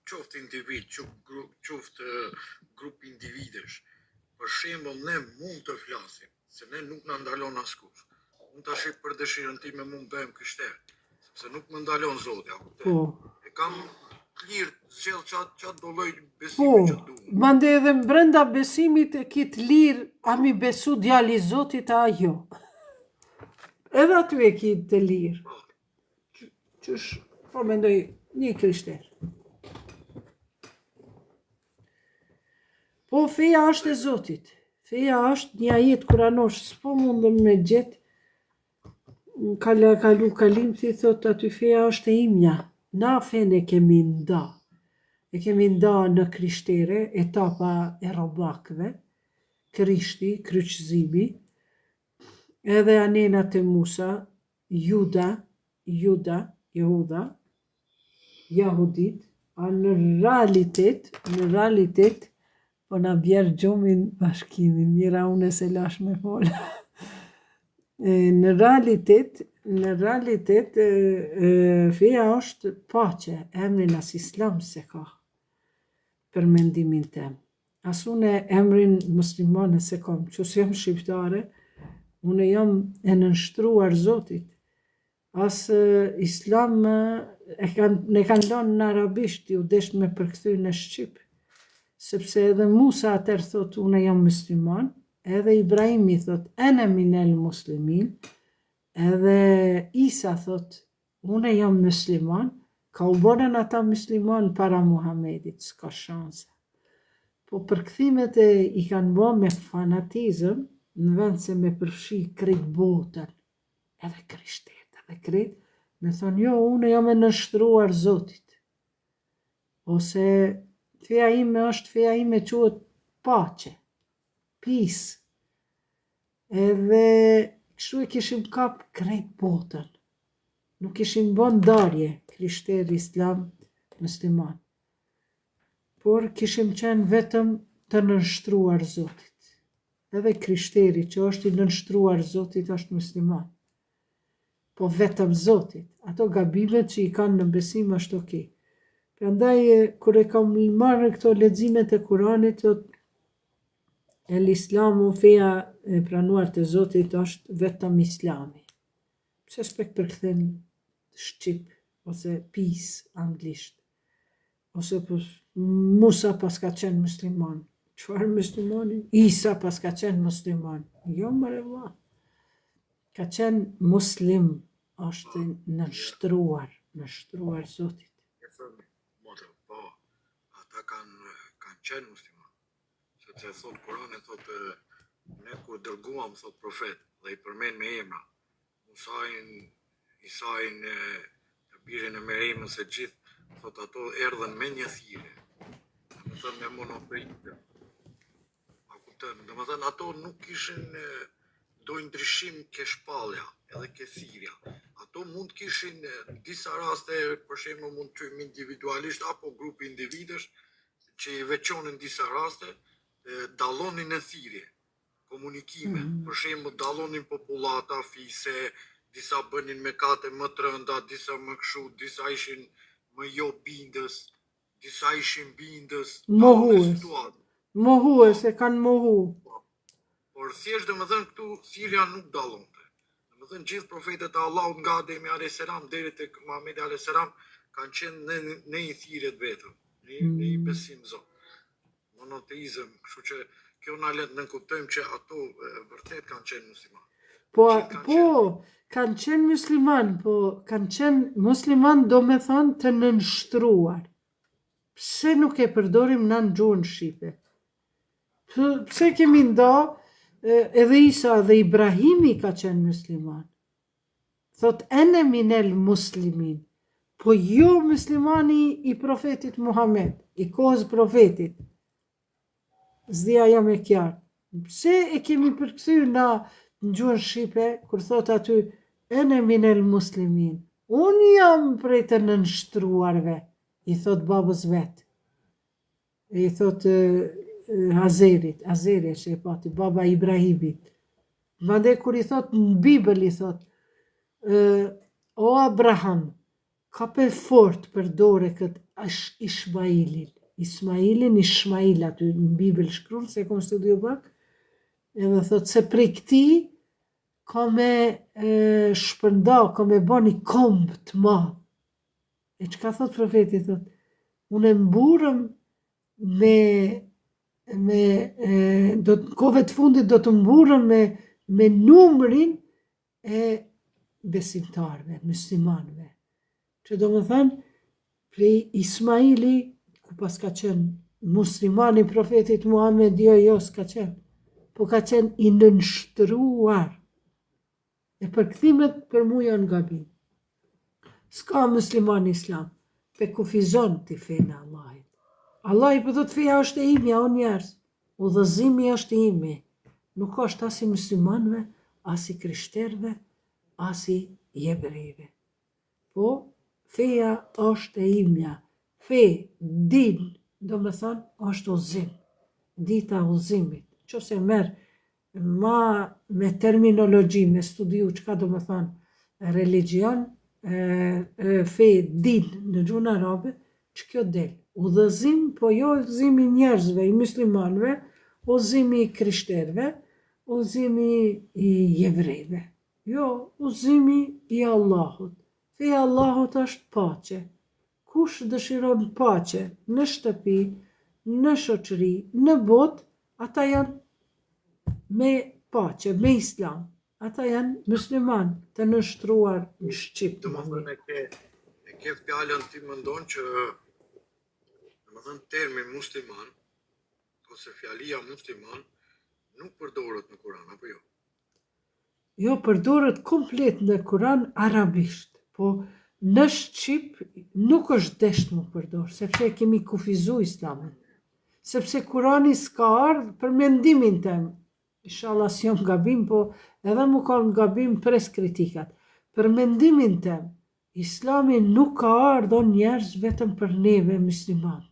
qoftë individ, qoftë grup, qoftë grup individësh. Për shembull, ne mund të flasim, se ne nuk na ndalon askush. Unë tash për dëshirën time mund bëhem krishter, sepse nuk më ndalon Zoti, a kupton? Po. E kam të lirë të zgjedh ça ça do lloj besimi po, që dua. Mandej edhe brenda besimit e ki të lirë a mi besu djali i Zotit a jo. Edhe aty e ki të lirë. Po. Qysh, po mendoj, një krishter. Po, feja është e Zotit. Feja është një ajet kuranor, s'po mundem me gjetë. Kala, kalu, kalimthi, thot aty feja është e imja. Na fenë e kemi nda. E kemi nda në krishtere, etapa e robakëve, Krishti, kryqëzimi, edhe anena te Musa, Juda, Juda, Jehuda, Jahudit, a në realitet, në realitet, po na bjerë gjumin Bashkimi, mira unë s'e lash me fol. E, në realitet, në realitet, e, e, feja është paqe, emrin as islam s'e ka, për mendimin tem. As une emrin muslimane s'e kam, që s'jam shqiptare, une jam e nënshtruar Zotit. As islam e kanë ne kanë lënë në arabisht, ju desht me përkthy në shqip. Sepse edhe Musa atëherë thot une jam musliman, edhe Ibrahimi thot ene minel muslimin, edhe Isa thot Une jam musliman, ka u bënën ata musliman para Muhamedit, s'ka shanse. Po përkthimet e i kanë bo me fanatizëm, në vend se me përfshi krejt botën, edhe krishterët, edhe krejt, me thonë jo, une jam e nënshtruar Zotit. Ose. Feja ime është, feja ime quhet paqe, peace. Edhe kështu e kishim kap krejt botën. Nuk kishim bo ndarje, krishter, islam, musliman. Por kishim qenë vetëm të nënshtruar Zotit. Edhe krishteri që është i nënshtruar Zotit është musliman. Po vetëm Zotit. Ato gabimet që i kanë në besim është ok. Prandaj kur e kam marrë këto leximet e Kuranit thotë El Islamu feja e pranuar te Zotit është vetëm Islami. Pse s'pe përkthen shqip ose peace anglisht? Ose po Musa paska qenë musliman. Çfarë muslimani? Isa paska qenë musliman. Jo more vlla. Ka qenë muslim, është nënshtruar, nënshtruar Zotit. E thënë, motër, po, ata kanë kanë qenë musliman. Sepse thot Kurani thot ne kur dërguam thot profet dhe i përmend me emra, Musain, Isain, të birin e Meremës e gjithë, thot ato erdhën me një thirrje, domethënë me monoteizëm. A kupton? Domethënë ato nuk kishin ndonjë ndryshim ke shpallja edhe ke thirrja. Ato mund të kishin në disa raste, për shembull mund të themi individualisht apo grup individësh që i veçonin disa raste, dallonin në thirrje. komunikime, mm -hmm. për shembull dallonin popullata, fise, disa bënin mëkate më të rënda, disa më kështu, disa ishin më jo bindës, disa ishin bindës, mohues. Mohues e kanë mohu. Po. Por thjesht domethënë këtu thirrja nuk dallonte. Domethënë gjithë profetët e Allahut nga Ademi alayhis salam deri tek Muhamedi alayhis salam kanë qenë në në një thirrje të vetëm, në në një mm. besim Zot. monoteizëm, kështu që kjo na lë të nënkuptojmë që ato vërtet kanë qenë musliman. Po, po, kanë qenë musliman, po kanë qenë musliman do me thonë të nënshtruar. Pse nuk e përdorim na në gjuhën shqipe? Pse kemi nda edhe Isa dhe Ibrahimi ka qenë musliman? Thot ene minel muslimin, po jo muslimani i profetit Muhammed, i kohës profetit. S'di a jam e kjartë. Pse e kemi përkthy na në gjuhën shqipe, kur thot aty ene minel muslimin, unë jam prej të nënshtruarve, i thot babës vet. I thot Azerit, Azeri që e pati, baba Ibrahimit. Mandej kur i thot në Bibël i thot, o Abraham, kape fort për dore këtë Ishmailin. Ismailin, Ishmail aty në Bibël shkrun, se e kom studiu pak, edhe thot se prej këtij ka me e, shpërnda, ka me ba një komb të madh. E çka thot profeti, thot, unë mburrem me me e, do të kohëve të fundit do të mburrem me me numrin e besimtarëve, muslimanëve. Që do me thënë, prej Ismaili, ku paska qenë muslimani i profetit Muhammed, jo, jo, s'ka qenë, po ka qenë i nënshtruar. E përkthimet për mu janë gabim. S'ka musliman islam, pe kufizon ti fenë e Allahit. Allahi po thotë feja është e imja, o njerëz. Udhëzimi është i imi. Nuk është as i muslimanëve, as i krishterëve, as i jebrejve. Po, feja është e imja. Fe, din, domethënë, është udhëzim. Dita e udhëzimit. Qofse merr ma me terminologji, me studiu çka domethanë religjion, e, fe, din në gjuhën arabe, që kjo del? Udhëzim, po jo udhëzimi i njerëzve, i muslimanëve, udhëzimi i krishterëve, udhëzimi i jevrejve. Jo, udhëzimi i Allahut. Feja e Allahut është paqe. Kush dëshiron paqe në shtëpi, në shoqëri, në botë, ata janë me paqe, me islam. Ata janë musliman të nënshtruar në shqip. Domethënë e ke e ke fjalën ti mendon që domethënë termi musliman ose fjalia musliman nuk përdoret në Kur'an apo jo? Jo, përdoret komplet në Kur'an arabisht, po Në shqip nuk është desht mu përdor, sepse e kemi kufizu islamin. Sepse Kurani s'ka ardhë për mendimin tem, Ishalla s'jam gabim, po edhe mu kanë gabim pres kritikat. Për mendimin tem, Islami nuk ka ardhë o njerëz vetëm për neve myslimant.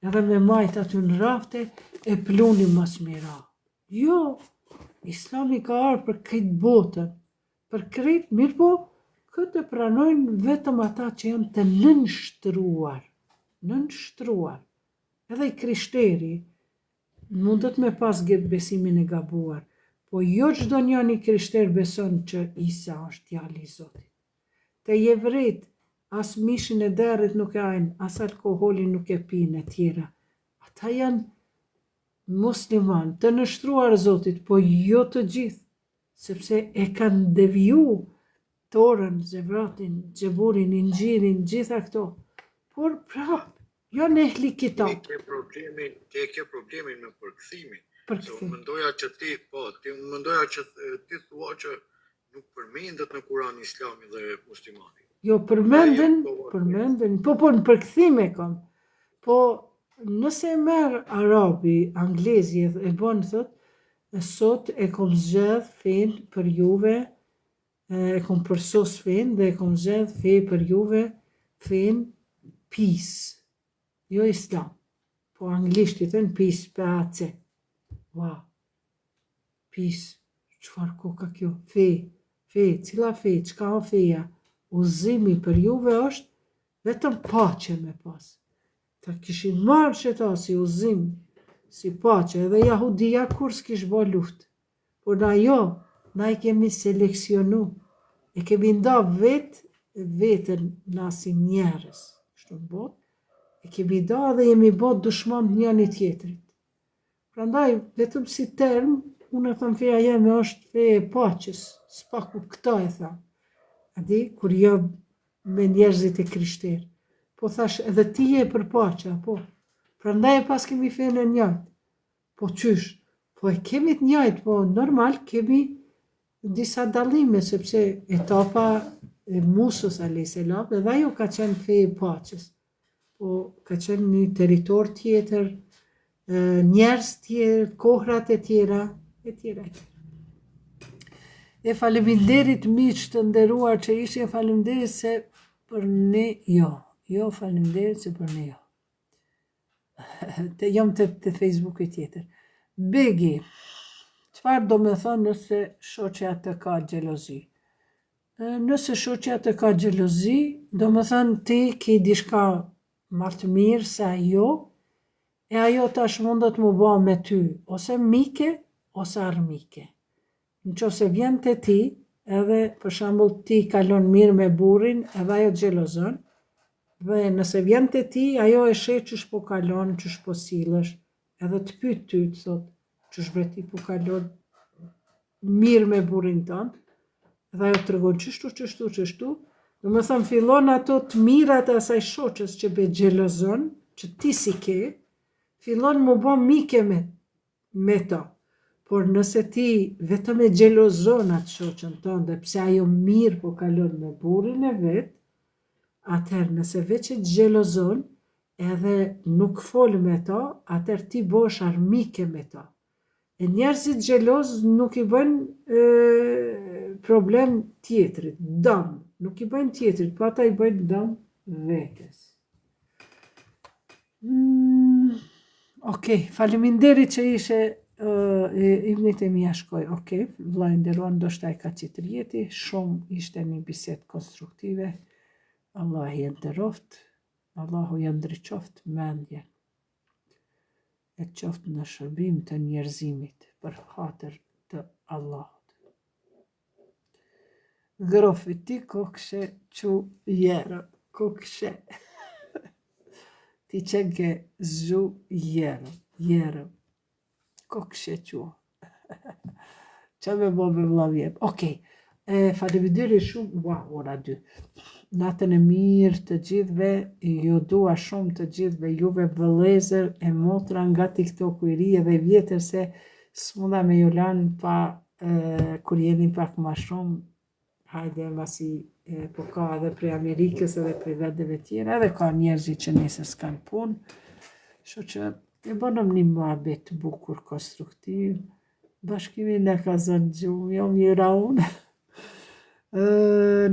Edhe me majt aty në rafte e pluni mos mi ra. Jo, Islami ka ardhë për krejt botën, për krejt, mirëpo, këtë e pranojnë vetëm ata që janë të nënshtruar, nënshtruar. Edhe i krishteri mundet me pas besimin e gabuar, po jo çdo njani i krishterë beson që Isa është djali i Zotit. Te jevrejt as mishin e derrit nuk e hajnë, as alkoholin nuk e pinë etj. Ata janë muslimanë, të nënshtruar Zotit, po jo të gjithë, sepse e kanë deviju Torën, Zevratin, Xheburin, Inxhilin, gjitha këto. Por prapë, janë ehli kitab. Ti ke problemin, ti e ke problemin me përkthimin. Se unë mendoja që ti, po, ti unë mendoja që ti thua që nuk përmendet në Kur'an Islami dhe muslimani. Jo, përmenden, përmenden, po po në përkthim e kam. Po nëse e merr arabi, anglezi e bën thot, sot e kom zgjedh fenë për juve, e kom përsos fenë dhe e kom zgjedh fe për juve fenë peace, jo islam, po anglisht i thënë peace, P-A-C. Wow. Peace, çfarë koka kjo? Fe, fe, cila fe, çka o feja? Udhëzimi për juve është vetëm paqe me pas. Ta kishin marrë qeta si udhëzim, si paqe, edhe jahudia kur s'kish bo luftë. Por na jo, na i kemi selekcionu, e kemi nda vetë veten na si njerëz, kështu në botë, e kemi da dhe jemi bo dushman të njëni tjetrit. Prandaj, vetëm si term, unë e them feja jeme është fe e paqes, s'paku këta e them. A di, kur jam me njerëzit e krishterë. Po thash, edhe ti je për paqe, apo? Prandaj e pas kemi fenë e njëjtë. Po qysh? Po e kemi të njëjtë, po normal kemi disa dallime, sepse etapa e Musës alayhis salam, edhe ajo ka qenë fe e paqes. Po ka qenë një territor tjetër, njerëz tjerë, kohrat e tjera, e tjera, e tjera. E faleminderit miq të nderuar që ishin, faleminderit se për ne jo, jo faleminderit se për ne jo. Te jam te, te Facebooki tjetër. Begi, çfarë do me thonë nëse shoqja të ka xhelozi? Nëse shoqja të ka xhelozi, do me thënë ti ki diçka ma të mirë se ajo, e ajo tash mundet mu ba me ty, ose mike, ose armike. Në qoftë se vjen te ti, edhe për shembull ti kalon mirë me burrin, edhe ajo të xhelozon, dhe nëse vjen te ti, ajo e sheh qysh po kalon, qysh po sillesh, edhe të pyet ty, të thotë, qysh bre ti po kalon mirë me burrin tënd, dhe ajo tregon qështu, qështu, qështu, domethënë fillon ato të mirat e asaj shoqes që be xhelozon, që ti s'i ke, fillon mu bo mike me, me to. Por nëse ti vetëm e xhelozon atë shoqen tënde, pse ajo mirë po kalon me burrin e vet, atëherë nëse veç e xhelozon, edhe nuk fol me to, atëherë ti bohesh armike me to. E njerëzit xheloz nuk i bëjnë problem tjetrit, dëm, nuk i bëjnë tjetrit, po ata i bëjnë dëm vetes. Mm, ok, faleminderit që ishe uh, Ibni Tejmija shkoi, ok, vëlla i nderuar, ndoshta e ka qitë rrjeti, shumë ishte një bisedë konstruktive, Allahu e nderoft, Allahu ja ndriçoft mendjen. E qoftë në shërbim të njerëzimit për hatër të Allahut. Grofi ti kokshe çu jerë, kokshe. Ti qenke zgju jerë, jerë. Kokshe çu. Ça me bo me vlla vjem. Okej. E, faleminderit shumë. Ua, ora 2. Natën e mirë të gjithëve, ju dua shumë të gjithëve, juve vëllezër e motra nga TikToku i ri edhe i vjetër se s'munda me ju lanë pa e, kur jeni pak ma shumë. Hajde, masi e, po ka edhe prej Amerikës edhe prej vendeve tjera, edhe ka njerëzit që nesër s'kanë punë. Kështu që e bënëm një muhabet të bukur, konstruktiv. Bashkimi na ka zënë gjumë, jo mjera unë.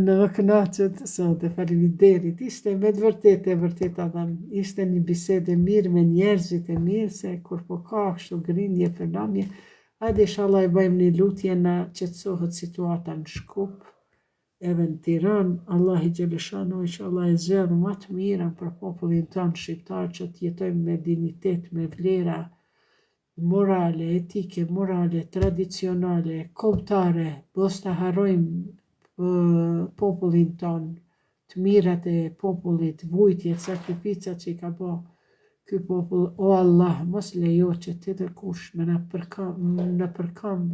Në më kënaqët sonte, faleminderit. Ishte me të vërtetë e vërteta them, ishte një bisedë e mirë me njerëzit e mirë se kur po ka kështu grindje përlamje, hajde inshallah e bëjmë një lutje na qetësohet situata në Shkup, edhe në Tiranë, Allahu xheleshanuhu inshallah e zgjedh ma të mirën për popullin tonë shqiptar që të jetojmë me dinjitet, me vlera, morale, etike, morale, tradicionale, kombëtare, mos ta harrojmë popullin tonë, të mirat e popullit, vujtjet, sakrificat që i ka bo ky popull, o Allah, mos lejo që tjetërkush me na nëpërkamb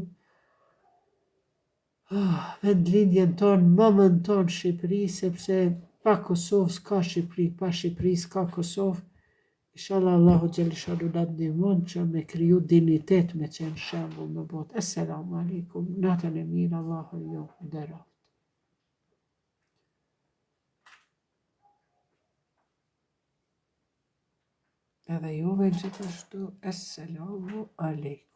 oh, vendlindjen tonë, mëmën tonë Shqipëri, sepse pa Kosovë s'ka Shqipëri, pa Shqipëri s'ka Kosovë, Inshallah Allahu xheleshanuhu na ndihmon që me kriju dinjitet me qenë shembull në botë. Esselamu alejkum, natën e mirë, Allahu ju nderoftë. Edhe juve gjithashtu, esselamu alejkum.